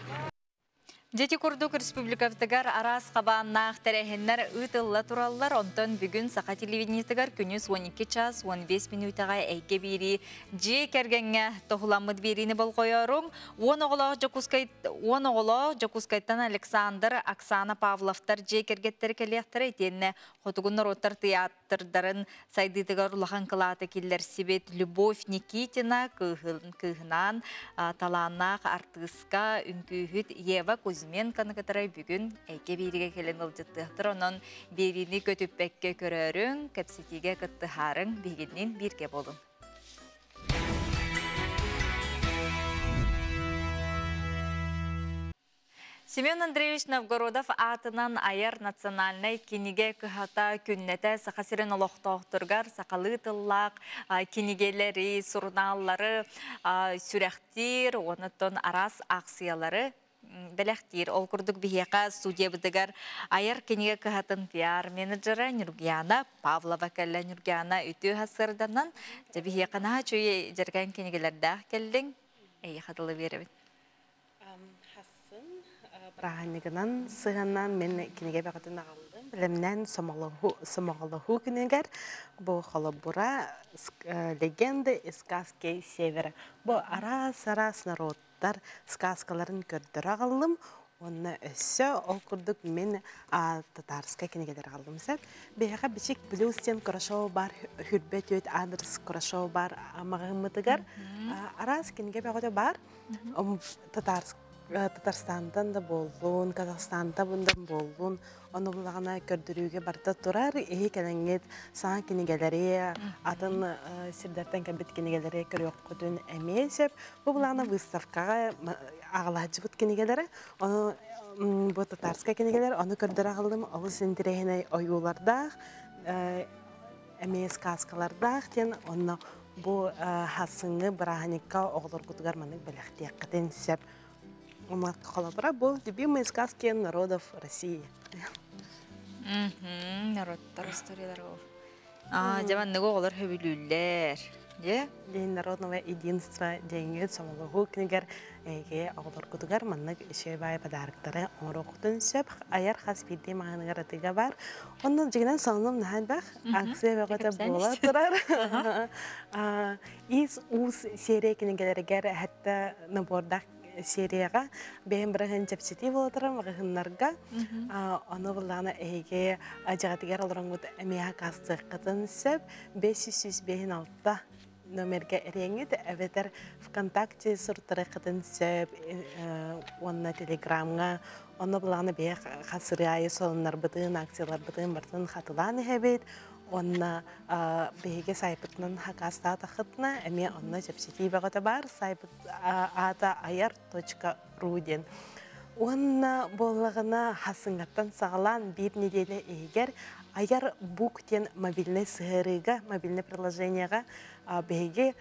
Дьити курдук республикабытыгар араас хабааннаах тэрээһиннэр ыытылла тураллар. Онтон бүгүн Саха телевидениетыгар күнүс 12 час 15 мүнүүтэҕэ эйгэ биэрии дьиэ кэргэҥҥэ тоһуламмыт биэриини болҕойоруҥ. Уон оҕолоох Дьокуускай уон оҕолоох Дьокуускайтан Александр, Оксана Павловтар дьиэ кэргэттэрэ кэлиэхтэрэ итиэннэ Хотугу норуоттар тыйаатырдарын сайдыытыгар улахан кылааты киллэрсибит Любовь Никитина кыыһынаан талааннаах артыыска үҥкүүһүт Ева Кузьменконы кытары бүгүн эйгэ биэриигэ кэлэн ыалдьыттыахтар. Онон биэриини көтүппэккэ көрөөрүҥ, кэпсэтиигэ кыттыһаарыҥ, биһигинниин бииргэ буолуҥ. Семен Андреевич Новгородов аатынан айар национальнай кинигэ кыһата күннэтэ Саха сирин олохтоохторугар сахалыы тыллаах кинигэлэри, сурунааллары сүрэхтиир, онтон араас аахсыйалары бэлэхтиир. Ол курдук биһиэхэ студиябытыгар айар кинигэ кыһатын пиар-менеджера Нюргияна Павлова кэллэ. Нюргияна үтүө сырданан, дьэ биһиэхэ наһаа үчүгэй дьэргэн кинигэлэрдээх кэллиҥ. Эйиэхэ тылы биэрэбин. Хассын бырааһынньыгынан сыһыаннаан мин кинигэ бөҕөтүн аҕаллым. Бэлэмнээн сомоҕолоһуу күнүгэр бу холобура «Легенды и сказки Севера» бу араас-араас норуоттар сказкаларын көрдөрө аҕаллым. Онна өссө ол курдук мин татарскай кинигэлэр аҕаллым сеп. Биһиэхэ Бичик плюс диэн Курашова бар хүрбэ түөт адрес Курашова бар маҕаһыыммытыгар араас кинигэ бөҕөтө бар. Татарск Татарстантан да буоллун, Казахстантан да буоллун, ону булаҕына көрдөрүүгэ барыта турар. Иһи кэлэҥҥит саҥа кинигэлэри, атын сирдэртэн кэлбит кинигэлэри көрүөххүтүн эмиэ сөп. Бу булаҕына выставкаҕа аҕалааччыбыт кинигэлэрэ, ону бу татарскай кинигэлэр, ону көрдөрө аҕаллым, олус интэриэһинэй ойуулардаах, эмиэ сказкалардаах диэн, онно бу хасыҥҥы бырааһынньыкка оҕолоргутугар маннык бэлэхтиэххитин сөп. Холобура, бу любимые сказки народов России. Народтар историялары ол. Аа, дьэ манныгы оҕолор сөбүлүүллэр. Дьэ? День народного единства диэҥҥит сомолоһуу күнүгэр эйгэ оҕолоргутугар маннык үчүгэй баай подароктары оҥоруоххутун сөп. Айар хас биирдии маҕаһыыныгар атыыга баар. Онно дьиҥинэн сонунум наһаа элбэх. Акция бөҕөтө буола турар. Ис уус серия кинигэлэригэр хэтта набордаах серияҕа бэйэм быраһын чэпчэтии буола турар маҕаһыыннарга. Ону буллаҕына эһиги дьаҕатыгар олороҥҥут эмиэ акаастыаххытын сөп. 556 номерга эриэҥҥит эбэтэр ВКонтакте суруттарыаххытын сөп уонна Телеграмҥа. Онно буллаҕына бэйэ хас ырыа аайы сонуннарбытын, акцияларбытын барытын хатылаан иһэбит. Уонна биһиги сайпытынан хакаастаатаххытына эмиэ онно чэпчэтии бөҕөтө баар. Сайпыт аата ayar.ru диэн. Уонна буоллаҕына хасыҥҥаттан саҕалаан биир нэдиэлэ иһигэр Айар Бук диэн мобильнай сыһыарыыга, мобильнай приложениеҕа биһиги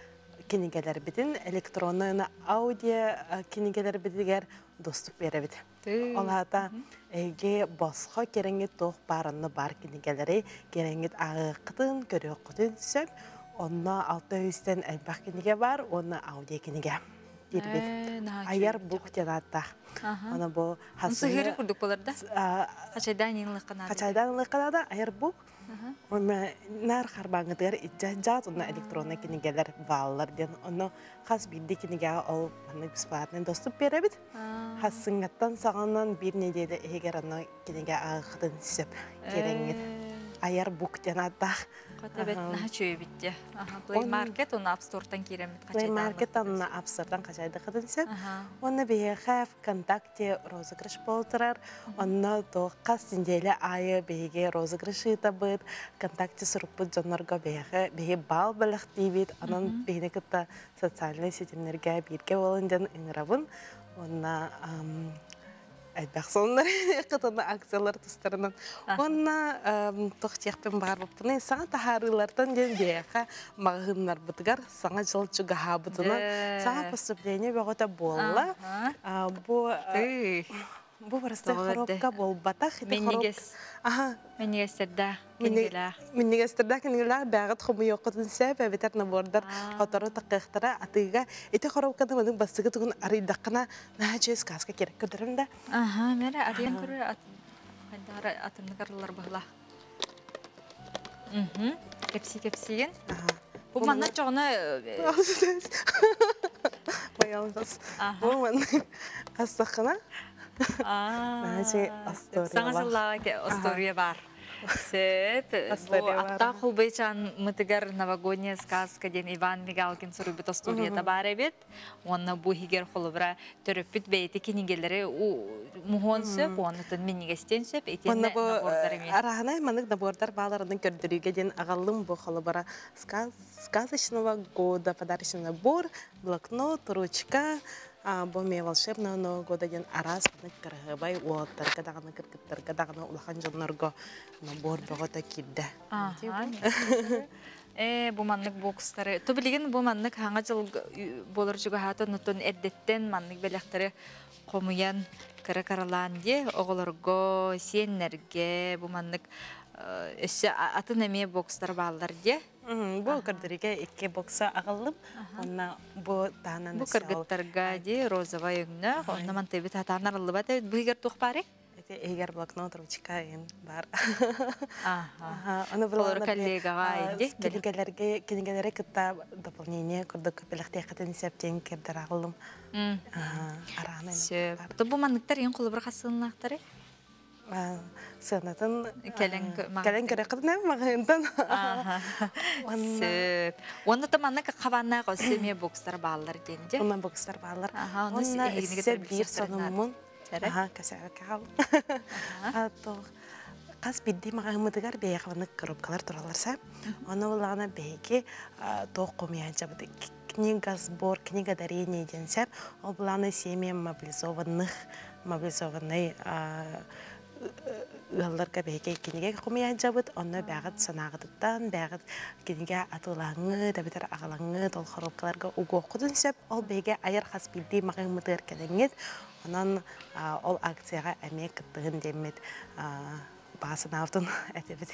кинигэлэрбитин электронный аудио кинигэлэрбитигэр доступ биэрэбит. Ол аата эһиги босхо кэрэҥҥит туох баар онно баар кинигэлэри кэрэҥҥит ааҕыаххытын, көрүөххүтүн сөп. Онно алта үстэн элбэх кинигэ баар уонна аудио кинигэ диирбит. Айар бук диэн ааттаах. Аны бу Сыһыары курдук болар да? Хачайдаан ылыахха наада. Хачайдаан ылыахха наада, айар бук. Онно наар харбааҥҥытыгар иччэ-дьаат уонна электроннай кинигэлэр бааллар диэн. Онно хас биирдии кинигэҕэ ол маннык бесплатный доступ биэрэбит. Хассыҥҥаттан саҕанан биир нэдиэлэ иһигэр онно кинигэ ааҕыаххытын сөп киэрэҥҥит. Айар бук диэн ааттаах. Хата наһаа үчүгэй дии. Play Market уонна App Store-тан киирэммит Play Market уонна App Store-тан хачайдахытын сөп. Уонна биһиэхэ ВКонтакте розыгрыш буолтарар. Онно хас неделя аайы биһиги розыгрыш ыытабыт. ВКонтакте суруппут дьоннорго биһиэхэ биһи баал бэлэхтиибит. Онон биһини кытта социальнай ситимнэргэ бииргэ буолан дьон ыҥырабын. Уонна элбэх сонуннар кытына акциялар тустарынан. Уонна туох диэхпин баҕарбыппыный саҥа таһаарыылартан диэн биһиэхэ маҕаһыыннарбытыгар саҥа дьыл чугаһаабытынан саҥа поступление бөҕөтө буолла. Бу бу простой коробка буолбатах. Минньигэс. Аха. Минньигэстэрдээх кинигэлээх. Минньигэстэрдээх кинигэлээх бэҕэт хомуйуоххутун сөп эбэтэр набордар хотору такыахтара атыыга. Ити коробканы маны бастакы тугун арыйдаххына наһаа үчүгэй сказка керек көрдөрөм да. Аха, мэрэ арыйан көрөр хайдара атыннык арыллар баһыла. Кэпси кэпсиген. Бу манна чоҕуна Баялгас. Бу манна астаххына. Саҥа сыллааҕы остуоруйа бар. Сөп. Бу аттаах Хулбайчан мытыгар новогодняя сказка диэн Иван Мигалкин суруйбут остуоруйата баар эбит. Уонна бу иһигэр холобура төрөппүт бэйэтэ кинигэлэри муһуон сөп, уонна минньигэстиэн сөп, итиэннэ набордар эмиэ. Араһынай маннык набордар бааларынан көрдөрүүгэ диэн аҕаллым бу холобура сказочного года подарочный набор, блокнот, ручка, бу эмиэ волшебного Нового года диэн араас маннык кыраһыабай уолаттарга даҕаны, кыргыттарга даҕаны улахан дьоннорго набор бөҕөтө киирдэ. Ээ, бу маннык бокстары. То билигин бу маннык хаҥа дьыл буолар чугаһаата, оннуттан эрдэттэн маннык бэлэхтэри хомуйан кыра-кыралаан дии оҕолорго, сиэннэргэ бу маннык өссө атын эмиэ бокстар бааллар дии. Бу көрдөрүүгэ икки бокса аҕаллым. Онно бу таһынан Бу кыргыттарга дии розовай өҥнөөх, онно мантыйбыт хатаан арыллыбат эбит. Быһыгар туох баарый? Ити эгер блокнот, ручка ин бар. Аны Олор коллегаға инди. Кинигелерге кинигелере кытта дополнение курдук белехтехатын септен кердер агылым. Араны. Сөп. Бу манныктар ең қолы бір қасылынақтары? Сыанатын кэлэн көрө кытына магынтан. Сөп. Онда та маннык кабанна көсөме бокстар баалар денде. Онна бокстар баалар. Онна эссе бир сонумун. Аха, касаа кал. То қас бидди мағамыдыгар бэйхваны коробкалар тураларса. Оны булагана бэйки тоқ комиянча бу книга сбор, книга дарение денсеп, ол буланы семьям мобилизованных, мобилизованный ыалларга бэйке киниге комиянчабыт, онно бәгыт санагытыттан, бәгыт киниге атылаңы, дабитер агалаңы, тол коробкаларга угуоккутун сөп, ол бэйге айыр хас бидди мағамыдыгар келеңит, онон ол акцияга эме кыттыгын деммит баасынаавтын этебит.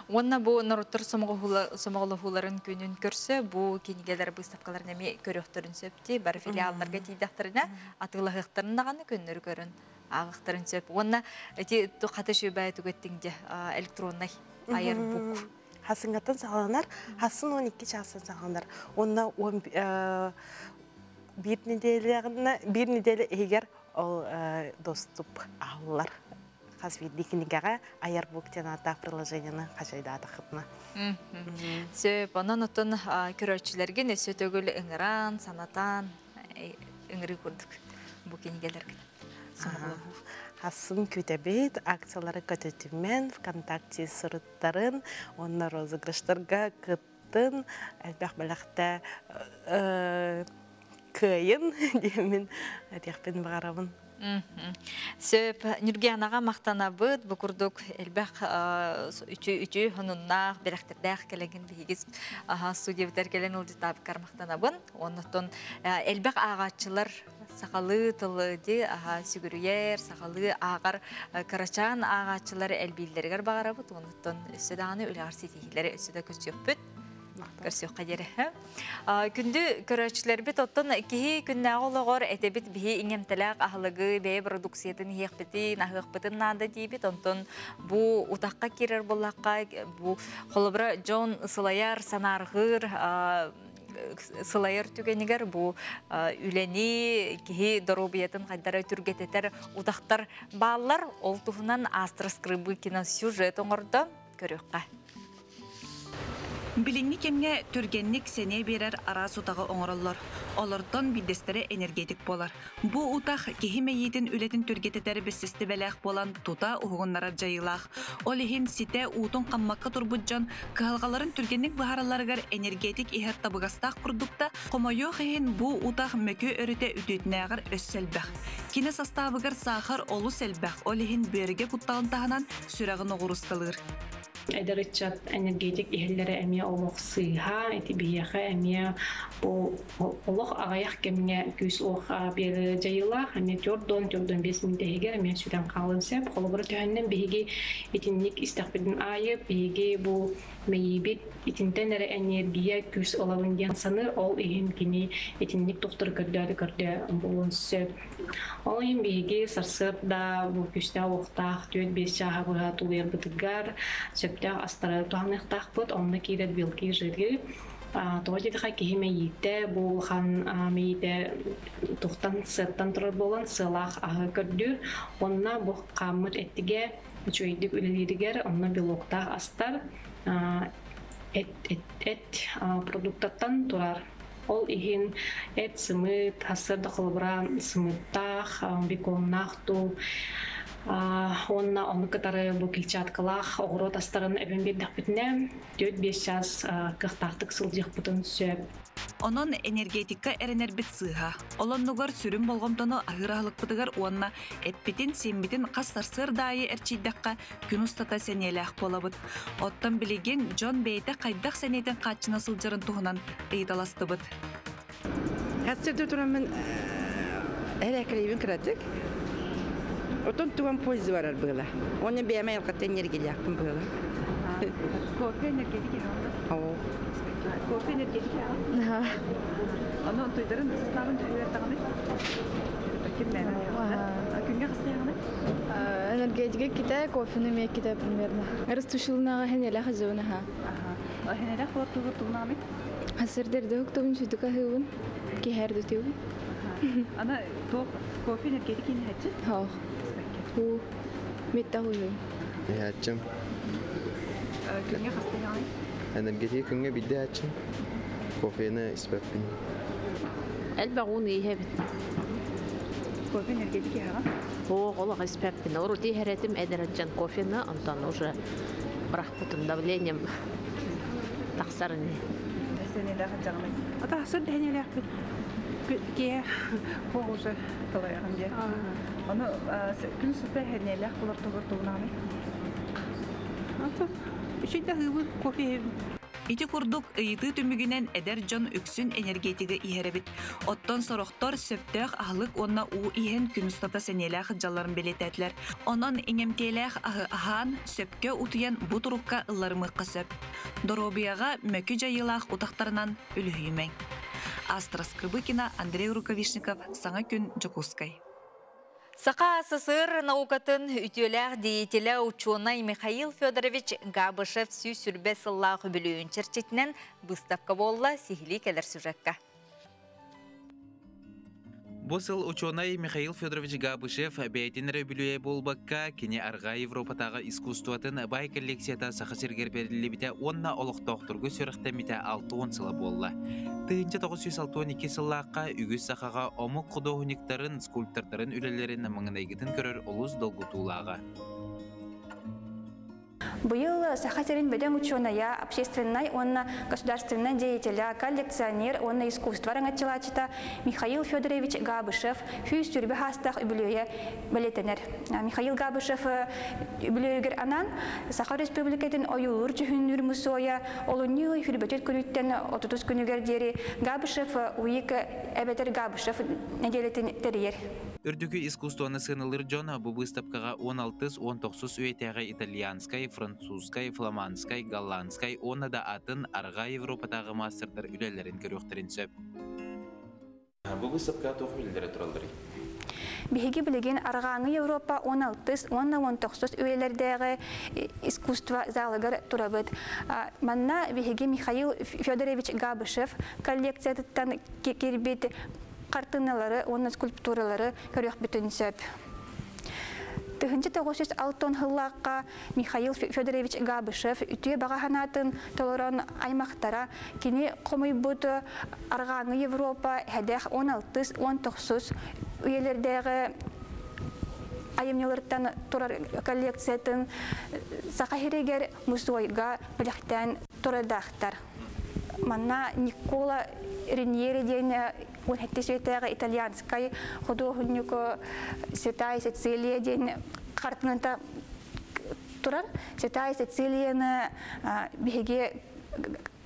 Онна бу народтар сомоголохуларын күнүн көрсө, бу кинигелер выставкалар неме көрөхтөрүн сөпти, бар филиалларга тийдахтарына, атылахыктарын даганы көннөр көрүн агыктарын сөп. Онна эти каты шөбай түгеттиңде электронный айыр бук. Хасынгаттан сағаланар, хасын 12 часын сағаланар. Онна бир неделя бир неделя эгер ол доступ аллар. Хас видикинигага аяр буктен ата приложениени качайдааты хытна. Сөп, онан отон көрөчүлөргө нөсө төгүл ыңыран, санатан ыңыры көрдүк бу кинигелерге. Хасын күтәбит, акциялары көтөтүмен, ВКонтакте сырыттарын, онна розыгрыштарга кыттын, әлбәх бәләхтә кыйын, деймин, тияқпен бағарабын. Сөп, Нүргианаға мақтанабыт, бұ күрдік әлбәқ үчі хонуннақ, бәрәхтердәқ кәлеген бейгіз студия бітер кәлен ұлды табықар мақтанабын. Оннықтон әлбәқ ағатчылар сақалы тылы де сүгірүйер, сақалы ағар карачан ағатчылар әлбейлергер бағарабыт. Оннықтон өсі дағаны өлі сетехилері өсі да көсөкпіт. Көрсөк қадері. Күнді көрөчілер бит оттон кихи күннәғы олығыр әтебит бихи иңемтеләк ахылыгы бәй продукциятын хиэкпити, нахықпытын нада дейбит. Онтон бу утаққа кирер боллаққа, бу холобра Джон сылаяр, санарғыр, сылайыр түгенігер бу үлени кихи доробиятын қайдара түргететер утақтар баллар. Ол туһунан Астра Скрыбыкина сюжет оңордо көрөккә. Билиңни кемге түргенник сене берер ара сутағы оңороллор. Олортон биддестері энергетик болар. Бу утах кихиме йитин үлетин түргететер бессестибелэх болан тута уһугуннара жайылах. Ол ихин сите уутун каммакка турбуджан кыһалгаларын түргенник быһараларыгар энергетик ихер табыгастаах курдукта хомойуох иһин бу утах мөкү өрүтэ үтүтүнээгэр өссөлбэх. Кине составыгар сахар олус элбэх, ол иһин бөрүгэ кутталын таһынан сүрәҕин оҕурускалыыр. Эдеричат энергетик ихиллere эмиэ олох сыыха, эти биһиэхэ эмиэ олох аҕайах кэмҥэ күүс ох биэрэ дьайыылаах, эмиэ төрдон, төрдон бес минтэһигэр эмиэ сүтэн хаалын сөп. Холобура төһөннөн биһиги итинник истэхпитин аайы, биһиги бу мэйиибит итинтэн эрэ энергия күүс ылабын диэн саныыр, ол иһин кини итинник тухтар көрдөөдө көрдө буолун сөп. Ол иһин биһиги сарсыарда бу күстээх уохтаах түөт бес чааһа быһа тулуйарбытыгар сөптөөх астары туһаныахтаахпыт, онно киирэр белки жиры. Тоҕо диэтэхэ киһи мэйиитэ бу улахан мэйиитэ тухтан сыаттан турар буолан сыалаах аһы көрдүүр. Онно бу хааммыт эттигэ үчүгэйдик үлэлииригэр онно белоктаах астар эт эт продуктаттан турар. Ол иһин эт сымыт, хасырда холобура сымыттаах, беконнаах туу онна ону кытары бу клетчаткалаах оҕуруот астарын эбин биэрдэхпитинэ түөрт бес час кыахтаахтык сылдьыахпытын сөп. Онон энергетика эренербит сыыха. Олоннугар сүрүн болҕомтону аһыыр аһылыкпытыгар уонна эппитин, сиэммитин хас сарсыар даайы эрчийдэххэ күн устата сэниэлээх буолабыт. Оттон билигин дьон бэйэтэ хайдах сэниэтин хааччына сылдьарын туһунан ыйыталастыбыт. Хасырды турамын элэкэлиибин кыратык. Отон туган пользы барар было. Оны бәмә ялкатта энергияләкпин было. Кофе энергетик яһалды. О. Кофе энергетик яһалды. Аны туйдарын составын төйөр тагны. Ким мәне? Күнгә хастаяғаны? Энергетика ките, кофены ме ките примерно. Растушилнага хенеле хажыбына. Хенеле болар тугур тугунаганы? Хасырдерде хөктөбүн сүдүкө хыбын, кихерди тюбүн. Ана туох кофе энергетик ини хачы? Хоо. Ху. Метта хуйун. Хачым. Күнгө хастаяғаны? Энергетик күнгө бидде хачым. Кофени испеппин. Элбагун иһэбит. Кофе энергетики хага? О, олох испеппин. Ору тиһэретим эдераджан кофени, онтон уже бырахпытым давлением тахсарыны. Сенеле хачаганы. Ата хасыр дәнеле ке уже талайган де. Аны күн супе хенеле болар тугур тугунаганы? Ата үчүндә хыбы кофе. Ити курдук ыйытыы түмүгүнэн эдэр дьон үксүн энергетиги иһэрэбит. Оттон сорохтор сөптөөх аһылык уонна уу иһэн күн устата сэниэлээх дьалларын бэлиэтээтилэр. Онон иҥэмтиэлээх аһы аһаан, сөпкө утуйан бу турукка ылларымыахха сөп. Доруобуйаҕа мөкү дьайыылаах утахтарынан үлүһүйүмэҥ. Астра Скрыбыкина, Андрей Рукавишников, Саҥа күн, Дьокуускай. Саха СССР наукатын үтүөлээх деятелэ учуонай Михаил Федорович Габышев 120 сыллаах үбүлүөйүн чэрчитинэн быыстапка буолла, сиһилии кэлэр сюжекка. Бу сыл учуонай Михаил Федорович Габышев бэйэтин эрэ үбүлүөйэ буолбакка, кини Арҕаа Европатааҕы искусствотын баай коллекцията Саха сиригэр бэриллибитэ уонна олохтоохторго сүрэхтэммитэ 60 сыла буолла. 1962 сыллаахха үгүс сахаҕа омук худуоһунньуктарын, скульптордарын үлэлэрин маҥнайгытын көрөр олус долгутуулааҕа. Быйыл Саха сирин бөдөҥ учуонайа, общественнай уонна государственнай деятеля, коллекционер уонна искусство араҥаччылааччыта Михаил Федорович Габышев 120 хаастаах үбүлүөйэ бэлиэтэнэр. Михаил Габышев үбүлүөйүгэр анаан Саха Республикатын ойуулуур дьүһүннүүр мусуойа олунньу ый хүрбөтүт күнүттэн 30 күнүгэр диэри Габышев Уик эбэтэр Габышев нэдиэлэтин тэрийэр. Үрдүкү искусствоны сыаналыыр дьон бу быыстапкаҕа 16-19 үйэтээҕи итальянскай, французскай, фламандскай, голландскай уонна да атын Арҕаа Европатааҕы маастардар үлэлэрин көрүөхтэрин сөп. Бу быыстапкаҕа туох үлэлэрэ туралларый? Биһиги билигин Арҕааҥы Европа 16 уонна 19 үйэлэрдээҕи искусство залыгар турабыт. Манна биһиги Михаил Федорович Габышев коллекциятыттан киирбит хартыыналары уонна скульптуралары көрүөхпүтүн сөп. 1906 сыллаахха Михаил Федорович Габышев үтүө баҕа санаатын толорон аймахтара кини хомуйбут Арҕааҥы Европа хэдэх 16-19 үйэлэрдээҕи айымньыларыттан турар коллекциятын Саха сиригэр мусуойга бэлэхтээн турардаахтар. Манна Никола Реньери диэн 17 үйэтээҕи итальянскай худуоһунньук Святая Сицилия диэн хартыыната турар. Святая Сицилияны биһиги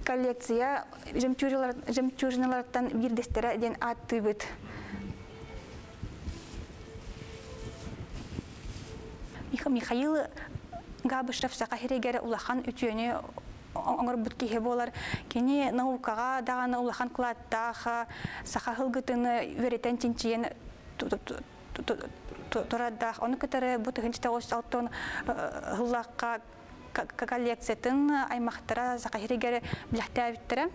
коллекция жемчужиналарыттан биирдэстэрэ диэн ааттыыбыт. Михаил Габышев Саха сиригэр улахан үтүөнү оҥорбут киһи буолар. Кини наукаҕа даҕаны улахан кылааттаах саха сылгытын үөрэтэн чинчийэн турардаах. Ону кытары бу 1906 сыллаахха коллекциятын аймахтара Саха сиригэр билэхтээбиттэрэ.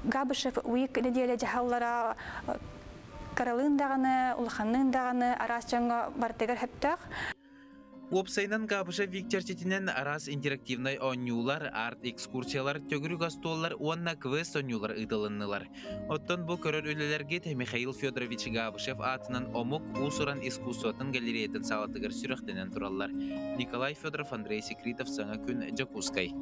Габышев уйук нэдиэлэ дьаһаллара кыралыын даҕаны, улаханныын даҕаны араас дьоҥҥо барытыгар сөптөөх. Уопсайынан Габышев Виктор чэрчитинэн араас интерактивнай оонньуулар, арт-экскурсиялар, төгүрүк остуоллар уонна квест-оонньуулар ыытылыннылар. Оттон бу көрөр үлэлэргит Михаил Федорович Габышев аатынан омук уус-уран искусствотын галереятын саалатыгар сүрэхтэнэн тураллар. Николай Федоров, Андрей Секритов, Саҥа күн, Дьокуускай.